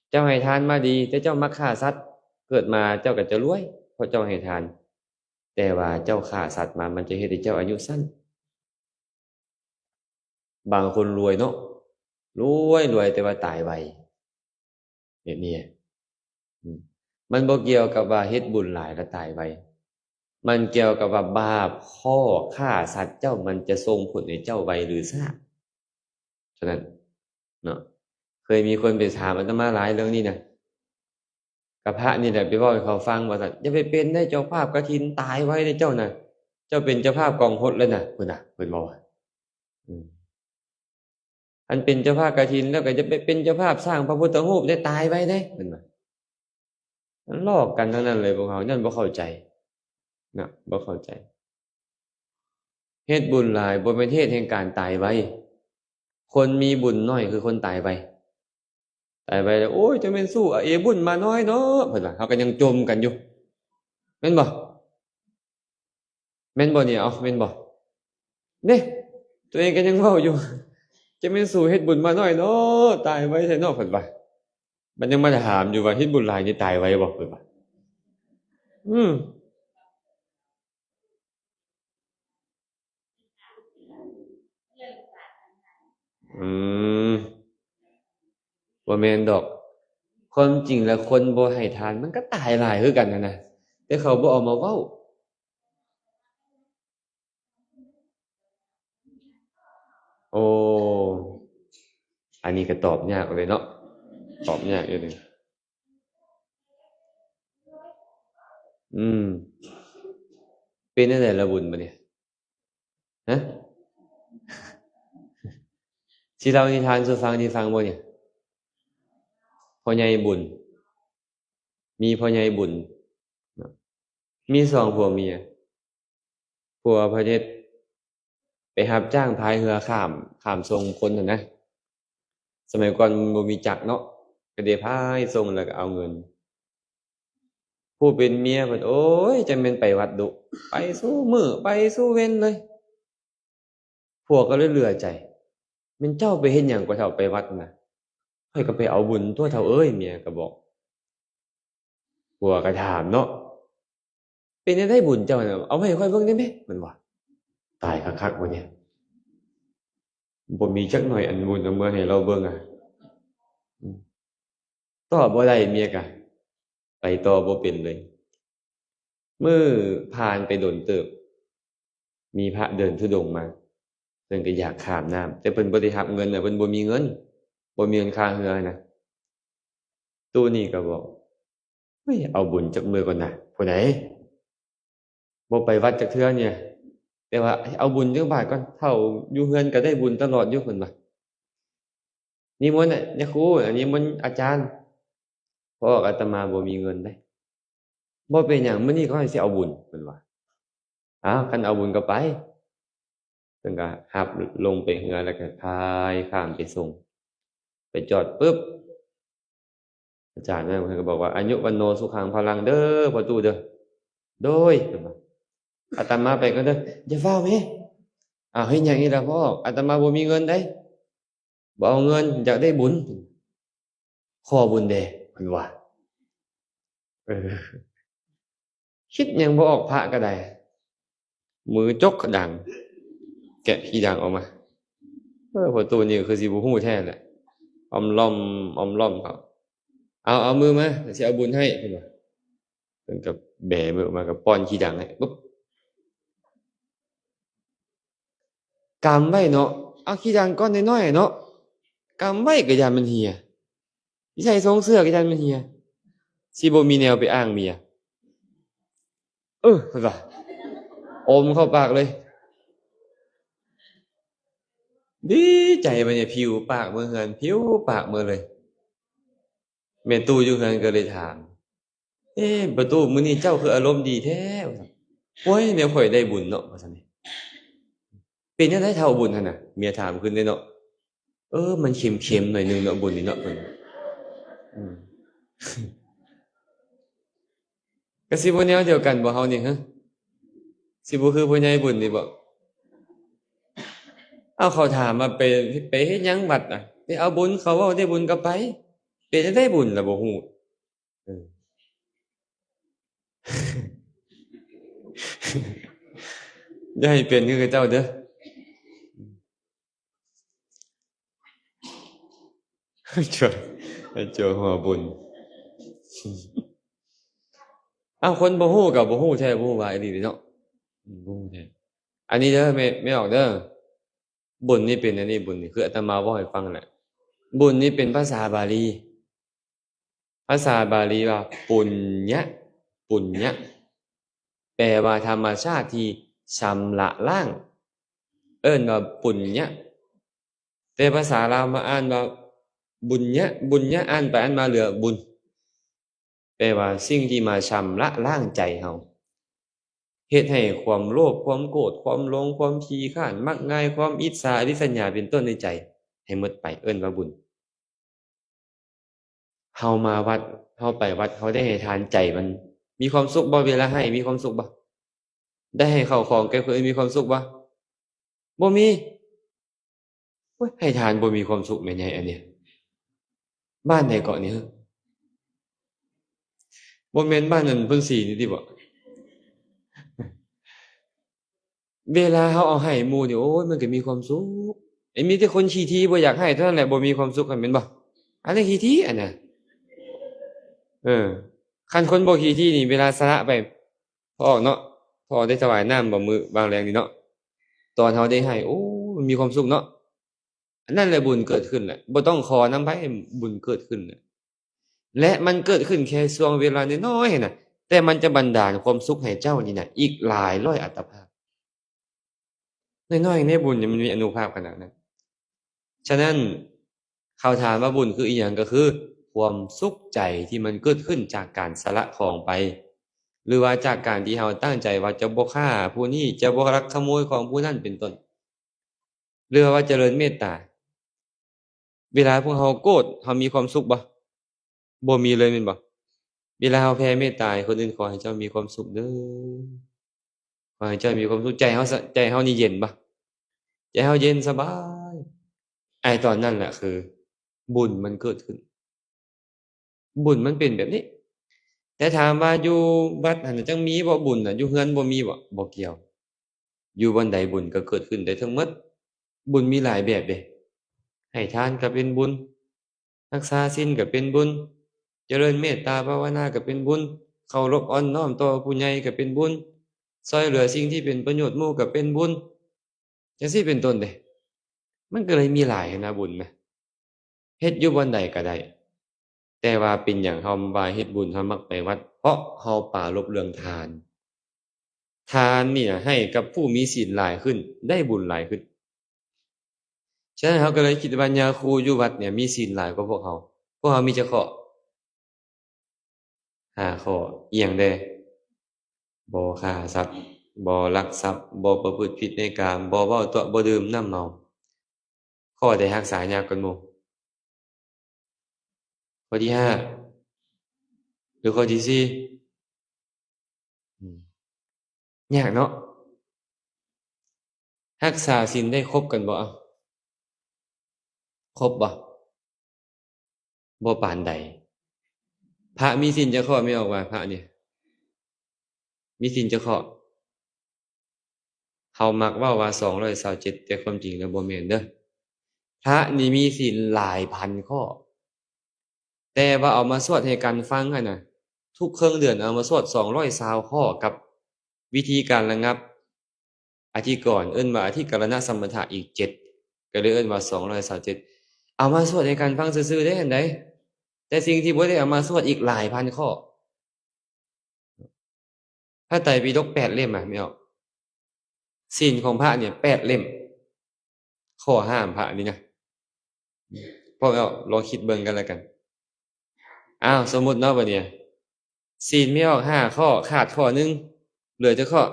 ເຈົ້າໃຫ້ທານມາດີ, ແຕ່ເຈົ້າມັກຂ້າສັດ, ເກີດມາເຈົ້າກໍຈະລວຍ, ເພາະເຈົ້າໃຫ້ທານ. ແຕ່ວ່າເຈົ້າຂ້າສັດມາ, ມັນຈະເຮັດໃຫ້ເຈົ້າອາຍຸສັ້ນ. ບາງຄົນລວຍເນາະ, ລວຍ, ລວຍ, ແຕ່ວ່າຕາຍໄວ. ແບບນີ້ ອືມ ມັນບໍ່ກ່ຽວກັບວ່າເຮັດບຸນຫຼາຍແລ້ວຕາຍໄວ, ມັນກ່ຽວກັບວ່າບາບຂໍ້ຂ້າສັດເຈົ້າ ມັນຈະສົ່ງຜົນໃຫ້ເຈົ້າໄວຫຼືຊ້າ ເທົ່ານັ້ນເນາະ. ເຄີຍມີຄົນໄປຖາມອາດຕະມາຫຼາຍເລື່ອງນີ້ນະ, ກະພະນີ້ແຫຼະໄປເວົ້າໃຫ້ເຂົາຟັງວ່າຊັ້ນ, ຢ່າໄປເປັນເດ້ເຈົ້າພາບກະຖິນ, ຕາຍໄວເດ້ເຈົ້ານະ, ເຈົ້າເປັນເຈົ້າພາບກອງຫົດແລ້ວນະ, ພຸ້ນນະ ເພິ່ນເວົ້າ. ອືມ ອັນເປັນເຈົ້າພາບກະຖິນແລ້ວກໍຈະໄປເປັນເຈົ້າພາບສ້າງພະພຸດທະຮູບໄດ້, ຕາຍໄວເດ້ ເພິ່ນວ່າ. ມັນຫຼອກກັນທັງນັ້ນເລີຍພວກເຮົາ, ຍ້ອນບໍ່ເຂົ້າໃຈນະ, ບໍ່ເຂົ້າໃຈ. ເຮັດບຸນຫຼາຍບໍ່ແມ່ນເຫດແຫ່ງການຕາຍໄວ. ຄົນມີບຸນໜ້ອຍຄືຄົນຕາຍໄວ. ຕາຍໄວແລ້ວ, ໂອ້ຍ ເຈົ້າແມ່ນສູ້ເອບຸນມານ້ອຍເນາະ ເພິ່ນວ່າ, ເຮົາກໍຍັງຈົ່ມກັນຢູ່ ແມ່ນບໍ່? ແມ່ນບໍ່ນີ້? ເອົ້າ ແມ່ນບໍ່? ເດ້ ຕົວເອງກໍຍັງເວົ້າຢູ່, ຈະແມ່ນສູ້ເຮັດບຸນມານ້ອຍເນາະ, ຕາຍໄວແທ້ເນາະ ເພິ່ນວ່າ. ມັນຍັງມາຖາມຢູ່ວ່າ ເຮັດບຸນຫຼາຍນີ້ຕາຍໄວບໍ່ ເພິ່ນວ່າ. ອືມ ອືມ ບໍ່ແມ່ນດອກ. ຄວາມຈິງແລ້ວຄົນບໍ່ໃຫ້ທານ ມັນກໍຕາຍຫຼາຍຄືກັນຫັ້ນນະ, ແຕ່ເຂົາບໍ່ເອົາມາເວົ້າ. ໂອ້ ອັນນີ້ກໍຕອບຍາກເລີຍເນາະ, ຕອບຍາກຢູ່ເດ. ອືມ ເປັນແນວໃດລະບຸນບາດນີ້? ຮະ? ຊິເລົ່ານິທານສູ່ຟັງ ຊິຟັງບໍ່ນີ້? ພໍ່ໃຫຍ່ບຸນ ມີພໍ່ໃຫຍ່ບຸນເນາະ ມີສອງຜົວເມຍ. ຜົວເພິ່ນເຮັດ ໄປຮັບຈ້າງພາຍເຮືອຂ້າມ ຂ້າມສົ່ງຄົນຫັ້ນນະ. ສະໄໝກ່ອນມັນບໍ່ມີຈັກເນາະ, ກໍໄດ້ພາຍສົ່ງແລ້ວກໍເອົາເງິນ. ຜູ້ເປັນເມຍເພິ່ນ ໂອ້ຍ ຈັກແມ່ນໄປວັດດຸ, ໄປສູ່ມື້ ໄປສູ່ເວັນເລີຍ. ຜົວກໍເລີຍເຫຼືອໃຈ, ແມ່ນເຈົ້າໄປເຮັດຫຍັງກໍເຖົ້າໄປວັດນະ? ຂ້ອຍກໍໄປເອົາບຸນຕົ໋ວເຖົ້າເອີຍ, ເມຍກໍບອກ. ຜົວກໍຖາມເນາະ, ເປັນແນວໃດບຸນເຈົ້ານະ? ເອົາມາໃຫ້ຂ້ອຍເບິ່ງໄດ້ແມ? ເພິ່ນວ່າ. ຕາຍຄັກໆ ບາດນີ້ ບໍ່ມີຈັກໜ້ອຍອັນບຸນເອົາເມືອໃຫ້ລາວເບິ່ງອະ. ອືມ ຕໍ່ບໍ່ໄດ້ ເມຍກະໄປຕໍ່ບໍ່ເປັນເລີຍ. ມື້ຜ່ານໄປດົນເຕີບ ມີພະເດີນທຸດົງມາ ເພິ່ນກໍຢາກຂ້າມນ້ຳ ແຕ່ເພິ່ນບໍ່ໄດ້ຮັບເງິນນະ ເພິ່ນບໍ່ມີເງິນ ບໍ່ມີເງິນຄ່າເຮືອນະ. ຕູ້ນີ້ກໍບອກ ເຮີ້ຍ ເອົາບຸນຈັກມື້ກ່ອນນະ ຜູ້ໃດ ບໍ່ໄປວັດຈັກເທື່ອນີ້ ແຕ່ວ່າເອົາບຸນຈັກບາດກ່ອນ ເຖົ້າຢູ່ເຮືອນກໍໄດ້ບຸນຕະຫຼອດຢູ່ ເພິ່ນວ່າ. ນິມົນນະ ຍາຄູ ນິມົນອາຈານ ພໍ່ອອກ ອາດຕະມາບໍ່ມີເງິນເດ້. ບໍ່ເປັນຫຍັງ ມື້ນີ້ເຂົາໃຫ້ຊິເອົາບຸນ ເພິ່ນວ່າ. ອ້າວ ຄັນເອົາບຸນກໍໄປ. ເພິ່ນກໍຮັບລົງໄປເຮືອ ແລ້ວກໍພາຍຂ້າມໄປສົ່ງ. ໄປຈອດປຶບ ອາຈານເພິ່ນກໍບອກວ່າ ອາຍຸວັນໂນສຸຂັງພະລັງເດີ ພໍ່ຕູ້ເດີ. ໂດຍ ເພິ່ນວ່າ ອາດຕະມາໄປກ່ອນເດີ. ຢ່າຟ້າວແມ່. ອ້າວ ເຮັດຫຍັງອີກລະພໍ່? ອາດຕະມາບໍ່ມີເງິນເດ້. ບໍ່ເອົາເງິນ ຢາກໄດ້ບຸນ. ຂໍບຸນແດ່ ເພິ່ນວ່າ. ເອີ ຄິດຫຍັງບໍ່ອອກ ພະກໍໄດ້ ມືຈົກຂະດັງ ແກະຂີ້ດັງອອກມາ. ເອີ ພໍ່ຕູ້ນີ້ຄືຊິບໍ່ຮູ້ແທ້ແຫຼະ ອອມລ້ອມ ອອມລ້ອມເຂົາ. ເອົາ ເອົາມືມາ ຊິເອົາບຸນໃຫ້ ເພິ່ນວ່າ. ເພິ່ນກໍແບມືອອກມາ ກໍປ້ອນຂີ້ດັງໃຫ້ປຶບ. ກຳໄວ້ເນາະ ເອົາຂີ້ດັງກ້ອນນ້ອຍໆເນາະ ກຳໄວ້ກໍຢ້ານມັນເຫ່ຍ ຊິໃສ່ຊົງເສື້ອກໍຢ້ານມັນເຫ່ຍ ຊິບໍ່ມີແນວໄປອ້າງເມຍ. ເອີ ເພິ່ນວ່າ ອົມເຂົ້າປາກເລີຍ. ດີໃຈບັດນີ້ ຜິວປາກເມືອເຮືອນ ຜິວປາກເມືອເລີຍ. ແມ່ຕູ້ຢູ່ເຮືອນກໍເລີຍຖາມ ເອ ປະຕູ ມື້ນີ້ເຈົ້າຄືອາລົມດີແທ້? ວ່າຊັ້ນ. ໂອ້ຍ ແນວຂ້ອຍໄດ້ບຸນເນາະ ວ່າຊັ້ນ. ເປັນຈັ່ງໃດເຖົ້າ ບຸນຫັ້ນນະ? ເມຍຖາມຄືນເດ້ເນາະ. ເອີ ມັນເຄັມໆໜ້ອຍໜຶ່ງເນາະ ບຸນນີ້ເນາະ ເພິ່ນ. ອືມ ກໍຊິບໍ່ແນວດຽວກັນບໍ່ເຮົານີ້ ຮະ? ຊິບໍ່ຄືພໍ່ໃຫຍ່ບຸນນີ້ບໍ່? ເອົາ ເຂົາຖາມວ່າໄປ ໄປເຮັດຫຍັງວັດນະ? ໄປເອົາບຸນ ເຂົາເວົ້າໄດ້ບຸນກໍໄປ. ເປັນຈັ່ງໃດບຸນລະບໍ່ຮູ້. ເອີ ຢ່າໃຫ້ເປັນຄືເຂົາເຈົ້າເດີ. ຈົວ ຈົວຫົວບຸນ. ເອົ້າ ຄົນບໍ່ຮູ້ກໍບໍ່ຮູ້ແທ້ ບໍ່ຮູ້ວ່າອີ່ຫຼີເນາະ. ອືມ ບໍ່ຮູ້ແທ້. ອັນນີ້ເດີ ແມ່ ແມ່ອອກເດີ. ບຸນນີ້ເປັນອັນນີ້ ບຸນນີ້ ຄືອາດຕະມາເວົ້າໃຫ້ຟັງຫັ້ນແຫຼະ. ບຸນນີ້ເປັນພາສາບາລີ. ພາສາບາລີວ່າ ປຸນຍະ ປຸນຍະ ແປວ່າທຳມະຊາດທີ່ຊຳລະລ້າງ ເອີ້ນວ່າປຸນຍະ. ແຕ່ພາສາລາວມາອ່ານວ່າບຸນຍະ ບຸນຍະ ອ່ານໄປອ່ານມາເຫຼືອບຸນ ແປວ່າສິ່ງທີ່ມາຊຳລະລ້າງໃຈເຮົາ ເຮັດໃຫ້ຄວາມໂລບ ຄວາມໂກດ ຄວາມຫຼົງ ຄວາມຂີ້ຄ້ານ ມັກງ່າຍ ຄວາມອິດສາ ອະລິສະຍາ ເປັນຕົ້ນ ໃນໃຈໃຫ້ໝົດໄປ ເອີ້ນວ່າບຸນ. ເຮົາມາວັດ ເຮົາໄປວັດ ເຮົາໄດ້ໃຫ້ທານໃຈມັນມີຄວາມສຸກບໍ່? ເວລາໃຫ້ມີຄວາມສຸກບໍ່? ໄດ້ໃຫ້ເຂົ້າຂອງແກ່ຄົນອື່ນມີຄວາມສຸກບໍ່? ບໍ່ມີ. ໂອ້ຍ ໃຫ້ທານບໍ່ມີຄວາມສຸກແມ່ໃຫຍ່ອັນນີ້. ບ້ານໃດເກາະນີ້? ບໍ່ແມ່ນບ້ານອັນພຸ້ນສີນີ້ຕິບໍ? ເວລາເຮົາເອົາໃຫ້ໝູ່ນີ້ ໂອ້ຍ ມັນກໍມີຄວາມສຸກ. ໄອ້ມີແຕ່ຄົນຂີ້ຖີ່ບໍ່ຢາກໃຫ້ເທົ່ານັ້ນແຫຼະ ບໍ່ມີຄວາມສຸກຫັ້ນ ແມ່ນບໍ່? ອັນນັ້ນຂີ້ຖີ່ອັນນະ. ເອີ ຄັນຄົນບໍ່ຂີ້ຖີ່ນີ້ ເວລາສະຫຼະໄປ ພໍ່ອອກເນາະ ພໍ່ອອກໄດ້ຖວາຍນ້ຳບໍ່ມື້ວາງແລງນີ້ເນາະ ຕອນເຮົາໄດ້ໃຫ້ ໂອ້ ມັນມີຄວາມສຸກເນາະ. ອັນນັ້ນແຫຼະບຸນເກີດຂຶ້ນແຫຼະ ບໍ່ຕ້ອງຂໍນຳໃຜ ບຸນເກີດຂຶ້ນແຫຼະ. ແລະ ມັນເກີດຂຶ້ນແຄ່ຊ່ວງເວລານ້ອຍໆຫັ້ນນະ ແຕ່ມັນຈະບັນດານຄວາມສຸກໃຫ້ເຈົ້ານີ້ນະ ອີກຫຼາຍຮ້ອຍອັດຕະພາບ. ນ້ອຍໆໃນບຸນນີ້ມັນມີອະນຸພາບຂະໜາດນັ້ນ. ສະນັ້ນ ເຂົາຖາມວ່າບຸນຄືອີ່ຫຍັງ? ກໍຄືຄວາມສຸກໃຈທີ່ມັນເກີດຂຶ້ນຈາກການສະຫຼະຂອງໄປ ຫຼືວ່າຈາກການທີ່ເຮົາຕັ້ງໃຈວ່າຈະບໍ່ຂ້າຜູ້ນີ້ ຈະບໍ່ລັກຂະໂມຍຂອງຜູ້ນັ້ນ ເປັນຕົ້ນ. ຫຼືວ່າຈະເລີນເມດຕາ. ເວລາພວກເຮົາໂກດ ເຮົາມີຄວາມສຸກບໍ່? ບໍ່ມີເລີຍແມ່ນບໍ່? ເວລາເຮົາແຜ່ເມດຕາໃຫ້ຄົນອື່ນ ຂໍໃຫ້ເຈົ້າມີຄວາມສຸກເດີ ຂໍໃຫ້ເຈົ້າມີຄວາມສຸກ. ໃຈເຮົາ ໃຈເຮົານີ້ເຢັນບໍ່? ໃຈເຮົາເຢັນສະບາຍ. ໄອ້ຕອນນັ້ນແຫຼະຄືບຸນມັນເກີດຂຶ້ນ. ບຸນມັນເປັນແບບນີ້. ແຕ່ຖາມວ່າຢູ່ວັດຫັ້ນຈັ່ງມີບໍ່ບຸນນະ? ຢູ່ເຮືອນບໍ່ມີບໍ່? ບໍ່ກ່ຽວ. ຢູ່ບ່ອນໃດບຸນກໍເກີດຂຶ້ນໄດ້ທັງໝົດ. ບຸນມີຫຼາຍແບບເດ້. ໃຫ້ທານກໍເປັນບຸນ, ຮັກສາສິນກໍເປັນບຸນ, ຈະເລີນເມດຕາພາວະນາກໍເປັນບຸນ, ເຄົາລົບອ່ອນນ້ອມຕໍ່ຜູ້ໃຫຍ່ກໍເປັນບຸນ, ຊ່ອຍເຫຼືອສິ່ງທີ່ເປັນປະໂຫຍດໝູ່ກໍເປັນບຸນ ຈັ່ງຊີ້ເປັນຕົ້ນເດ້. ມັນກໍເລີຍມີຫຼາຍຫັ້ນນະບຸນນະ, ເຮັດຢູ່ບ່ອນໃດກໍໄດ້. ແຕ່ວ່າເປັນຫຍັງເຮົາວ່າເຮັດບຸນ ເຮົາມັກໄປວັດ? ເພາະເຮົາປາລົບເລື່ອງທານ. ທານນີ້ນະໃຫ້ກັບຜູ້ມີສິນຫຼາຍຂຶ້ນ ໄດ້ບຸນຫຼາຍຂຶ້ນ. ສະນັ້ນເຮົາກໍເລີຍຄິດວ່າຍາຄູຢູ່ວັດເນຍມີສິນຫຼາຍກວ່າພວກເຮົາ. ພວກເຮົາມີຈັກຂໍ້? ຫ້າຂໍ້. ອີ່ຫຍັງແດ່? ບໍ່ຂ້າສັດ, ບໍ່ລັກຊັບ, ບໍ່ປະພຶດຜິດໃນກາມ, ບໍ່ເວົ້າຕົວະ, ບໍ່ດື່ມນ້ຳເມົາ. ຂໍ້ໃດຮັກສາຍາກກວ່າໝູ່? ຂໍ້ທີຫ້າ ຫຼື ຂໍ້ທີສີ່? ອືມ ຍາກເນາະ. ຮັກສາສິນໄດ້ຄົບກັນບໍ່? ເອົ້າ ຄົບບໍ່? ບໍ່ປານໃດ. ພະມີສິນຈັກຂໍ້? ແມ່ອອກວ່າພະນີ້ມີສິນຈັກຂໍ້? ເຮົາມັກເວົ້າວ່າສອງຮ້ອຍຊາວເຈັດ ແຕ່ຄວາມຈິງແລ້ວບໍ່ແມ່ນເດີ້. ພະນີ້ມີສິນຫຼາຍພັນຂໍ້ ແຕ່ວ່າເອົາມາສວດໃຫ້ກັນຟັງຫັ້ນນະ ທຸກເຄິ່ງເດືອນເອົາມາສວດສອງຮ້ອຍຊາວຂໍ້ ກັບວິທີການລະງັບອະທິກອນ ເອີ້ນວ່າອະທິກະລະນະສຳມະທະອີກເຈັດ ກໍເລີຍເອີ້ນວ່າສອງຮ້ອຍຊາວເຈັດ. ເອົາມາສວດໃຫ້ກັນຟັງຊື່ໆເດ້ຫັ້ນໃດ ແຕ່ສິ່ງທີ່ບໍ່ໄດ້ເອົາມາສວດອີກຫຼາຍພັນຂໍ້. ພະໄຕປິດົກແປດເຫຼັ້ມອະ ແມ່ອອກ ສິນຂອງພະນີ້ແປດເຫຼັ້ມ ຂໍ້ຫ້າມພະນີ້ນະ. ພວກເຮົາລອງຄິດເບິ່ງກັນລະກັນ. ອ້າວ ສົມມຸດເນາະ ບັດນີ້ ສິນມີອອກຫ້າຂໍ້ ຂາດຂໍ້ໜຶ່ງ ເຫຼືອຈັກຂໍ້?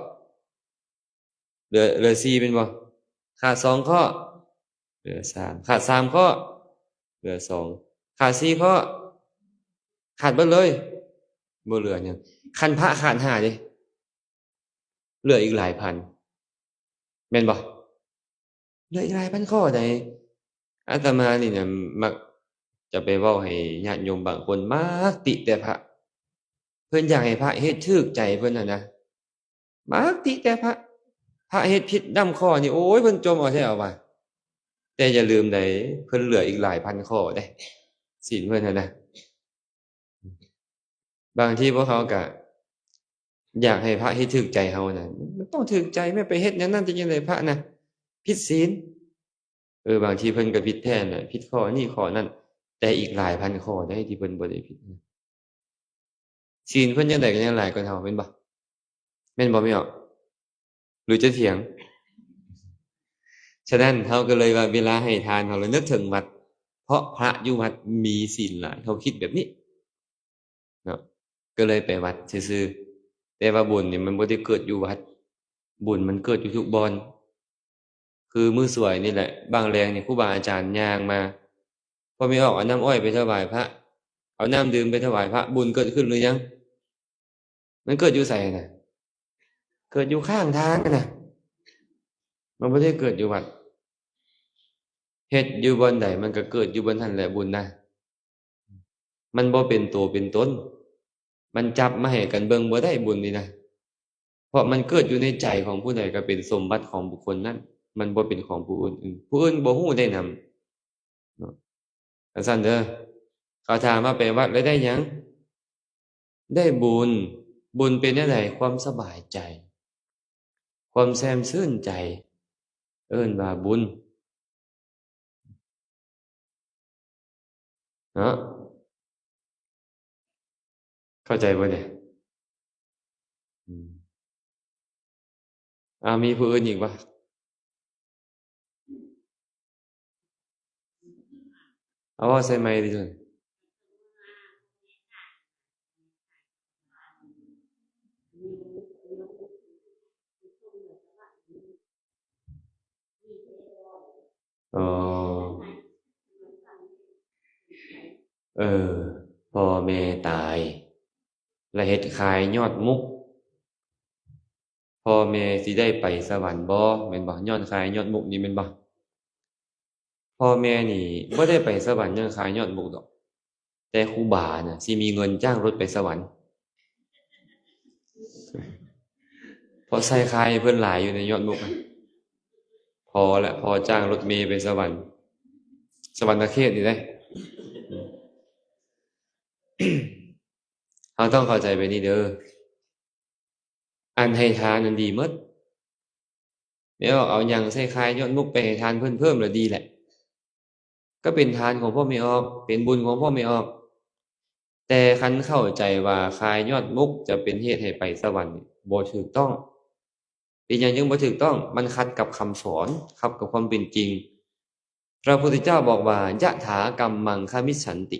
ເຫຼືອ ເຫຼືອສີ່ແມ່ນບໍ່? ຂາດສອງຂໍ້ ເຫຼືອສາມ ຂາດສາມຂໍ້ ເຫຼືອສອງ ຂາດສີ່ຂໍ້ ຂາດເບິດເລີຍ ບໍ່ເຫຼືອຫຍັງ. ຄັນພະຂາດຫ້າເດ້ ເຫຼືອອີກຫຼາຍພັນ ແມ່ນບໍ່? ເຫຼືອອີກຫຼາຍພັນຂໍ້ໃດ. ອາດຕະມານີ້ນະ ມັກຈະໄປເວົ້າໃຫ້ຍາດໂຍມບາງຄົນ ມັກຕິແຕ່ພະ ເພິ່ນຢາກໃຫ້ພະເຮັດຖືກໃຈເພິ່ນຫັ້ນນະ ມັກຕິແຕ່ພະ ພະເຮັດຜິດນຳຂໍ້ນີ້ ໂອ້ຍ ເພິ່ນຈົ່ມເອົາແທ້ເອົາວ່າ. ແຕ່ຢ່າລືມໃດ ເພິ່ນເຫຼືອອີກຫຼາຍພັນຂໍ້ເດ້ ສິນເພິ່ນຫັ້ນນະ. ບາງທີພວກເຮົາກະຢາກໃຫ້ພະເຮັດຖືກໃຈເຮົານະ ມັນຕ້ອງຖືກໃຈ ແມ່ນໄປເຮັດແນວນັ້ນຈະຈັ່ງໃດ ພະນະຜິດສິນ. ເອີ ບາງທີເພິ່ນກໍຜິດແທ້ນະ ຜິດຂໍ້ນີ້ຂໍ້ນັ້ນ ແຕ່ອີກຫຼາຍພັນຂໍ້ໃດທີ່ເພິ່ນບໍ່ໄດ້ຜິດ. ສິນເພິ່ນຈັ່ງໃດກໍຍັງຫຼາຍກວ່າເຮົາ ແມ່ນບໍ່? ແມ່ນບໍ່ ແມ່ອອກ? ຫຼືຈະຖຽງ? ສະນັ້ນເຮົາກໍເລີຍວ່າ ເວລາໃຫ້ທານ ເຮົາລະນຶກເຖິງວັດ ເພາະພະຢູ່ວັດມີສິນຫຼາຍ ເຮົາຄິດແບບນີ້ເນາະ ກໍເລີຍໄປວັດຊື່ໆ. ແຕ່ວ່າບຸນນີ້ມັນບໍ່ໄດ້ເກີດຢູ່ວັດ ບຸນມັນເກີດຢູ່ທຸກບ່ອນ. ຄືມື້ສວຍນີ້ແຫຼະ ບາງແລງນີ້ ຄູບາອາຈານຍ່າງມາ ພໍ່ແມ່ອອກເອົານ້ຳອ້ອຍໄປຖວາຍພະ ເອົານ້ຳດື່ມໄປຖວາຍພະ ບຸນເກີດຂຶ້ນຫຼືຍັງ? ມັນເກີດຢູ່ໃສນະ? ເກີດຢູ່ຂ້າງທາງນະ ມັນບໍ່ໄດ້ເກີດຢູ່ວັດ. ເຮັດຢູ່ບ່ອນໃດ ມັນກໍເກີດຢູ່ບ່ອນຫັ້ນແຫຼະບຸນນະ. ມັນບໍ່ເປັນໂຕເປັນຕົນ ມັນຈັບມາໃຫ້ກັນເບິ່ງບໍ່ໄດ້ບຸນນີ້ນະ ເພາະມັນເກີດຢູ່ໃນໃຈຂອງຜູ້ໃດ ກໍເປັນສົມບັດຂອງບຸກຄົນນັ້ນ ມັນບໍ່ເປັນຂອງຜູ້ອື່ນ. ຜູ້ອື່ນບໍ່ຮູ້ໄດ້ນຳເນາະ. ຈັ່ງຊັ້ນເດີ ເຂົາຖາມວ່າໄປວັດແລ້ວໄດ້ຫຍັງ? ໄດ້ບຸນ. ບຸນເປັນແນວໃດ? ຄວາມສະບາຍໃຈ ຄວາມແຊ່ມຊື່ນໃຈ ເອີ້ນວ່າບຸນ. ເນາະ ເຂົ້າໃຈບໍ່ນີ້? ອືມ ອາ ມີຜູ້ອື່ນອີກບໍ່? ເອົາ ເວົ້າໃສ່ໄມค์ຕິ. ອໍ ເອີ ພໍ່ແມ່ຕາຍ ລະເຮັດຄາຍຍອດມຸກ ພໍ່ແມ່ຊິໄດ້ໄປສະຫວັນບໍ່? ແມ່ນບໍ່? ຍ້ອນຄາຍຍອດມຸກນີ້ແມ່ນບໍ່? ພໍ່ແມ່ນີ້ບໍ່ໄດ້ໄປສະຫວັນຍ້ອນຄາຍຍອດມຸກດອກ. ແຕ່ຄູບານະ ຊິມີເງິນຈ້າງລົດໄປສະຫວັນ ເພາະໃສ່ຄາຍໃຫ້ເພິ່ນຫຼາຍຢູ່ໃນຍອດມຸກ. ພໍລະ ພໍຈ້າງລົດເມໄປສະຫວັນ ສະຫວັນນະເຂດນີ້ເດ້. ເຮົາຕ້ອງເຂົ້າໃຈແບບນີ້ເດີ. ອັນໃຫ້ທານນັ້ນດີໝົດ. ແມ່ອອກເອົາຫຍັງໃສ່ຄາຍຍອດມຸກໄປໃຫ້ທານເພິ່ນເພີ່ມລະດີແຫຼະ. ກໍເປັນທານຂອງພໍ່ແມ່ອອກ, ເປັນບຸນຂອງພໍ່ແມ່ອອກ. ແຕ່ຄັນເຂົ້າໃຈວ່າຄາຍຍອດມຸກຈະເປັນເຫດໃຫ້ໄປສະຫວັນ, ບໍ່ຖືກຕ້ອງ. ເປັນຫຍັງຈຶ່ງບໍ່ຖືກຕ້ອງ? ມັນຂັດກັບຄຳສອນ, ຂັດກັບຄວາມເປັນຈິງ. ພະພຸດທະເຈົ້າບອກວ່າ ຍະຖາກັມມັງຄະມິດສັນຕິ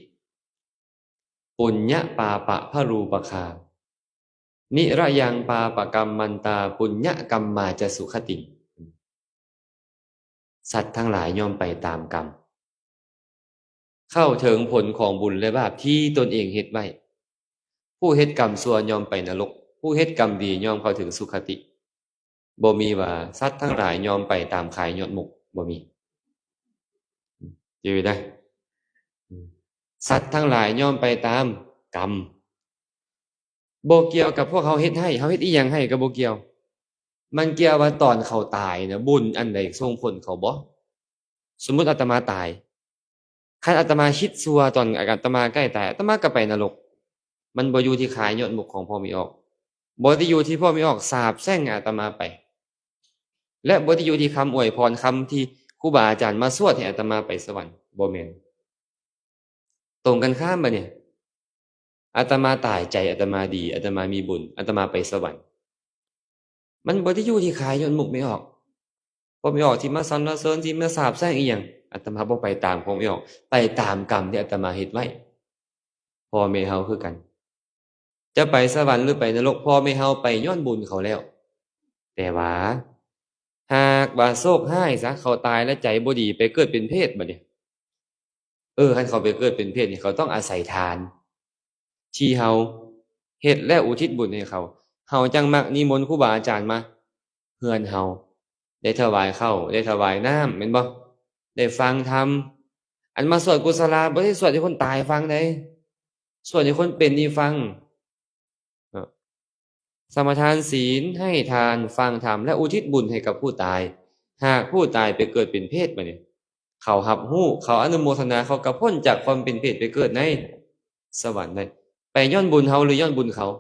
ປຸນຍະປາປະພະລູປະຄາ ນິຣະຍັງປາປະກັມມັນຕາ ປຸນຍະກັມມາຈະສຸຄະຕິງ. ສັດທັງຫຼາຍຍ່ອມໄປຕາມກຳ ເຂົ້າເຖິງຜົນຂອງບຸນ ແລະ ບາບທີ່ຕົນເອງເຮັດໄວ້. ຜູ້ເຮັດກຳຊົ່ວຍ່ອມໄປນະລົກ, ຜູ້ເຮັດກຳດີຍ່ອມເຂົ້າເຖິງສຸຄະຕິ. ບໍ່ມີວ່າສັດທັງຫຼາຍຍ່ອມໄປຕາມຄາຍຍອດມຸກ, ບໍ່ມີ. ຈື່ໄວ້ເດີ. ສັດທັງຫຼາຍຍ່ອມໄປຕາມກຳ. ບໍ່ກ່ຽວກັບພວກເຮົາເຮັດໃຫ້, ເຮົາເຮັດອີ່ຫຍັງໃຫ້ກໍບໍ່ກ່ຽວ. ມັນກ່ຽວວ່າຕອນເຂົາຕາຍນະ, ບຸນອັນໃດສົ່ງຜົນເຂົາບໍ່? ສົມມຸດອາດຕະມາຕາຍ, ຄັນອາດຕະມາຄິດຊົ່ວຕອນອາດຕະມາໃກ້ຕາຍ, ອາດຕະມາກໍໄປນະລົກ. ມັນບໍ່ຢູ່ທີ່ຄາຍຍອດມຸກຂອງພໍ່ແມ່ອອກ, ບໍ່ໄດ້ຢູ່ທີ່ພໍ່ແມ່ອອກສາບແຊ່ງໃຫ້ອາດຕະມາໄປ, ແລະ ບໍ່ໄດ້ຢູ່ທີ່ຄຳອວຍພອນ, ຄຳທີ່ຄູບາອາຈານມາສວດໃຫ້ອາດຕະມາໄປສະຫວັນ, ບໍ່ແມ່ນ. ຕົງກັນຂ້າມບາດນີ້, ອາດຕະມາຕາຍ, ໃຈອາດຕະມາດີ, ອາດຕະມາມີບຸນ, ອາດຕະມາໄປສະຫວັນ. ມັນບໍ່ໄດ້ຢູ່ທີ່ຄາຍຍອດມຸກແມ່ອອກ. ພວກແມ່ອອກທີ່ມາສັນລະເສີນ, ທີ່ມາສາບແຊ່ງອີ່ຫຍັງ, ອາດຕະມາບໍ່ໄປຕາມພວກແມ່ອອກ, ໄປຕາມກຳທີ່ອາດຕະມາເຮັດໄວ້. ພໍ່ແມ່ເຮົາຄືກັນ, ຈະໄປສະຫວັນຫຼືໄປນະລົກ, ພໍ່ແມ່ເຮົາໄປຍ້ອນບຸນເຂົາແລ້ວ. ແຕ່ວ່າຫາກວ່າໂຊກຮ້າຍຊະ, ເຂົາຕາຍແລ້ວໃຈບໍ່ດີ, ໄປເກີດເປັນເປດບາດນີ້. ເອີ, ຄັນເຂົາໄປເກີດເປັນເປດນີ້, ເຂົາຕ້ອງອາໄສທານທີ່ເຮົາເຮັດແລ້ວອຸທິດບຸນໃຫ້ເຂົາ. ເຮົາຈັ່ງມັກນິມົນຄູບາອາຈານມາເຮືອນເຮົາ, ໄດ້ຖວາຍເຂົ້າ, ໄດ້ຖວາຍນ້ຳ, ແມ່ນບໍ່? ໄດ້ຟັງທຳ. ອັນມາສວດກຸສະລາ ບໍ່ໄດ້ສວດໃຫ້ຄົນຕາຍຟັງເດ້, ສວດໃຫ້ຄົນເປັນນີ້ຟັງ. ເນາະ ສະມາທານສີນ, ໃຫ້ທານ, ຟັງທຳ ແລະ ອຸທິດບຸນໃຫ້ກັບຜູ້ຕາຍ. ຫາກຜູ້ຕາຍໄປເກີດເປັນເປດບາດນີ້, ເຂົາຮັບຮູ້, ເຂົາອະນຸໂມທະນາ, ເຂົາກໍພົ້ນຈາກຄວາມເປັນເປດໄປເກີດໃນສະຫວັນໄດ້. ໄປຍ້ອນບຸນເຮົາ ຫຼື ຍ້ອນບຸນເຂົາ?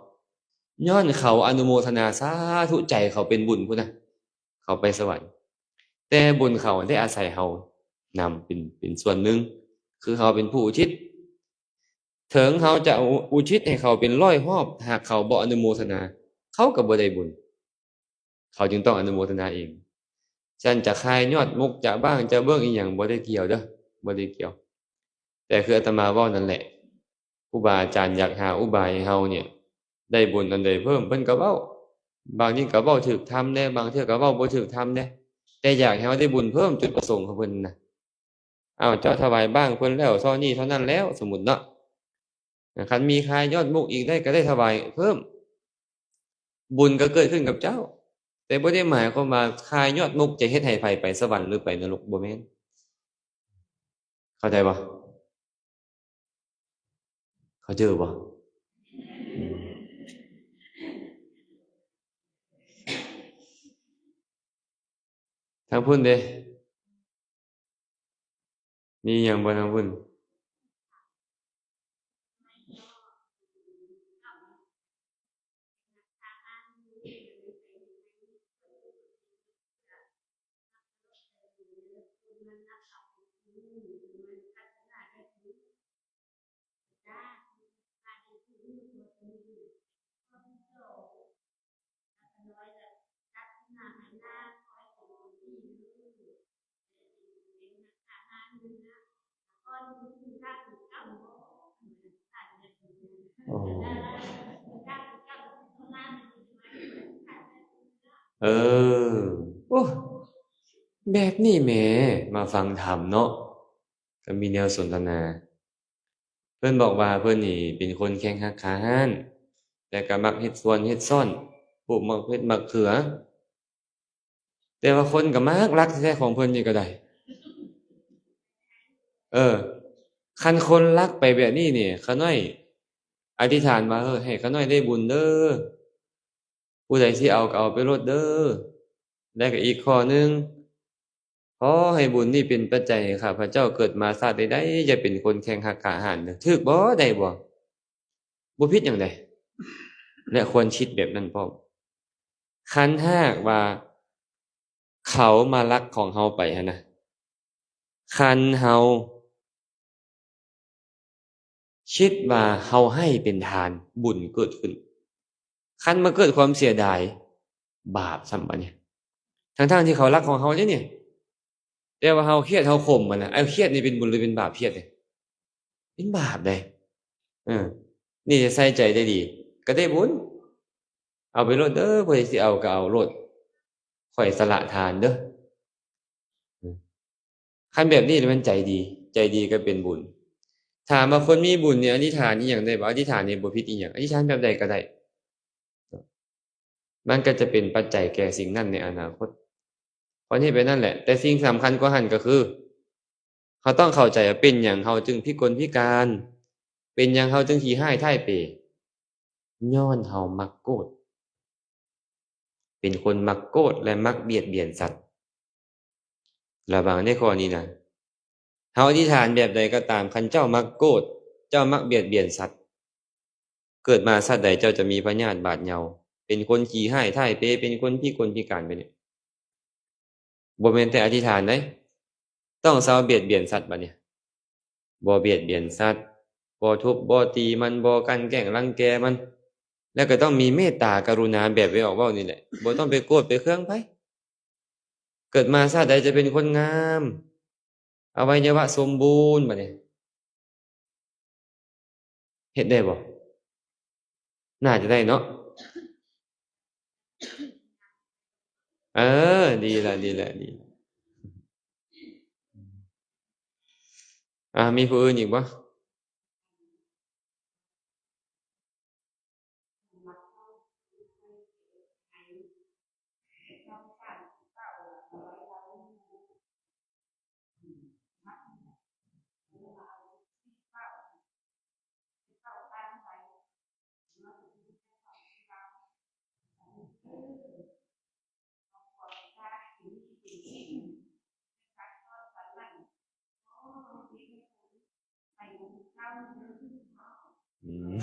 ຍ້ອນເຂົາອະນຸໂມທະນາສາທຸໃຈເຂົາເປັນບຸນພຸ້ນນະ, ເຂົາໄປສະຫວັນ. ແຕ່ບຸນເຂົາໄດ້ອາໄສເຮົານຳເປັນ, ເປັນສ່ວນໜຶ່ງ, ຄືເຮົາເປັນຜູ້ອຸທິດ. ເຖິງເຮົາຈະອຸທິດໃຫ້ເຂົາເປັນຮ້ອຍຮອບ, ຫາກເຂົາບໍ່ອະນຸໂມທະນາ, ເຂົາກໍບໍ່ໄດ້ບຸນ. ເຂົາຈຶ່ງຕ້ອງອະນຸໂມທະນາເອງ. ຊັ້ນຈະຄາຍຍອດມຸກ, ຈະບ້າງ, ຈະເບິ່ງອີ່ຫຍັງ, ບໍ່ໄດ້ກ່ຽວເດີ, ບໍ່ໄດ້ກ່ຽວ. ແຕ່ຄືອາດຕະມາເວົ້ານັ້ນແຫຼະ, ຄູບາອາຈານຢາກຫາອຸບາຍໃຫ້ເຮົານີ້ໄດ້ບຸນອັນໃດເພີ່ມ, ເພິ່ນກໍເວົ້າ. ບາງທີກໍເວົ້າຖືກທຳແດ່, ບາງເທື່ອກໍເວົ້າບໍ່ຖືກທຳແດ່, ແຕ່ຢາກໃຫ້ເຮົາໄດ້ບຸນເພີ່ມ, ຈຸດປະສົງຂອງເພິ່ນນະ. ອ້າວ, ເຈົ້າຖວາຍບ້າງເພິ່ນແລ້ວ ເທົ່ານີ້ເທົ່ານັ້ນແລ້ວ, ສົມມຸດເນາະ. ຄັນມີຄາຍຍອດມຸກອີກໄດ້ ກໍໄດ້ຖວາຍເພີ່ມ, ບຸນກໍເກີດຂຶ້ນກັບເຈົ້າ. ແຕ່ບໍ່ໄດ້ໝາຍຄວາມວ່າຄາຍຍອດມຸກຈະເຮັດໃຫ້ໃຜໄປສະຫວັນ ຫຼື ໄປນະລົກ, ບໍ່ແມ່ນ. ເຂົ້າໃຈບໍ່? ເຂົ້າໃຈບໍ່? ທາງພຸ້ນເດ ມີຫຍັງບໍ່ທາງພຸ້ນ? ອໍ ເອີ ໂອ້ ແບບນີ້ແໝ່ ມາຟັງທຳເນາະ ກໍມີແນວສົນທະນາ. ເພິ່ນບອກວ່າເພິ່ນນີ້ເປັນຄົນແຂ່ງຮັກຂ້າຮ້ານ ແຕ່ກໍມັກເຮັດສວນເຮັດຊ່ອນ ປູກໝາກເຜັດໝາກເຂືອ. ແຕ່ວ່າຄົນກໍມັກລັກແທ້ໆ ຂອງເພິ່ນນີ້ກໍໄດ້. ເອີ ຄັນຄົນລັກໄປແບບນີ້ນີ້ ຂ້ານ້ອຍອະທິຖານວ່າ ເອີ ໃຫ້ຂ້ານ້ອຍໄດ້ບຸນເດີ ຜູ້ໃດຊິເອົາກໍເອົາໄປໂລດເດີ. ແລະກໍອີກຂໍ້ໜຶ່ງ ຂໍໃຫ້ບຸນນີ້ເປັນປັດໄຈໃຫ້ຂ້າພະເຈົ້າເກີດມາຊາດໃດໆ ຢ່າເປັນຄົນແຂ່ງຮັກຂ້າຮ້ານເດີ. ຖືກບໍ່? ໄດ້ບໍ່? ບໍ່ຜິດຫຍັງໃດ ແລະ ຄວນຄິດແບບນັ້ນພ້ອມ. ຄັນຫາກວ່າເຂົາມາລັກຂອງເຮົາໄປຫັ້ນນະ, ຄັນເຮົາຄິດວ່າເຮົາໃຫ້ເປັນທານ, ບຸນເກີດຂຶ້ນ. ຄັນມາເກີດຄວາມເສຍດາຍ, ບາບຊ້ຳບັດນີ້. ທັງໆທີ່ເຂົາລັກຂອງເຮົາເດ້ນີ້, ແຕ່ວ່າເຮົາຄຽດເຮົາຂົມມັນນະ. ເອົາ ຄຽດນີ້ເປັນບຸນຫຼືເປັນບາບ? ຄຽດນີ້ເປັນບາບເດ້. ເອີ ນີ້ໃສ່ໃຈໄດ້ດີ ກໍໄດ້ບຸນ. ເອົາໄປໂລດເດີ, ຜູ້ໃດຊິເອົາກໍເອົາໂລດ, ຂ້ອຍສະຫຼະທານເດີ. ຄັນແບບນີ້ແລ້ວມັນໃຈດີ, ໃຈດີກໍເປັນບຸນ. ຖາມວ່າຄົນມີບຸນນີ້ອະທິຖານອີ່ຫຍັງໄດ້ບໍ່? ອະທິຖານນີ້ບໍ່ຜິດອີ່ຫຍັງ, ອະທິຖານແບບໃດກໍໄດ້. ມັນກໍຈະເປັນປັດໄຈແກ່ສິ່ງນັ້ນໃນອະນາຄົດ. ຄວນເຮັດແບບນັ້ນແຫຼະ. ແຕ່ສິ່ງສຳຄັນກວ່າຫັ້ນກໍຄື ເຮົາຕ້ອງເຂົ້າໃຈວ່າເປັນຫຍັງເຮົາຈຶ່ງພິກົນພິການ, ເປັນຫຍັງເຮົາຈຶ່ງຂີ້ຮ້າຍທ້າຍເປ. ຍ້ອນເຮົາມັກໂກດ, ເປັນຄົນມັກໂກດ ແລະ ມັກບຽດບຽນສັດ. ລະວັງໃນຂໍ້ນີ້ນະ, ເຮົາອະທິຖານແບບໃດກໍຕາມ, ຄັນເຈົ້າມັກໂກດ, ເຈົ້າມັກບຽດບຽນສັດ, ເກີດມາຊາດໃດເຈົ້າຈະມີພະຍາດບາດເຍົາ, ເປັນຄົນຂີ້ຮ້າຍທ້າຍເປ, ເປັນຄົນພິກົນພິການໄປນີ້. ບໍ່ແມ່ນແຕ່ອະທິຖານເດ້, ຕ້ອງເຊົາບຽດບຽນສັດບັດນີ້. ບໍ່ບຽດບຽນສັດ, ບໍ່ທຸບບໍ່ຕີມັນ, ບໍ່ກັ່ນແກ້ງລັງແກມັນ, ແລ້ວກໍຕ້ອງມີເມດຕາກະລຸນາແບບໄວອອກເວົ້ານີ້ແຫຼະ. ບໍ່ຕ້ອງໄປໂກດໄປເຄືອງໃຜ. ເກີດມາຊາດໃດຈະເປັນຄົນງາມ, ອະໄວຍະວະສົມບູນບັດນີ້. ເຮັດໄດ້ບໍ່? ໜ້າຈະໄດ້ເນາະ. ເອີ ດີລະ ດີລະ ດີລະ. ອ່າ ມີຜູ້ອື່ນອີກບໍ່? ອືມ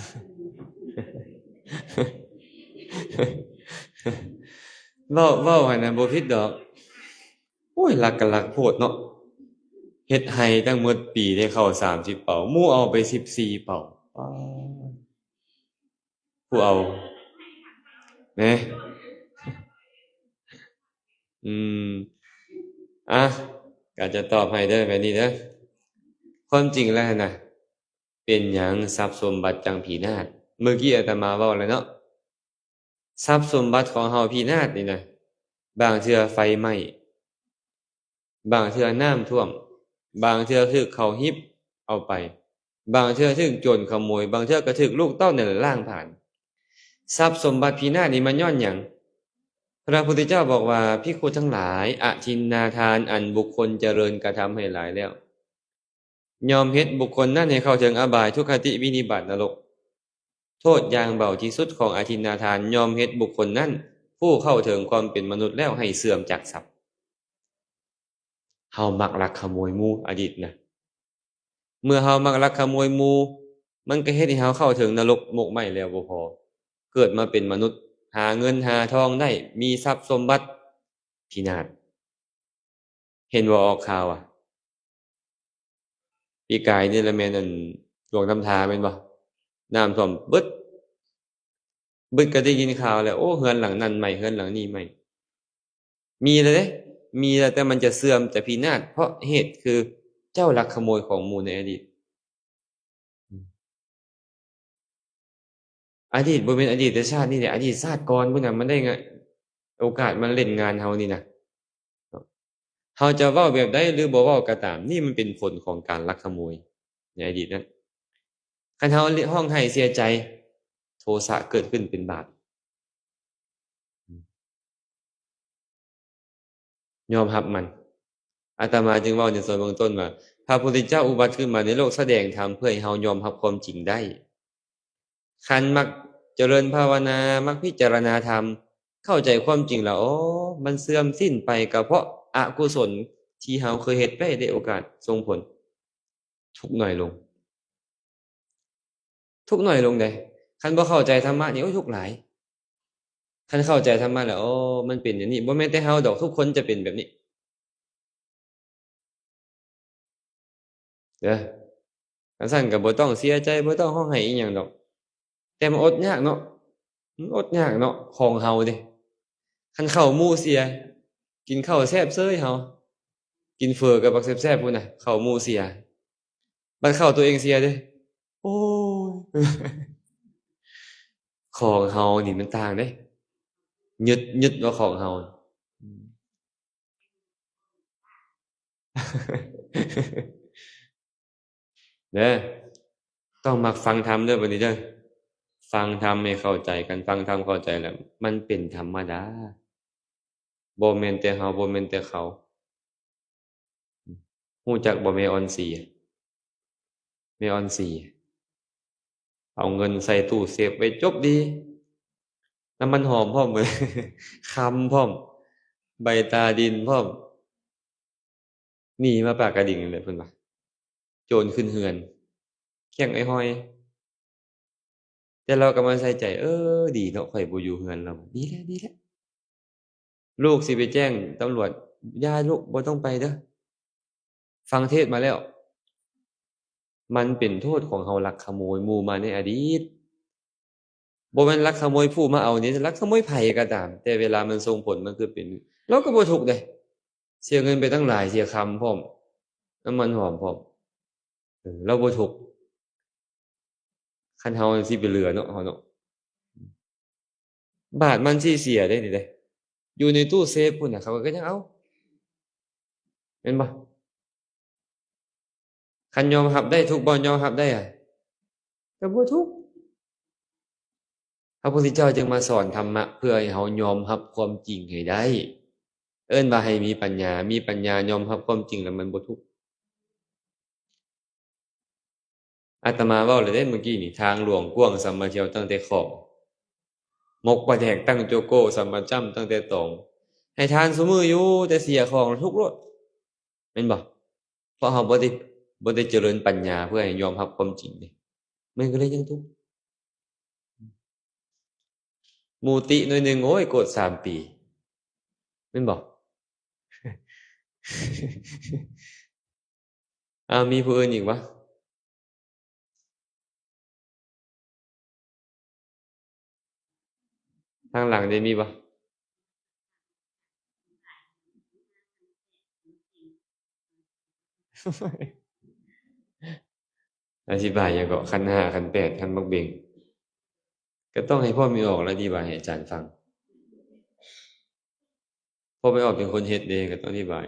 ເວົ້າ ເວົ້າຫັ້ນນະ ບໍ່ຜິດດອກ. ໂອ້ຍ ລັກກໍລັກໂພດເນາະ, ເຮັດໄຮ່ຕັ້ງໝົດປີໄດ້ເຂົ້າສາມສິບເປົາ, ໝູ່ເອົາໄປສິບສີ່ເປົາ. ປາດ ຜູ້ເອົາ ແໜ່ ອືມ ອ່ະ ກໍຈະຕອບໃຫ້ເດີ ແບບນີ້ເດີ. ຄວາມຈິງແລ້ວຫັ້ນນະ ເປັນຫຍັງຊັບສົມບັດຈັ່ງພິນາດ? ເມື່ອກີ້ອາດຕະມາເວົ້າແລ້ວເນາະ, ຊັບສົມບັດຂອງເຮົາພິນາດນີ້ນະ, ບາງເທື່ອໄຟໄໝ້, ບາງເທື່ອນ້ຳຖ້ວມ, ບາງເທື່ອຖືກເຂົາຮິບເອົາໄປ, ບາງເທື່ອຖືກໂຈນຂະໂມຍ, ບາງເທື່ອກໍຖືກລູກເຕົ້ານີ້ແຫຼະລ້າງຜານ. ຊັບສົມບັດພິນາດນີ້ມັນຍ້ອນຫຍັງ? ພະພຸດທະເຈົ້າບອກວ່າ, ພິກຂຸທັງຫຼາຍ, ອະທິນນາທານອັນບຸກຄົນຈະເລີນກະທຳໃຫ້ຫຼາຍແລ້ວ, ຍ່ອມເຮັດບຸກຄົນນັ້ນໃຫ້ເຂົ້າເຖິງອະບາຍ, ທຸກຄະຕິ, ວິນິບາດ, ນະລົກ. ໂທດຢ່າງເບົາທີ່ສຸດຂອງອະທິນນາທານ ຍ່ອມເຮັດບຸກຄົນນັ້ນຜູ້ເຂົ້າເຖິງຄວາມເປັນມະນຸດແລ້ວໃຫ້ເສື່ອມຈາກສັບ. ເຮົາມັກລັກຂະໂມຍໝູ່ ອະດີດນະ. ເມື່ອເຮົາມັກລັກຂະໂມຍໝູ່, ມັນກໍເຮັດໃຫ້ເຮົາເຂົ້າເຖິງນະລົກໝົກໄໝ້ແລ້ວບໍ່ພໍ, ເກີດມາເປັນມະນຸດ, ຫາເງິນຫາທອງໄດ້, ມີຊັບສົມບັດ, ພິນາດ. ເຫັນບໍ່ອອກຂ່າວອະ? ປີກາຍນີ້ລະແມ່ນອັນ ຫຼວງນ້ຳທາແມ່ນບໍ່? ນ້ຳຖ້ວມເບິດ, ເບິດກໍໄດ້ຍິນຂ່າວແລ້ວ, ໂອ້ ເຮືອນຫຼັງນັ້ນໄໝ້, ເຮືອນຫຼັງນີ້ໄໝ້. ມີແລ້ວເດ້, ມີແລ້ວ, ແຕ່ມັນຈະເສື່ອມ, ຈະພິນາດ, ເພາະເຫດຄືເຈົ້າລັກຂະໂມຍຂອງໝູ່ໃນອະດີດ. ອະດີດບໍ່ແມ່ນອະດີດແຕ່ຊາດນີ້ແຫຼະ, ອະດີດຊາດກ່ອນພຸ້ນນະ ມັນໄດ້ງະ ໂອກາດມາຫຼິ້ນງານເຮົານີ້ນະ. ເຮົາຈະເວົ້າແບບໃດ ຫຼື ບໍ່ເວົ້າກໍຕາມ, ນີ້ມັນເປັນຜົນຂອງການລັກຂະໂມຍໃນອະດີດນັ້ນ. ຄັນເຮົາຮ້ອງໄຫ້ເສຍໃຈ, ໂທສະເກີດຂຶ້ນເປັນບາບ. ຍອມຮັບມັນ. ອາດຕະມາຈຶ່ງເວົ້າໃນສ່ວນເບື້ອງຕົ້ນວ່າ ພະພຸດທະເຈົ້າອຸບັດຂຶ້ນມາໃນໂລກສະແດງທຳເພື່ອໃຫ້ເຮົາຍອມຮັບຄວາມຈິງໄດ້. ຄັນມັກຈະເລີນພາວະນາ, ມັກພິຈາລະນາທຳ, ເຂົ້າໃຈຄວາມຈິງແລ້ວ, ໂອ້ ມັນເສື່ອມສິ້ນໄປ ກໍເພາະອະກຸສົນທີ່ເຮົາເຄີຍເຮັດໄວ້ໄດ້ໂອກາດສົ່ງຜົນ. ທຸກໜ້ອຍລົງ, ທຸກໜ້ອຍລົງເດ້. ຄັນບໍ່ເຂົ້າໃຈທຳມະນີ້ ໂອ້ຍ ທຸກຫຼາຍ. ຄັນເຂົ້າໃຈທຳມະແລ້ວ ໂອ້ ມັນເປັນຢ່າງນີ້ ບໍ່ແມ່ນແຕ່ເຮົາດອກ ທຸກຄົນຈະເປັນແບບນີ້ເດີ. ຄັນຊັ້ນກໍບໍ່ຕ້ອງເສຍໃຈ ບໍ່ຕ້ອງຮ້ອງໄຫ້ອີ່ຫຍັງດອກ. ແຕ່ມັນອົດຍາກເນາະ ມັນອົດຍາກເນາະ ຂອງເຮົາເດ້. ຄັນເຂົ້າໝູ່ເສຍ ກິນເຂົ້າແຊບເສີຍເຮົາ ກິນເຝີກັບບັກແຊບໆພຸ້ນນະ ເຂົ້າໝູ່ເສຍ. ບັດເຂົ້າຕົວເອງເສຍເດ້ ໂອ້ຍ ຂອງເຮົານີ້ມັນຕ່າງເດ້ ຍຶດ ຍຶດວ່າຂອງເຮົາ ເດີ. ຕ້ອງມັກຟັງທຳເດີ ບັດນີ້ເດີ ຟັງທຳໃຫ້ເຂົ້າໃຈ. ຄັນຟັງທຳເຂົ້າໃຈແລ້ວ ມັນເປັນທຳມະດາ ບໍ່ແມ່ນແຕ່ເຮົາ ບໍ່ແມ່ນແຕ່ເຂົາ. ຮູ້ຈັກບໍ່ແມ່ອອນສີ? ແມ່ອອນສີ ເອົາເງິນໃສ່ຕູ້ເຊຟໄວ້ຈົບດີ ນ້ຳມັນຫອມພ້ອມ ຄຳພ້ອມ ໃບຕາດິນພ້ອມ ໜີມາປາກກະດິງນີ້ແຫຼະ ເພິ່ນວ່າ ໂຈນຂຶ້ນເຮືອນ ແຂ້ງອ້ອຍໆ. ແຕ່ລາວກໍມາໃສ່ໃຈ ເອີ ດີເນາະ ຂ້ອຍບໍ່ຢູ່ເຮືອນລາວ. ດີແລ້ວ ດີແລ້ວ. ລູກຊິໄປແຈ້ງຕຳຫຼວດ ຢ່າລູກ ບໍ່ຕ້ອງໄປເດີ ຟັງເທດມາແລ້ວ. ມັນເປັນໂທດຂອງເຮົາລັກຂະໂມຍໝູ່ມາໃນອະດີດ. ບໍ່ແມ່ນລັກຂະໂມຍຜູ້ມາເອົານີ້ ລັກຂະໂມຍໃຜກໍຕາມ ແຕ່ເວລາມັນສົ່ງຜົນ ມັນຄືເປັນ ລາວກໍບໍ່ທຸກເດ້ ເສຍເງິນໄປຕັ້ງຫຼາຍ ເສຍຄຳພ້ອມ ນ້ຳມັນຫອມພ້ອມ ເອີ ລາວບໍ່ທຸກ. ຄັນເຮົາຊິໄປເຫຼືອເນາະ ເຮົາເນາະ ບາດມັນຊິເສຍເດ້ນີ້ເດ້ ຢູ່ໃນຕູ້ເຊຟພຸ້ນນະ ເຂົາກໍຍັງເອົາ ແມ່ນບໍ່? ຄັນຍອມຮັບໄດ້ ທຸກບໍ່? ຍອມຮັບໄດ້ອະ ກໍບໍ່ທຸກ. ພະພຸດທະເຈົ້າຈຶ່ງມາສອນທຳມະ ເພື່ອໃຫ້ເຮົາຍອມຮັບຄວາມຈິງໃຫ້ໄດ້. ເອີ້ນວ່າໃຫ້ມີປັນຍາ, ມີປັນຍາຍອມຮັບຄວາມຈິງແລ້ວມັນບໍ່ທຸກ. ອາດຕະມາເວົ້າແລ້ວເດ້ມື້ກີ້ນີ້, ທາງຫຼວງກວ້າງ ສຳມາທ່ຽວຕັ້ງແຕ່ຂອງ, ໝົກປາແດກຕັ້ງໂຈໂກ້ ສຳມາຈ້ຳຕັ້ງແຕ່ຕອງ. ໃຫ້ທານຊຸມື້ຢູ່ ແຕ່ເສຍຂອງທຸກໂລດ ແມ່ນບໍ່? ເພາະເຮົາບໍ່ໄດ້ ບໍ່ໄດ້ຈະເລີນປັນຍາເພື່ອໃຫ້ຍອມຮັບຄວາມຈິງເດ້ ມັນກໍເລີຍຍັງທຸກ. ມູຕິໜ້ອຍໜຶ່ງ ໂອ້ຍ ໂກດສາມປີ ແມ່ນບໍ່? ອ້າວ ມີຜູ້ອື່ນອີກບໍ່? ທາງຫຼັງເດ ມີບໍ່? ອະທິບາຍຫຍັງເກາະ? ຂັນຫ້າ, ຂັນແປດ, ຂັນໝາກເບັງ ກໍຕ້ອງໃຫ້ພໍ່ແມ່ອອກລະອະທິບາຍໃຫ້ອາຈານຟັງ. ພໍ່ແມ່ອອກເປັນຄົນເຮັດເດ້ ກໍຕ້ອງອະທິບາຍ.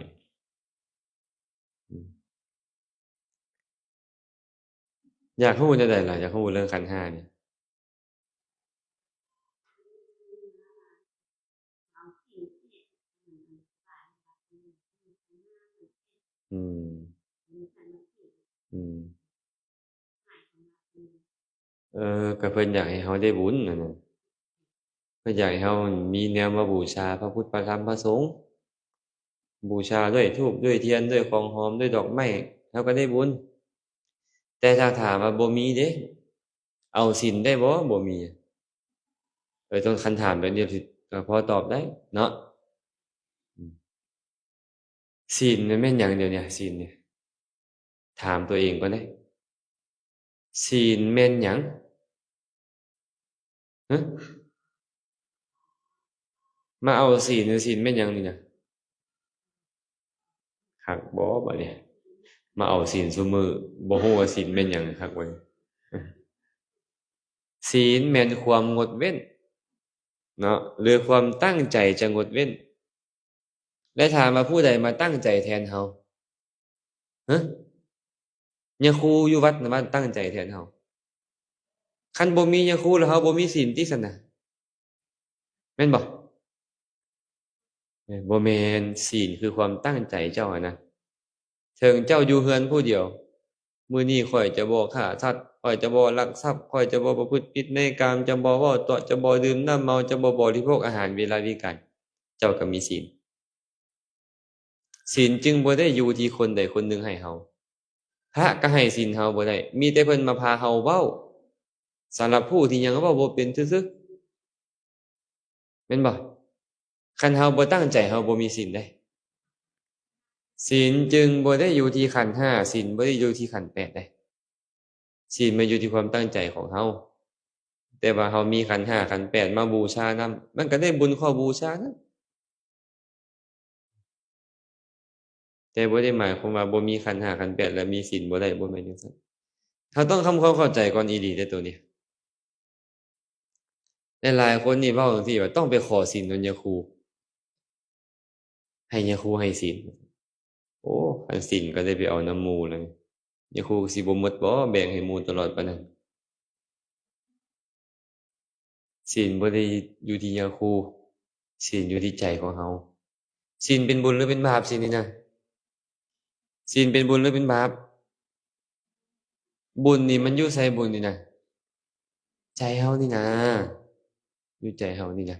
ອືມ ຢາກຮູ້ແນວໃດລະ? ຢາກຮູ້ເລື່ອງຂັນຫ້ານີ້. ອືມ ອືມ ເອີ ກໍເພິ່ນຢາກໃຫ້ເຮົາໄດ້ບຸນຫັ້ນນະ. ເພິ່ນຢາກໃຫ້ເຮົາມີແນວມາບູຊາພະພຸດ ພະທຳ ພະສົງ, ບູຊາດ້ວຍທູບ ດ້ວຍທຽນ ດ້ວຍຂອງຫອມ ດ້ວຍດອກໄມ້ ເຮົາກໍໄດ້ບຸນ. ແຕ່ຖ້າຖາມວ່າບໍ່ມີເດ້ ເອົາສິນໄດ້ບໍ່? ບໍ່ມີ. ເອີ ຕ້ອງ ຄັນຖາມແບບນີ້ ກໍພໍຕອບໄດ້ເນາະ. ອືມ ສິນມັນແມ່ນຫຍັງ? ດຽວນີ້ສິນນີ້ ຖາມຕົວເອງກ່ອນເດ້ ສິນແມ່ນຫຍັງ? ຮະ? ມາເອົາສິນ ສິນແມ່ນຫຍັງນີ້ນະ? ຄັກບໍ່ບາດນີ້? ມາເອົາສິນຊຸມື້ ບໍ່ຮູ້ວ່າສິນແມ່ນຫຍັງ ຄັກບໍ່ນີ້? ສິນແມ່ນຄວາມງົດເວັ້ນເນາະ ຫຼື ຄວາມຕັ້ງໃຈຈະງົດເວັ້ນ. ແລະ ຖາມວ່າຜູ້ໃດມາຕັ້ງໃຈແທນເຮົາ? ຮະ? ຍາຄູຢູ່ວັດນະມາຕັ້ງໃຈແທນເຮົາ. ຄັນບໍ່ມີຍາຄູແລ້ວ ເຮົາບໍ່ມີສິນຕິຊັ້ນນະ? ແມ່ນບໍ່? ເອີ ບໍ່ແມ່ນ, ສິນຄືຄວາມຕັ້ງໃຈເຈົ້າຫັ້ນນະ. ເຖິງເຈົ້າຢູ່ເຮືອນຜູ້ດຽວ, ມື້ນີ້ຂ້ອຍຈະບໍ່ຂ້າສັດ, ຂ້ອຍຈະບໍ່ລັກຊັບ, ຂ້ອຍຈະບໍ່ປະພຶດຜິດໃນກາມ, ຈະບໍ່ເວົ້າຕົວະ, ຈະບໍ່ດື່ມນ້ຳເມົາ, ຈະບໍ່ບໍລິໂພກອາຫານເວລາວິການ, ເຈົ້າກໍມີສິນ. ສິນຈຶ່ງບໍ່ໄດ້ຢູ່ທີ່ຄົນໃດຄົນໜຶ່ງໃຫ້ເຮົາ. ພະກໍໃຫ້ສິນເຮົາບໍ່ໄດ້, ມີແຕ່ເພິ່ນມາພາເຮົາເວົ້າ. ສຳລັບຜູ້ທີ່ຍັງເວົ້າບໍ່ເປັນຊື່ໆ ແມ່ນບໍ່? ຄັນເຮົາບໍ່ຕັ້ງໃຈ ເຮົາບໍ່ມີສິນເດ້. ສິນຈຶ່ງບໍ່ໄດ້ຢູ່ທີ່ຂັນຫ້າ, ສິນບໍ່ໄດ້ຢູ່ທີ່ຂັນແປດເດ້. ສິນມັນຢູ່ທີ່ຄວາມຕັ້ງໃຈຂອງເຮົາ. ແຕ່ວ່າເຮົາມີຂັນຫ້າ ຂັນແປດມາບູຊານຳ, ມັນກໍໄດ້ບຸນຂໍ້ບູຊານັ້ນ. ແຕ່ບໍ່ໄດ້ໝາຍຄວາມວ່າບໍ່ມີຂັນຫ້າ ຂັນແປດ ແລ້ວມີສິນບໍ່ໄດ້, ບໍ່ແມ່ນຈັ່ງຊັ້ນ. ເຮົາຕ້ອງທຳຄວາມເຂົ້າໃຈກ່ອນອີ່ຫຼີເດ້ໂຕນີ້. ຫຼາຍໆຄົນນີ້ເວົ້າຈັ່ງຊີ້ວ່າ ຕ້ອງໄປຂໍສິນນຳຍາຄູ, ໃຫ້ຍາຄູໃຫ້ສິນ. ໂອ້ ຄັນສິນກໍໄດ້ໄປເອົານຳໝູ່ແລ້ວ, ຍາຄູກໍຊິບໍ່ໝົດບໍ ແບ່ງໃຫ້ໝູ່ຕະຫຼອດປານນັ້ນ. ສິນບໍ່ໄດ້ຢູ່ທີ່ຍາຄູ, ສິນຢູ່ທີ່ໃຈຂອງເຮົາ. ສິນເປັນບຸນຫຼືເປັນບາບ? ສິນນີ້ນະ ສິນເປັນບຸນຫຼືເປັນບາບ? ບຸນນີ້ມັນຢູ່ໃສ? ບຸນນີ້ນະ ໃຈເຮົານີ້ນາ, ຢູ່ໃຈເຮົານີ້ນະ.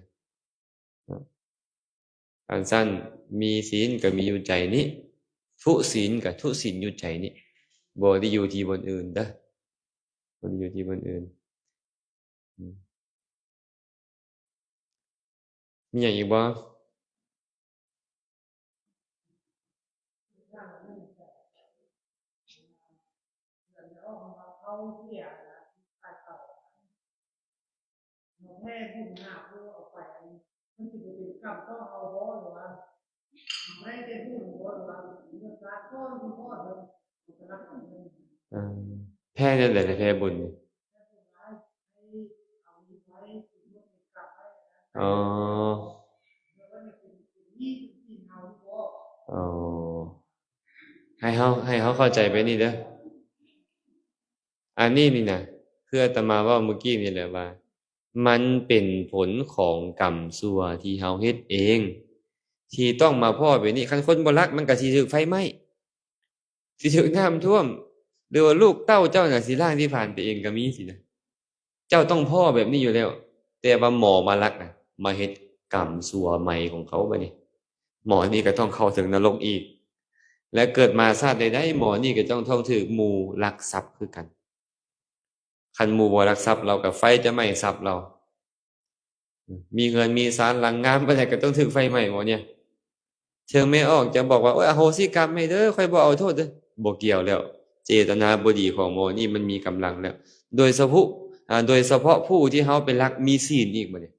ອັນຊັ້ນ ມີສິນກໍມີຢູ່ໃຈນີ້, ທຸສິນກໍທຸສິນຢູ່ໃຈນີ້, ບໍ່ໄດ້ຢູ່ທີ່ບ່ອນອື່ນເດີ້, ບໍ່ໄດ້ຢູ່ທີ່ບ່ອນອື່ນ. ອືມ ມີຫຍັງອີກບໍ່? ເອີ ແຜ່ແນວໃດແດ່ ແຜ່ບຸນນີ້? ອໍ ອໍ ໃຫ້ເຮົາ ໃຫ້ເຮົາເຂົ້າໃຈແບບນີ້ເດີ້. ອັນນີ້ນີ້ນະ ຄືອາດຕະມາເວົ້າມື້ກີ້ນີ້ແຫຼະວ່າ ມັນເປັນຜົນຂອງກຳຊົ່ວທີ່ເຮົາເຮັດເອງ ທີ່ຕ້ອງມາພໍ້ແບບນີ້. ຄັນຄົນບໍ່ລັກ ມັນກໍຊິຖືກໄຟໄໝ້, ຊິຖືກນ້ຳຖ້ວມ ຫຼືວ່າລູກເຕົ້າເຈົ້ານະຊິລ້າງທີ່ຜານໄປເອງກໍມີຊີ້ນະ. ເຈົ້າຕ້ອງພໍ້ແບບນີ້ຢູ່ແລ້ວ, ແຕ່ວ່າໝໍມາລັກນະ ມາເຮັດກຳຊົ່ວໃໝ່ຂອງເຂົາບັດນີ້. ໝໍນີ້ກໍຕ້ອງເຂົ້າເຖິງນະລົກອີກ ແລະ ເກີດມາຊາດໃດໆ ໝໍນີ້ກໍຕ້ອງ ຕ້ອງຖືກໝູ່ລັກຊັບຄືກັນ. ຄັນໝູ່ບໍ່ລັກຊັບລາວ ກໍໄຟຈະໄໝ້ຊັບລາວ. ມີເຮືອນມີຊານຫຼັງງາມປານໃດກໍຕ້ອງຖືກໄຟໄໝ້ໝໍນີ້. ເຖິງແມ່ອອກຈະບອກວ່າ ໂອ້ຍ ອະໂຫສິກຳໃຫ້ເດີ້ ຂ້ອຍບໍ່ເອົາໂທດເດີ້, ບໍ່ກ່ຽວແລ້ວ. ເຈຕະນາບໍ່ດີຂອງໝໍນີ້ມັນມີກຳລັງແລ້ວ. ໂດຍສະເພາະ ອາ ໂດຍສະເພາະຜູ້ທີ່ເຮົາໄປລັກມີສິນອີກບັດນີ້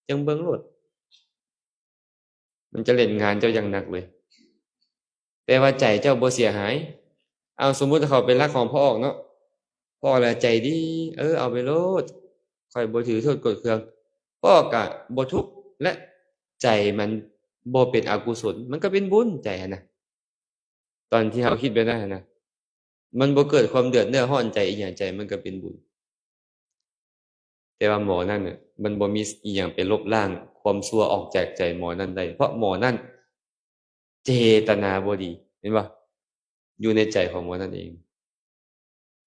ຈັ່ງເບິ່ງໂລດ. ມັນຈະຫຼິ້ນງານເຈົ້າຢ່າງໜັກເລີຍ. ແຕ່ວ່າໃຈເຈົ້າບໍ່ເສຍຫາຍ. ເອົາ ສົມມຸດເຂົາໄປລັກຂອງພໍ່ອອກເນາະ, ພໍ່ອອກລະໃຈດີ ເອີ ເອົາໄປໂລດ, ຂ້ອຍບໍ່ຖືໂທດໂກດເຄືອງ. ພໍ່ອອກກະບໍ່ທຸກ ແລະ ໃຈມັນບໍ່ເປັນອະກຸສົນ, ມັນກໍເປັນບຸນໃຈຫັ້ນນະ. ຕອນທີ່ເຮົາຄິດແບບນັ້ນຫັ້ນນະ ມັນບໍ່ເກີດຄວາມເດືອດເນື້ອຮ້ອນໃຈອີ່ຫຍັງ, ໃຈມັນກໍເປັນບຸນ. ແຕ່ວ່າໝໍນັ້ນນະ ມັນບໍ່ມີອີ່ຫຍັງໄປລົບລ້າງຄວາມຊົ່ວອອກຈາກໃຈໝໍນັ້ນໄດ້, ເພາະໝໍນັ້ນເຈຕະນາບໍ່ດີ, ເຫັນບໍ່? ຢູ່ໃນໃຈຂອງໝໍນັ້ນເອງ,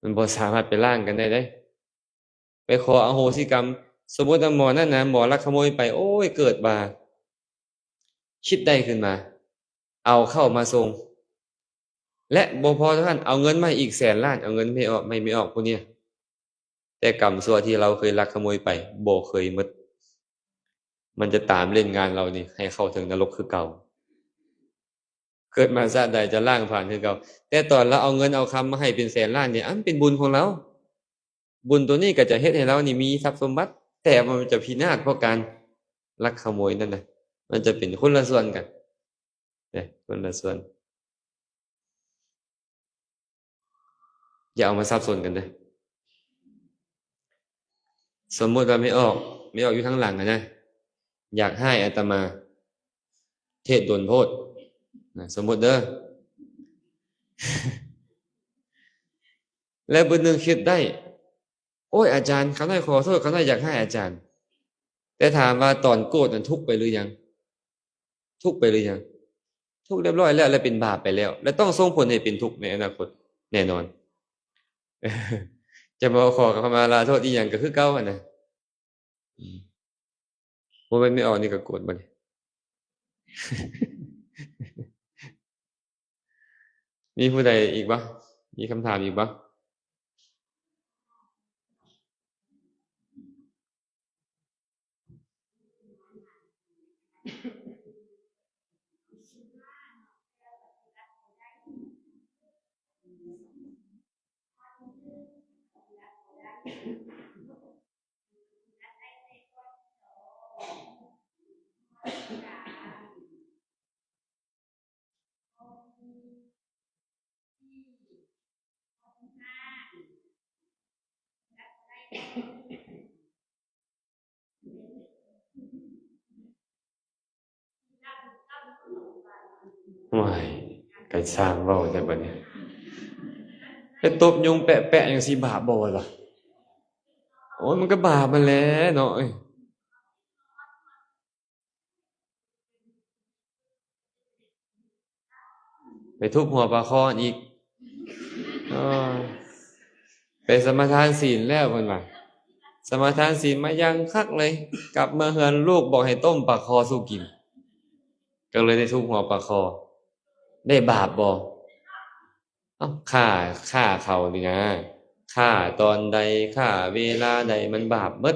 ມັນບໍ່ສາມາດໄປລ້າງກັນໄດ້ເດ້. ໄປຂໍອະໂຫສິກຳ, ສົມມຸດວ່າໝໍນັ້ນນະ ໝໍລັກຂະໂມຍໄປ, ໂອ້ຍ ເກີດວ່າ ຄິດໄດ້ຂຶ້ນມາ ເອົາເຂົ້າມາສົ່ງ ແລະ ບໍ່ພໍເທົ່ານັ້ນ ເອົາເງິນມາໃຫ້ອີກແສນລ້ານ, ເອົາເງິນແມ່ອອກ ໃຫ້ແມ່ອອກຜູ້ນີ້. ແຕ່ກຳຊົ່ວທີ່ລາວເຄີຍລັກຂະໂມຍໄປ ບໍ່ເຄີຍໝົດ, ມັນຈະຕາມຫຼິ້ນງານລາວນີ້ ໃຫ້ເຂົ້າເຖິງນະລົກຄືເກົ່າ. ເກີດມາຊາດໃດຈະລ້າງຜານຄືເກົ່າ. ແຕ່ຕອນລາວເອົາເງິນເອົາຄຳມາໃຫ້ເປັນແສນລ້ານນີ້ ອັນເປັນບຸນຂອງລາວ. ບຸນໂຕນີ້ກໍຈະເຮັດໃຫ້ລາວນີ້ມີຊັບສົມບັດ, ແຕ່ວ່າມັນຈະພິນາດເພາະການລັກຂະໂມຍນັ້ນນະ, ມັນຈະເປັນຄົນລະສ່ວນກັນເດ້, ຄົນລະສ່ວນ. ຢ່າເອົາມາສັບສົນກັນເດີ້. ສົມມຸດວ່າແມ່ອອກ, ແມ່ອອກຢູ່ທາງຫຼັງຫັ້ນນະ, ຢາກຮ້າຍອາດຕະມາ, ເທດດົນໂພດນະ, ສົມມຸດເດີ້. ແລ້ວບຶດໜຶ່ງຄິດໄດ້, ໂອ້ຍ ອາຈານ, ຂ້ານ້ອຍຂໍໂທດ, ຂ້ານ້ອຍຢາກຮ້າຍອາຈານ. ແຕ່ຖາມວ່າຕອນໂກດນັ້ນທຸກໄປຫຼືຍັງ? ທຸກໄປຫຼືຍັງ? ທຸກຮຽບຮ້ອຍແລ້ວ ແລະ ເປັນບາບໄປແລ້ວ ແລະ ຕ້ອງສົ່ງຜົນໃຫ້ເປັນທຸກໃນອະນາຄົດແນ່ນອນ. ຈະມາຂໍຂະມາລາໂທດອີ່ຫຍັງກໍຄືເກົ່າຫັ້ນນະ. ອືມ ບໍ່ແມ່ນແມ່ອອກນີ້ກໍໂກດບໍ່ນີ້? ມີຜູ້ໃດອີກບໍ່? ມີຄຳຖາມອີກບໍ່? โอ้ย ก็ช่างเว้าแท้บัดนี้ ไปตบยุงแปะๆ จั่งซี้บาปบ่วะ โอ้ย มันก็บาปนั่นแหละเนาะ เอ้ย ไปทุบหัวปลาคออีก เออ ไปสมาทานศีลแล้วเพิ่นว่า สมาทานศีลมาอย่างคักเลย กลับมาเฮือนลูกบอกให้ต้มปลาคอสู่กิน ก็เลยได้ทุบหัวปลาคอ ได้บาปบ่ เอ้า ฆ่า ฆ่าเขานี่นะ ฆ่าตอนใด ฆ่าเวลาใด มันบาปหมด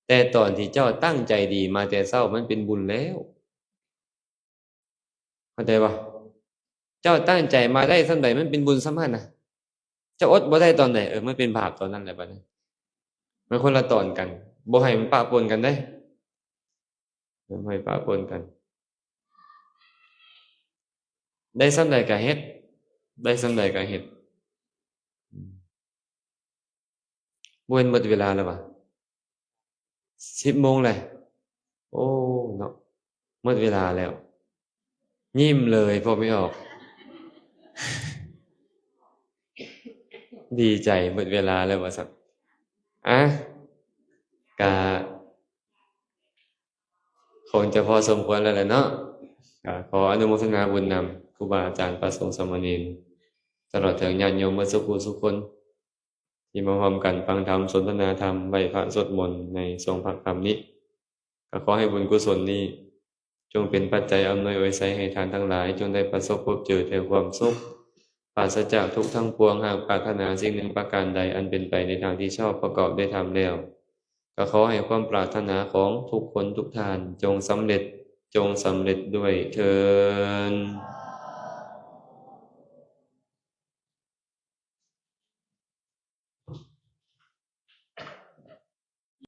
แต่ตอนที่เจ้าตั้งใจดีมาแต่เช้า มันเป็นบุญแล้ว เข้าใจบ่ เจ้าตั้งใจมาได้ส่ำใด มันเป็นบุญส่ำนั้นนะ เจ้าอดบ่ได้ตอนใด เออ มันเป็นบาปตอนนั้นแหละบัดนี้ มันคนละตอนกัน บ่ให้มันปะปนกันเด้ บ่ให้ปะปนกัน ได้ส่ำใดก็เฮ็ด ได้ส่ำใดก็เฮ็ด อืม บ่แม่นหมดเวลาแล้ววะ สิบโมงแล้ว โอ้ เนาะ หมดเวลาแล้ว ยิ้มเลย พอไม่ออก ดีใจ หมดเวลาแล้วว่าซั่น อ่ะ กะ คงจะพอสมควรแล้วแหละเนาะ กะขออนุโมทนาบุญนำครูบาอาจารย์ พระสงฆ์สามเณร ตลอดถึงญาติโยมเบิดสุผู้สุคน ที่มาร่วมกันฟังธรรม สนทนาธรรม ไหว้พระสวดมนต์ในช่วงพักธรรมนี้ ก็ขอให้บุญกุศลนี้ จงเป็นปัจจัยอำนวยอวยชัยให้ท่านทั้งหลาย จงได้ประสบพบเจอแต่ความสุข ปราศจากทุกข์ทั้งปวง หากปรารถนาสิ่งหนึ่งประการใด อันเป็นไปในทางที่ชอบประกอบด้วยธรรมแล้ว ก็ขอให้ความปรารถนาของทุกคนทุกท่าน จงสำเร็จ จงสำเร็จด้วยเทอญ